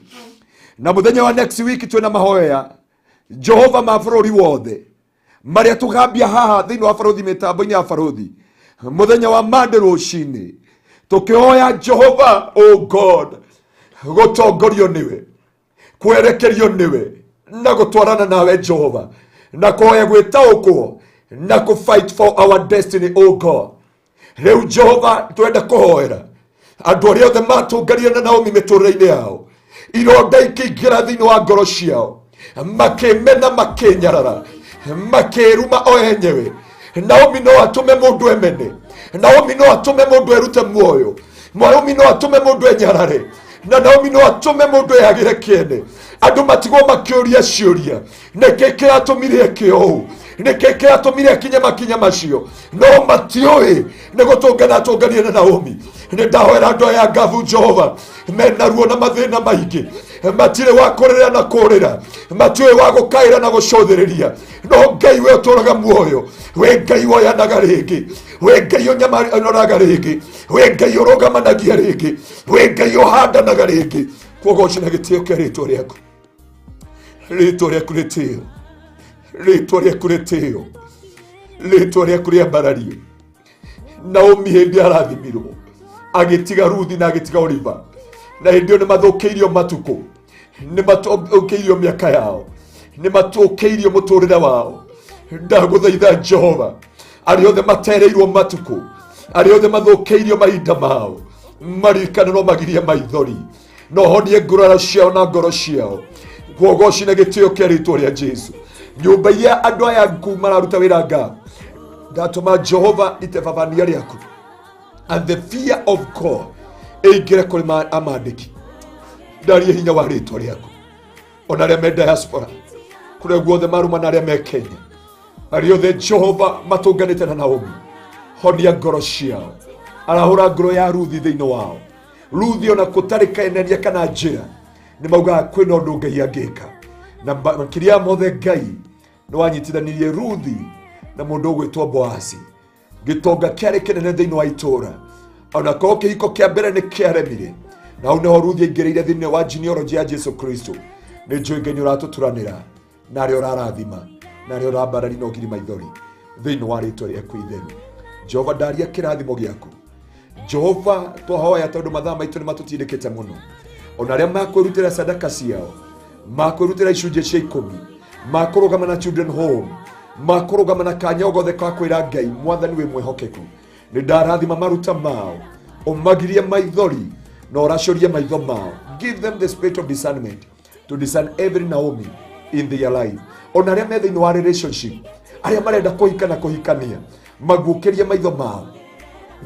Na mũthenya wa next week twĩna mahoya Jehova ma bũrũri wothe marĩa tũgambia haha thĩinĩ wa barothi, mĩtambo-inĩ ya barothi, mũthenya wa Monday rũcinĩ, tũkĩhoya Jehova, oh God, gũtongorio nĩwe, kwerekerio nĩwe na gũtwarana nawe Jehova, na kũhoya gwĩtaũkwo na kũ fight for our destiny, oh God. Rĩu Jehova, twenda kũhoera andũ arĩa othe matũnganire na Naomi mĩtũrĩre-inĩ yao, ironda ikĩingĩra thĩinĩ wa ngoro ciao, makĩmena, makĩnyarara, makĩruma o enyewe. Naomi no atũme mũndũ emene, Naomi no atũme mũndũ erute muoyo, Naomi no atũme mũndũ enyarare, na Naomi no atũme mũndũ eyagĩre kĩene. Andũ matigwo makĩũria ciũria, nĩkĩ kĩratũmire eke ũũ, nĩkĩ kĩratũmire akinye makinya macio? No matiũĩ nĩ gũtũngana atũnganire na Naomi. Nĩ ndahoera andũ aya ngabu Jehova, mena ruo na mathĩna maingĩ, matirĩ wa kũrĩra na kũrĩra, matiũĩ wa gũkaĩra na gũcũthĩrĩria. No Ngai, we ũtũraga muoyo, we Ngai woyanaga rĩngĩ, we Ngai ũnyamanoraga rĩngĩ, we Ngai ũrũgamanagia rĩngĩ, we Ngai ũhandanaga rĩngĩ, kwogoci na gĩtĩo kĩa rĩtwa rĩaku. Rĩtwa rĩaku rĩtĩo, rĩtwa rĩaku rĩtĩo, rĩtwa rĩaku rĩambarario. Naomi hĩndĩ arathimirwo agĩtiga Ruthi na agĩtiga Oliva, na hĩndĩ ĩyo nĩ mathũkĩirio matukũ, nĩ mathũkĩirio mĩaka yao, nĩ mathũkĩirio mũtũrĩre wao. Ndagũthaitha Jehova, arĩa othe matereirwo matukũ, arĩa othe mathũkĩirio mahinda mao, Maririkane no magirie maithori. No honie nguraro ciao na ngoro ciao. Kuogoci na gĩtĩo kĩa rĩtwa rĩa Jesu. Nyũmba iria andũ aya aku mararuta wĩra nga. Ndatũma Jehova itebabania rĩaku. And the fear of God ĩingĩre kũrĩ amandĩki. Ndarie hinya wa rĩtwa rĩaku. Ona arĩa me diaspora kũrĩa guothe maruma na arĩa me Kenya, arĩa othe Jehova matũnganĩte na Naomi, honia ngoro ciao, arahũra ngoro ya Ruthi thĩinĩ wao. Ruthi ona gũtarĩ kenania kana njĩra, nĩ maugaga kwĩna ũndũ Ngai angĩka, na makĩria mothe Ngai nĩ wanyitithanirie Ruthi na mũndũ ũgwĩtwo Boazi. Gĩtonga kĩarĩ kĩnene thĩinĩ wa itũũra, ona korwo kĩhiko kĩa mbere nĩ kĩaremire, na hau nĩho Ruthi aingĩrĩire thĩinĩ wa genealogy ya Jesu Kristo. Nĩ njũĩ Ngai nĩ ũratũturanĩra, na arĩa ũrarathima, na arĩa ũrambarari na ũgiri maithori thĩinĩ wa rĩtwa rĩaku itheru. Jehova, ndaria kĩrathimo gĩaku. Jehova, twahoya tondũ mathaa maitũ nĩ matũtindĩkĩte mũno. Ona arĩa makwĩrutĩra sadaka ciao, makwĩrutĩra icunjĩ cia 10, makũrũgama na children home, makũrũgama na kanya gothe ka kwĩra Ngai mwathani wĩ mwĩhokeku, nĩ ndarathima maruta mao, ũmagirie maithori na ũracũrie maitho mao. Give them the spirit of discernment to discern every Naomi in their life. Ona arĩa me thĩinĩ wa relationship, arĩa marenda kũhika na kũhikania, maguũkĩrie maitho mao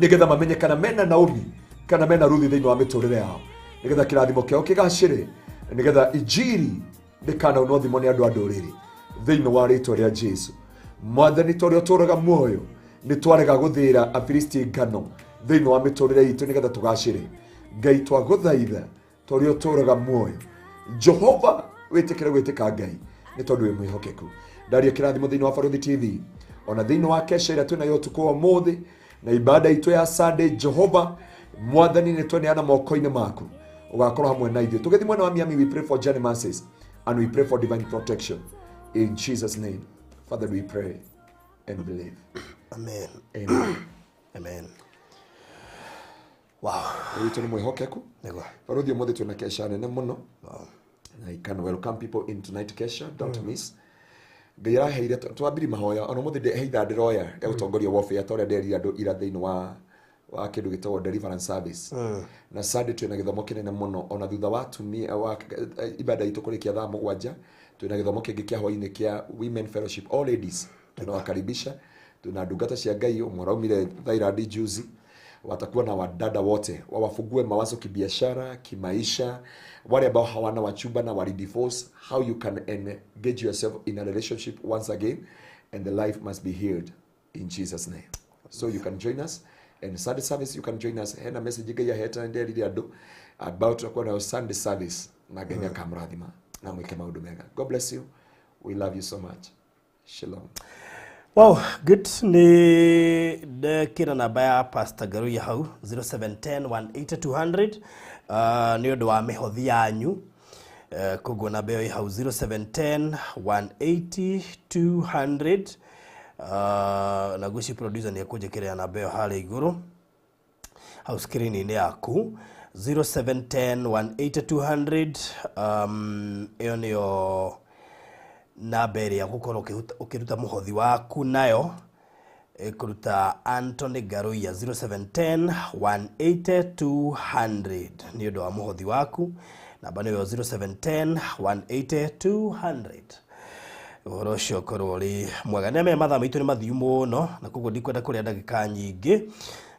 nĩgetha mamenye kana mena Naomi kana mena Ruthi thĩinĩ wa mĩtũrĩre yao, nĩgetha kĩrathimo kĩao kĩgacĩre, nĩgetha injiri ndĩkanaunwo thimo nĩ andũ a ndũrĩrĩ thĩinĩ wa rĩtwa rĩa Jesu. Mwathani, ta ũrĩa ũtũũraga muoyo, nĩ twarega gũthĩĩra Afilisti ngano thĩinĩ wa mĩtũrĩre itũ nĩgetha tũgacĩre. Ngai, twagũthaitha ta ũrĩa ũtũũraga muoyo, Jehova, wĩtĩkĩre gwĩtĩka Ngai nĩ tondũ wĩ mwĩhokeku. Ndaria kĩrathimo thĩinĩ wa Barũthi TV, ona thĩinĩ wa kesha ĩrĩa twĩnayo ũtukũ wa ũmũthĩ na ibada itũ ya Sunday. Jehova mwathani, nĩ tweneana moko-inĩ maku, ũgakorwo hamwe na ithuĩ. Tũgĩthiĩ mwena wa Miami, we pray for journey mercies and we pray for divine protection in Jesus name. Father, we pray and believe. Amen. Amen. Amen. Wow. Witũ nĩ mwĩhokeku. Nĩguo. Barũthi, ũmũthĩ twĩna kesha nene mũno. Wow. I can welcome people in tonight kesha, don't miss. Ngai araheire twambiri mahoya ona ũmũthĩ he ithaa ndĩroya ya gũtongoria warfare ta ũrĩa nderire andũ ira thĩinĩ wa kĩndũ gĩtagwo deliverance service. Na Sunday twĩna gĩthomo kĩnene mũno, ona thutha wa atumia wa ibada itũ kũrĩkia thaa 7, twĩna gĩthomo kĩngĩ kĩa hwainĩ kĩa women fellowship, all ladies tunawakaribisha. Tuna ndungata cia Ngai, ũmwe araumire Thailand juzi, watakuwa na wadada wote wawafungue mawazo kibiashara, kimaisha, wale ambao hawana wachumba na wali divorce, how you can engage yourself in a relationship once again, and the life must be healed in Jesus name. So you can join us and Sunday service, you can join us. Hena message Ngai aheta nderire andũ about tutakuwa nayo Sunday service, na Ngai nĩakamũrathima na mwĩke maũndũ mega. God bless you, we love you so much. Shalom. Wow, good. Nĩ ndekĩra namba ya Pastor Ngaruiya hau 0710 180 200 nĩ ũndũ wa mĩhothi yanyu. Koguo namba ĩyo ĩ hau 0710 180 200. Na ngwĩciria producer nĩ ekũnjĩkĩrĩra namba ĩyo harĩa igũrũ hau screen-inĩ yaku, 0710 180 200. Ĩyo nĩyo namba ĩrĩa gũkorwo ũkĩruta mũhothi waku nayo, ĩkũruta Anthony Ngaruiya 0710 180 200 nĩ ũndũ wa mũhothi waku. Namba nĩyo 0710 180 200. Ũhoro ũcio ũkorwo ũrĩ mwega. Nĩ amenya mathaa maitũ nĩ mathiu mũno, na koguo ndikwenda kũrĩa ndagĩka nyingĩ,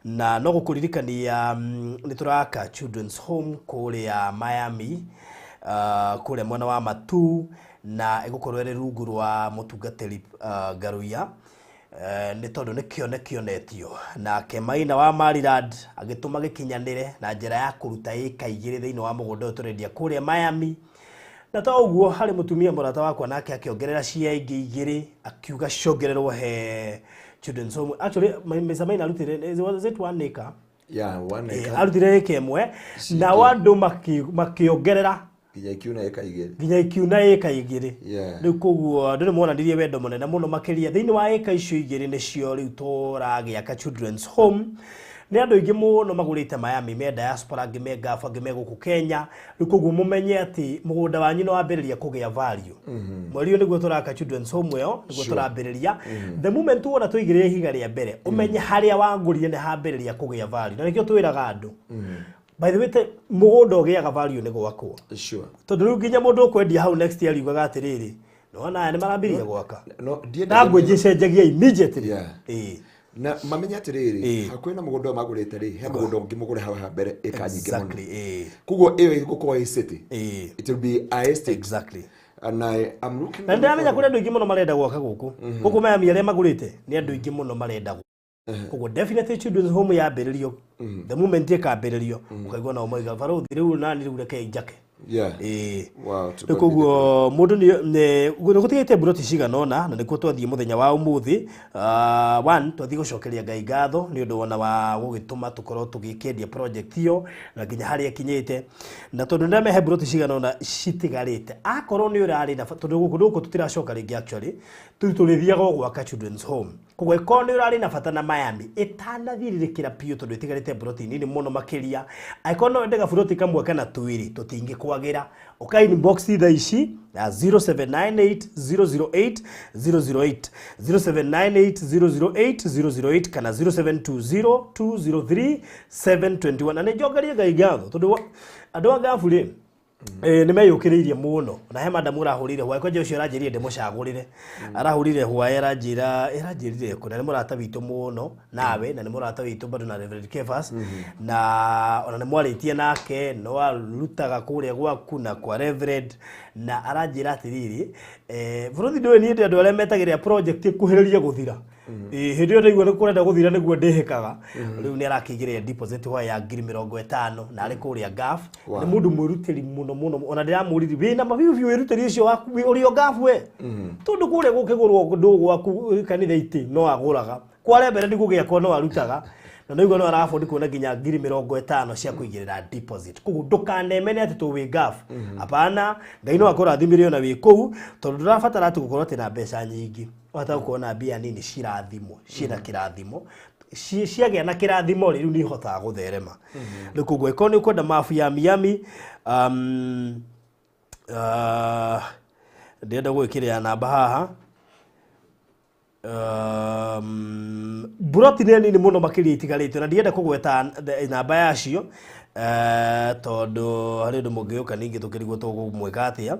na no gũkũririkania nĩ tũraka children's home kũrĩa Miami, kũrĩa mwena wa Matu, na ĩgũkorwo ĩrĩ rungu rwa mũtungatĩri Ngaruiya. Nĩ tondũ nĩ kĩone kĩonetio nake Maina wa Maryland agĩtũma gĩkinyanĩre na njĩra ya kũruta ĩka 2 thĩinĩ wa mũgũnda ũyũ tũrendia kũrĩa Miami. Na to ũguo, harĩ mũtumia mũrata wakwa nake akĩongerera cia ingĩ 2, akiuga ciongererwo he children's home. Actually, Mr. Maina arutire, was it 1 acre? Yeah, 1 acre. Arutire ĩka 1, nao andũ makĩongerera nginya ikiuna ĩka 2, nginya ikiuna ĩka 2. Yeah. Rĩu koguo andũ nĩ monanirie wendo mũnene mũno makĩria. Thĩinĩ wa ĩka icio 2 nĩcio rĩu tũragĩaka children's home, Nĩ andũ aingĩ mũno magũrĩte Miami, me diaspora, angĩ me Gulf, angĩ me gũkũ Kenya. Rĩu koguo mũmenye atĩ mũgũnda wanyu nĩ wambĩrĩria kũgĩa value. Mweri ũyũ nĩguo tũraka children's home ĩyo, nĩguo tũrambĩrĩria. The moment wona tũigĩrĩra ihiga rĩa mbere, ũmenye harĩa wagũrire nĩ hambĩrĩria kũgĩa value. Na nĩkĩo twĩraga andũ, by the way, mũgũnda ũgĩaga value nĩ gwakwo. Tondũ rĩu nginya mũndũ ũkwendia hau next year riugaga atĩrĩrĩ, nĩwona aya nĩ marambirie gwaka. No ndiendaga. Language ĩcenjagia immediately. Ĩĩ. Na mamenye atĩrĩrĩ, hakuhĩ na mũgũnda ũyũ magũrĩte rĩ, he mũgũnda ũngĩ mũgũre hau ha mbere ĩka nyingĩ mũno. Koguo ĩyo ĩgũkorwo ĩ city. It will be a estate. And I am looking Na ndĩramenya kũrĩ andũ aingĩ mũno marenda gwaka gũkũ. Gũkũ Miami arĩa magũrĩte nĩ andũ aingĩ mũno marenda gwaka. Koguo definitely children's home yambĩrĩrio, the moment ĩkambĩrĩrio, ũkaigua nao moiga, "Barũthi, rĩu nani rĩu reke njake." Ĩĩ. Wow, to Rĩu God be the koguo mũndũ nĩ gũtigĩte mburoti cigana ũna, na nĩkuo twathiĩ mũthenya wa ũmũthĩ. One, twathiĩ gũcokeria Ngai ngatho nĩ ũndũ wona wa gũgĩtũma tũkorwo tũgĩkĩendia project ĩyo na nginya harĩa ĩkinyĩte, na tondũ nĩndĩramehe mburoti cigana ũna citigarĩte, akorwo nĩ ũrarĩ na tondũ gũkũ tũtiracoka rĩngĩ, actually tũu tũrĩthiaga o gwaka children's home. Koguo ĩkorwo nĩ ũrarĩ na bata na Miami ĩtanathirĩrĩkĩra biũ, tondũ ĩtigarĩte mburoti nini mũno makĩria, angĩkorwo no wende gaburoti kamwe kana twĩrĩ, tũtingĩkwagĩra, ũka inbox thaa ici na 0798 008 008, 0798 008 008 kana 0720 203 721. Na nĩ njokerie Ngai ngatho tondũ andũ a Gabu rĩ, nĩ meyũkĩrĩirie mũno, na he madamu ũrahũrire hwaĩ kwanja ũcio aranjĩrire ndĩmũcagũrĩre, arahũrire hwaĩ, aranjĩra, aranjĩrire kũ, na nĩ mũrata witũ mũno nawe, na nĩ mũrata witũ bado na Reverend Kefas, na ona nĩ mwarĩtie nake, no arutaga kũrĩa gwaku na kwa Reverend, na aranjĩra atĩrĩrĩ, bũrũri ndũĩ niĩ ndĩ andũ arĩa metagĩrĩra project ĩkuhĩrĩrie gũthira. Ĩĩ, hĩndĩ ĩyo ndaigua nĩ kũrenda gũthira nĩguo ndĩhĩkaga. Rĩu nĩ arakĩigĩrĩra deposit hwaĩ ya 50,000, na arĩ kũrĩa Gulf. Nĩ mũndũ mwĩrutĩri mũno mũno, ona ndĩramũririe wĩna ma biũ biũ wĩrutĩri ũcio waku ũrĩ o Gulf we, tondũ kũrĩa gũkĩgũrwo ndũ gwaku kanitha itĩ no agũraga, kwa Reverend gũgĩakwo no arutaga, na ndaigua no arabondi kuona nginya 50,000 cia kũigĩrĩra deposit. Koguo ndũkanemene atĩ tũ wĩ Gulf, hapana. Ngai no akũrathimire ona wĩ kũu, tondũ ndũrabatara atĩ gũkorwo atĩ na mbeca nyingĩ, wahota gũkorwo na mbia nini cirathimwo, ciĩna kĩrathimo. Ciagĩa na kĩrathimo rĩ, rĩu nĩ ihotaga gũtherema. Rĩu koguo ĩkorwo nĩ ũkwenda mabu ya Miami, ndĩrenda gwĩkĩrĩra namba haha. Mburoti nĩ nini mũno makĩria itigarĩte, na ndienda kũgweta namba yacio, tondũ harĩ ũndũ mũngĩũka ningĩ tũkĩrigwo tũgũmwĩka atĩa.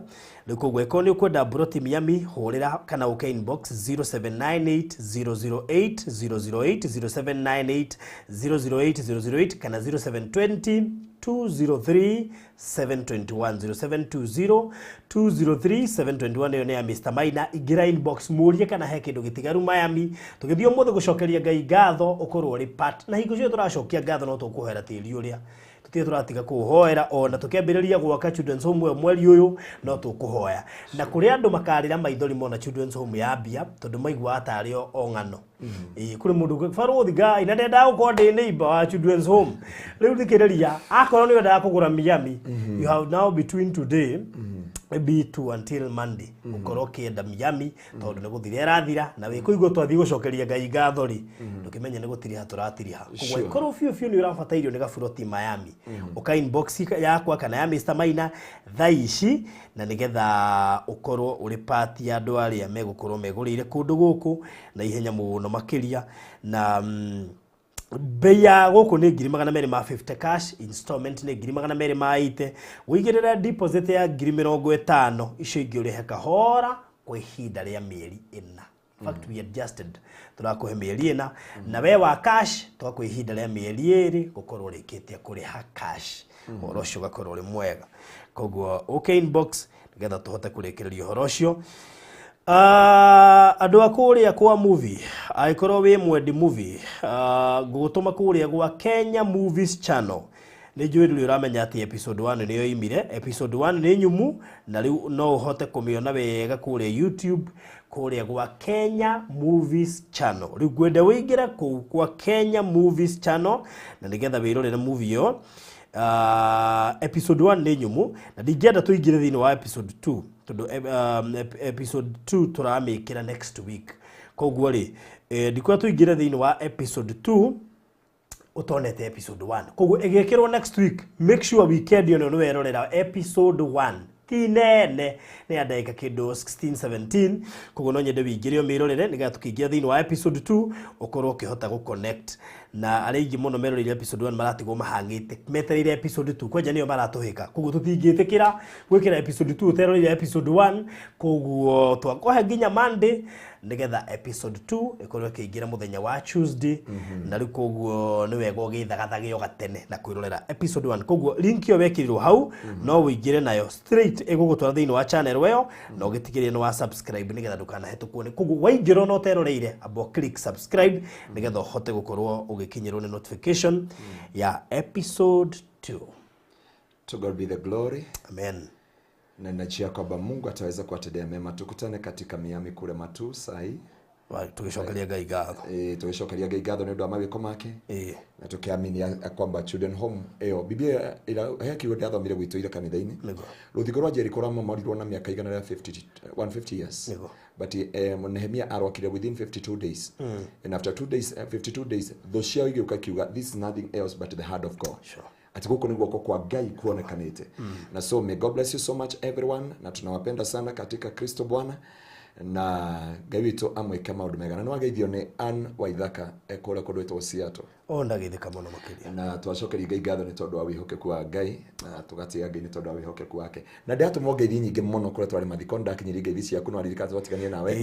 Rĩu koguo ĩkorwo nĩ ũkwenda mburoti Miami, hũrĩra kana ũke inbox 0798 008 008, 0798 008 008 kana 0720 203 721, 0720 203 721. Ĩyo nĩ ya Mr. Maina. Ingĩra inbox mũrie kana he kĩndũ gĩtigaru Miami. Tũgĩthiĩ ũmũthĩ gũcokeria Ngai ngatho, ũkorwo ũrĩ part na hingo ciothe tũracokia ngatho, no tũkũhoera tĩri ũrĩa tũtirĩ tũratiga kũũhoera, ona tũkĩambĩrĩria gwaka children's home ĩyo mweri ũyũ no tũkũhoya, na kũrĩ andũ makarĩra maithori mona children's home yambia, tondũ maiguaga tarĩ o ng'ano. Ĩĩ, kũrĩ mũndũ barũthi Ngai na ndendaga gũkorwo ndĩ neighbor wa children's home. Rĩu thikĩrĩria, akorwo nĩ wendaga kũgũra Miami, you have now between today maybe to until Monday ũkorwo ũkĩenda Miami, tondũ nĩ gũthira ĩrathira, na wĩ kũigua twathiĩ gũcokeria Ngai ngatho rĩ, ndũkĩmenye nĩ gũtiriha tũratiriha. Koguo ĩkorwo biũ biũ nĩ ũrabatairio nĩ gaburoti Miami, ũka inbox yakwa kana ya Mr. Maina thaa ici, na nĩgetha ũkorwo ũrĩ part ya andũ arĩa megũkorwo megũrĩire kũndũ gũkũ na ihenya mũno makĩria. Na bei ya gũkũ nĩ 250,000 cash, installment nĩ 280,000, wĩigĩrĩre deposit ya 50,000, icio ingĩ ũrĩhe kahora kwa ihinda rĩa mĩeri 4. In fact, we adjusted, tũrakũhe mĩeri 4, na we wa cash twakũhe ihinda rĩa mĩeri 2 gũkorwo ũrĩkĩtie kũrĩha cash. Ũhoro ũcio ũgakorwo ũrĩ mwega. Koguo ũke inbox nĩgetha tũhote kũrĩkĩrĩria ũhoro ũcio. Andũ a kũrĩa kwa movie, angĩkorwo wĩ mwendi movie, ngũgũtũma kũrĩa gwa Kenya Movies Channel. Nĩ njũĩ ndũrĩ ũramenya atĩ episode 1 nĩyo imire. Episode 1 nĩ nyumu, na rĩu no ũhote kũmĩona wega kũrĩa YouTube, kũrĩa gwa Kenya Movies Channel. Rĩu ngwenda wĩingĩre kũu kwa Kenya Movies Channel na nĩgetha wĩrorere movie ĩyo. Episode 1 nĩ nyumu, na ndingĩenda tũingĩre thĩinĩ wa episode 2, tondũ episode 2 tũramĩkĩra next week. Koguo rĩ, ndikwenda tũingĩre thĩinĩ wa episode 2. Ũtonete episode 1, koguo ĩgĩkĩrwo next week, make sure weekend ĩno nĩ werorera episode 1. Ti nene, nĩ ya ndagĩka kĩndũ 16 17, koguo no nyende wĩingĩre ũmĩrorere nĩgetha tũkĩingĩra thĩinĩ wa episode 2 ũkorwo ũkĩhota gũconnect. Na arĩa aingĩ mũno meroreire episode 1 maratigwo mahang'ĩte metereire episode 2, kwanja nĩyo maratũhĩka, koguo tũtingĩtĩkĩra gwĩkĩra episode 2 ũteroreire episode 1. Koguo twakũhe nginya Monday nĩgetha episode 2 ĩkorwo ĩkĩingĩra mũthenya wa Tuesday. Na rĩu koguo nĩ wega ũgĩthagathage o gatene na kwĩrorera episode 1. Koguo link ĩyo wekĩrirwo hau no ũingĩre nayo straight, ĩgũgũtwara thĩinĩ wa channel ĩyo na ũgĩtigĩrĩre nĩ wa subscribe nĩgetha ndũkanahĩtũkwo nĩ. Koguo waingĩra ona ũteroreire, amba click subscribe nĩgetha ũhote gũkorwo ũgĩkinyĩrwo nĩ notification ya episode 2. To God be the glory. Amen. Na ninajua kwamba Mungu ataweza kuwatendea mema. Tukutane katika Miami kule Matu sahi. Tũgĩcokeria Ngai ngatho. E, tũgĩcokeria Ngai ngatho nĩ ũndũ wa mawĩko make Ĩĩ. Na tukiamini ya kwamba Children Home ĩyo Biblia ira he kiugo ndĩrathomire gwitũ ira kanitha-inĩ. Rũthingo rwa Jericho rwamomorirwo na mĩaka 150, 150 years. But Nehemia arwakire within 52 days, and after 2 days, 52 days, thũ ciao igĩũka ikiuga, "This is nothing else but the hand of God." Ati gũkũ nĩ guoko kwa Ngai kuonekanĩte. Na so may God bless you so much, everyone, na tunawapenda sana katika Kristo Bwana, na Ngai witũ amwĩke maũndũ mega. Na nĩ wageithio nĩ Ann Waithaka ekũrĩa kũndũ gwĩtagwo Seattle. O ndageithĩka mũno makĩria. Na twacokeria Ngai ngatho nĩ tondũ wa wĩhokeku wa Ngai, na tũgatĩĩa Ngai nĩ tondũ wa wĩhokeku wake. Na ndĩratũmwo ngeithi nyingĩ mũno kũrĩa twarĩ mathiko. Ndakinyirie ngeithi ciaku, no aririkana twatiganie nawe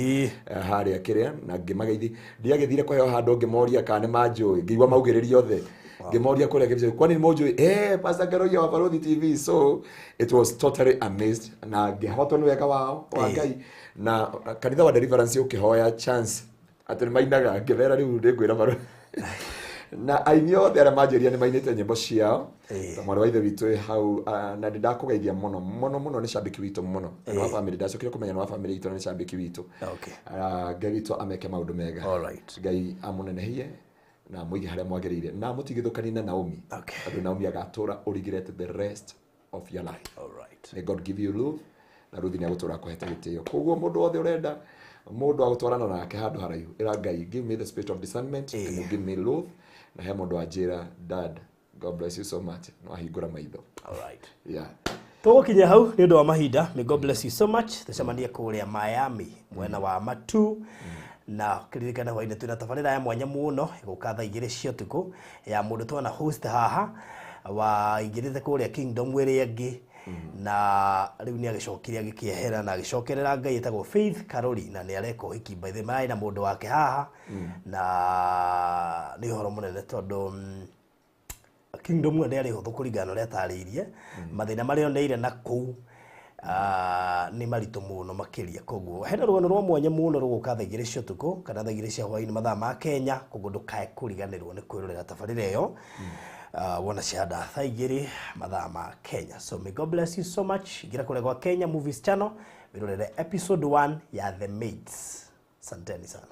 harĩa kĩrĩa na ngĩmageithi. Ndiagĩthire kũheo handũ ngĩmoria kana nĩ manjũĩ, ngĩigua maugĩrĩria othe, ngĩmoria kũrĩa ngĩmĩciĩ, "Kwani nĩ mũnjũĩ?" "Eh, Pastor Ngaruiya wa Barũthi TV." So it was totally amazed na ngĩhotwo nĩ wega wao wa Ngai. Na kanitha wa Deliverance ũkĩhoya chance atĩ nĩ mainaga, ngĩmera rĩu nĩngwĩra Barũthi na aini othe arĩa manjĩria nĩ mainĩte nyĩmbo ciao. Ta mwarĩ wa ithe witũ wĩ hau, na nĩ ndakũgeithia mũno mũno mũno, nĩ cambĩki witũ mũno na nĩ wa family. Ndacokire kũmenya nĩ wa family itũ na nĩ cambĩki witũ. Ngai witũ ameke maũndũ mega. Ngai amũnenehie na mũige harĩa mwagĩrĩire na mũtigithũkanie na Naomi, tondũ Naomi agatũra ũrigirete the rest of your life. May God give you love, na Ruthi nĩ agũtũra akũhete gĩtĩo. Koguo mũndũ wothe ũrenda mũndũ wa gũtwarana nake handũ haraihu, ĩra Ngai, "Give me the spirit of discernment and you give me love." Na he mũndũ wanjĩra, "Dad, God bless you so much," no ahingũra maitho. Yeah. Tũgũkinya hau nĩ ũndũ wa mahinda. May God bless you so much. Tũcemanie kũrĩa Miami mwena wa Matu. Na kĩririkane hwainĩ twĩna tabarĩra ya mwanya mũno ĩgũka thaa 2 cia ũtukũ ya mũndũ twana host haha waingĩrĩte kũrĩa Kingdom ĩrĩa ĩngĩ, na rĩu nĩ agĩcokire agĩkĩehera na agĩcokerera Ngai, ĩtagwo Faith Karori, na nĩ areka ũhiki, by the way, marĩ na mũndũ wake haha. Na nĩ ũhoro mũnene tondũ Kingdom ĩyo ndĩarĩ hũthũ kũringana na ũrĩa atarĩirie mathĩna marĩa oneire na kũu, nĩ maritũ mũno makĩria. Koguo hena rũgano rwa mwanya mũno rũgũka thaa 2 cia ũtukũ kana thaa 2 cia hwaĩ-inĩ mathaa ma Kenya. Koguo ndũkae kũriganĩrwo nĩ kwĩrorera tabarĩra ĩyo wona cianda thaa 2 mathaa ma Kenya. So may God bless you so much. Ingĩra kũrĩa gwa Kenya Movies Channel wĩrorere episode 1 ya The Maids. Asanteni sana.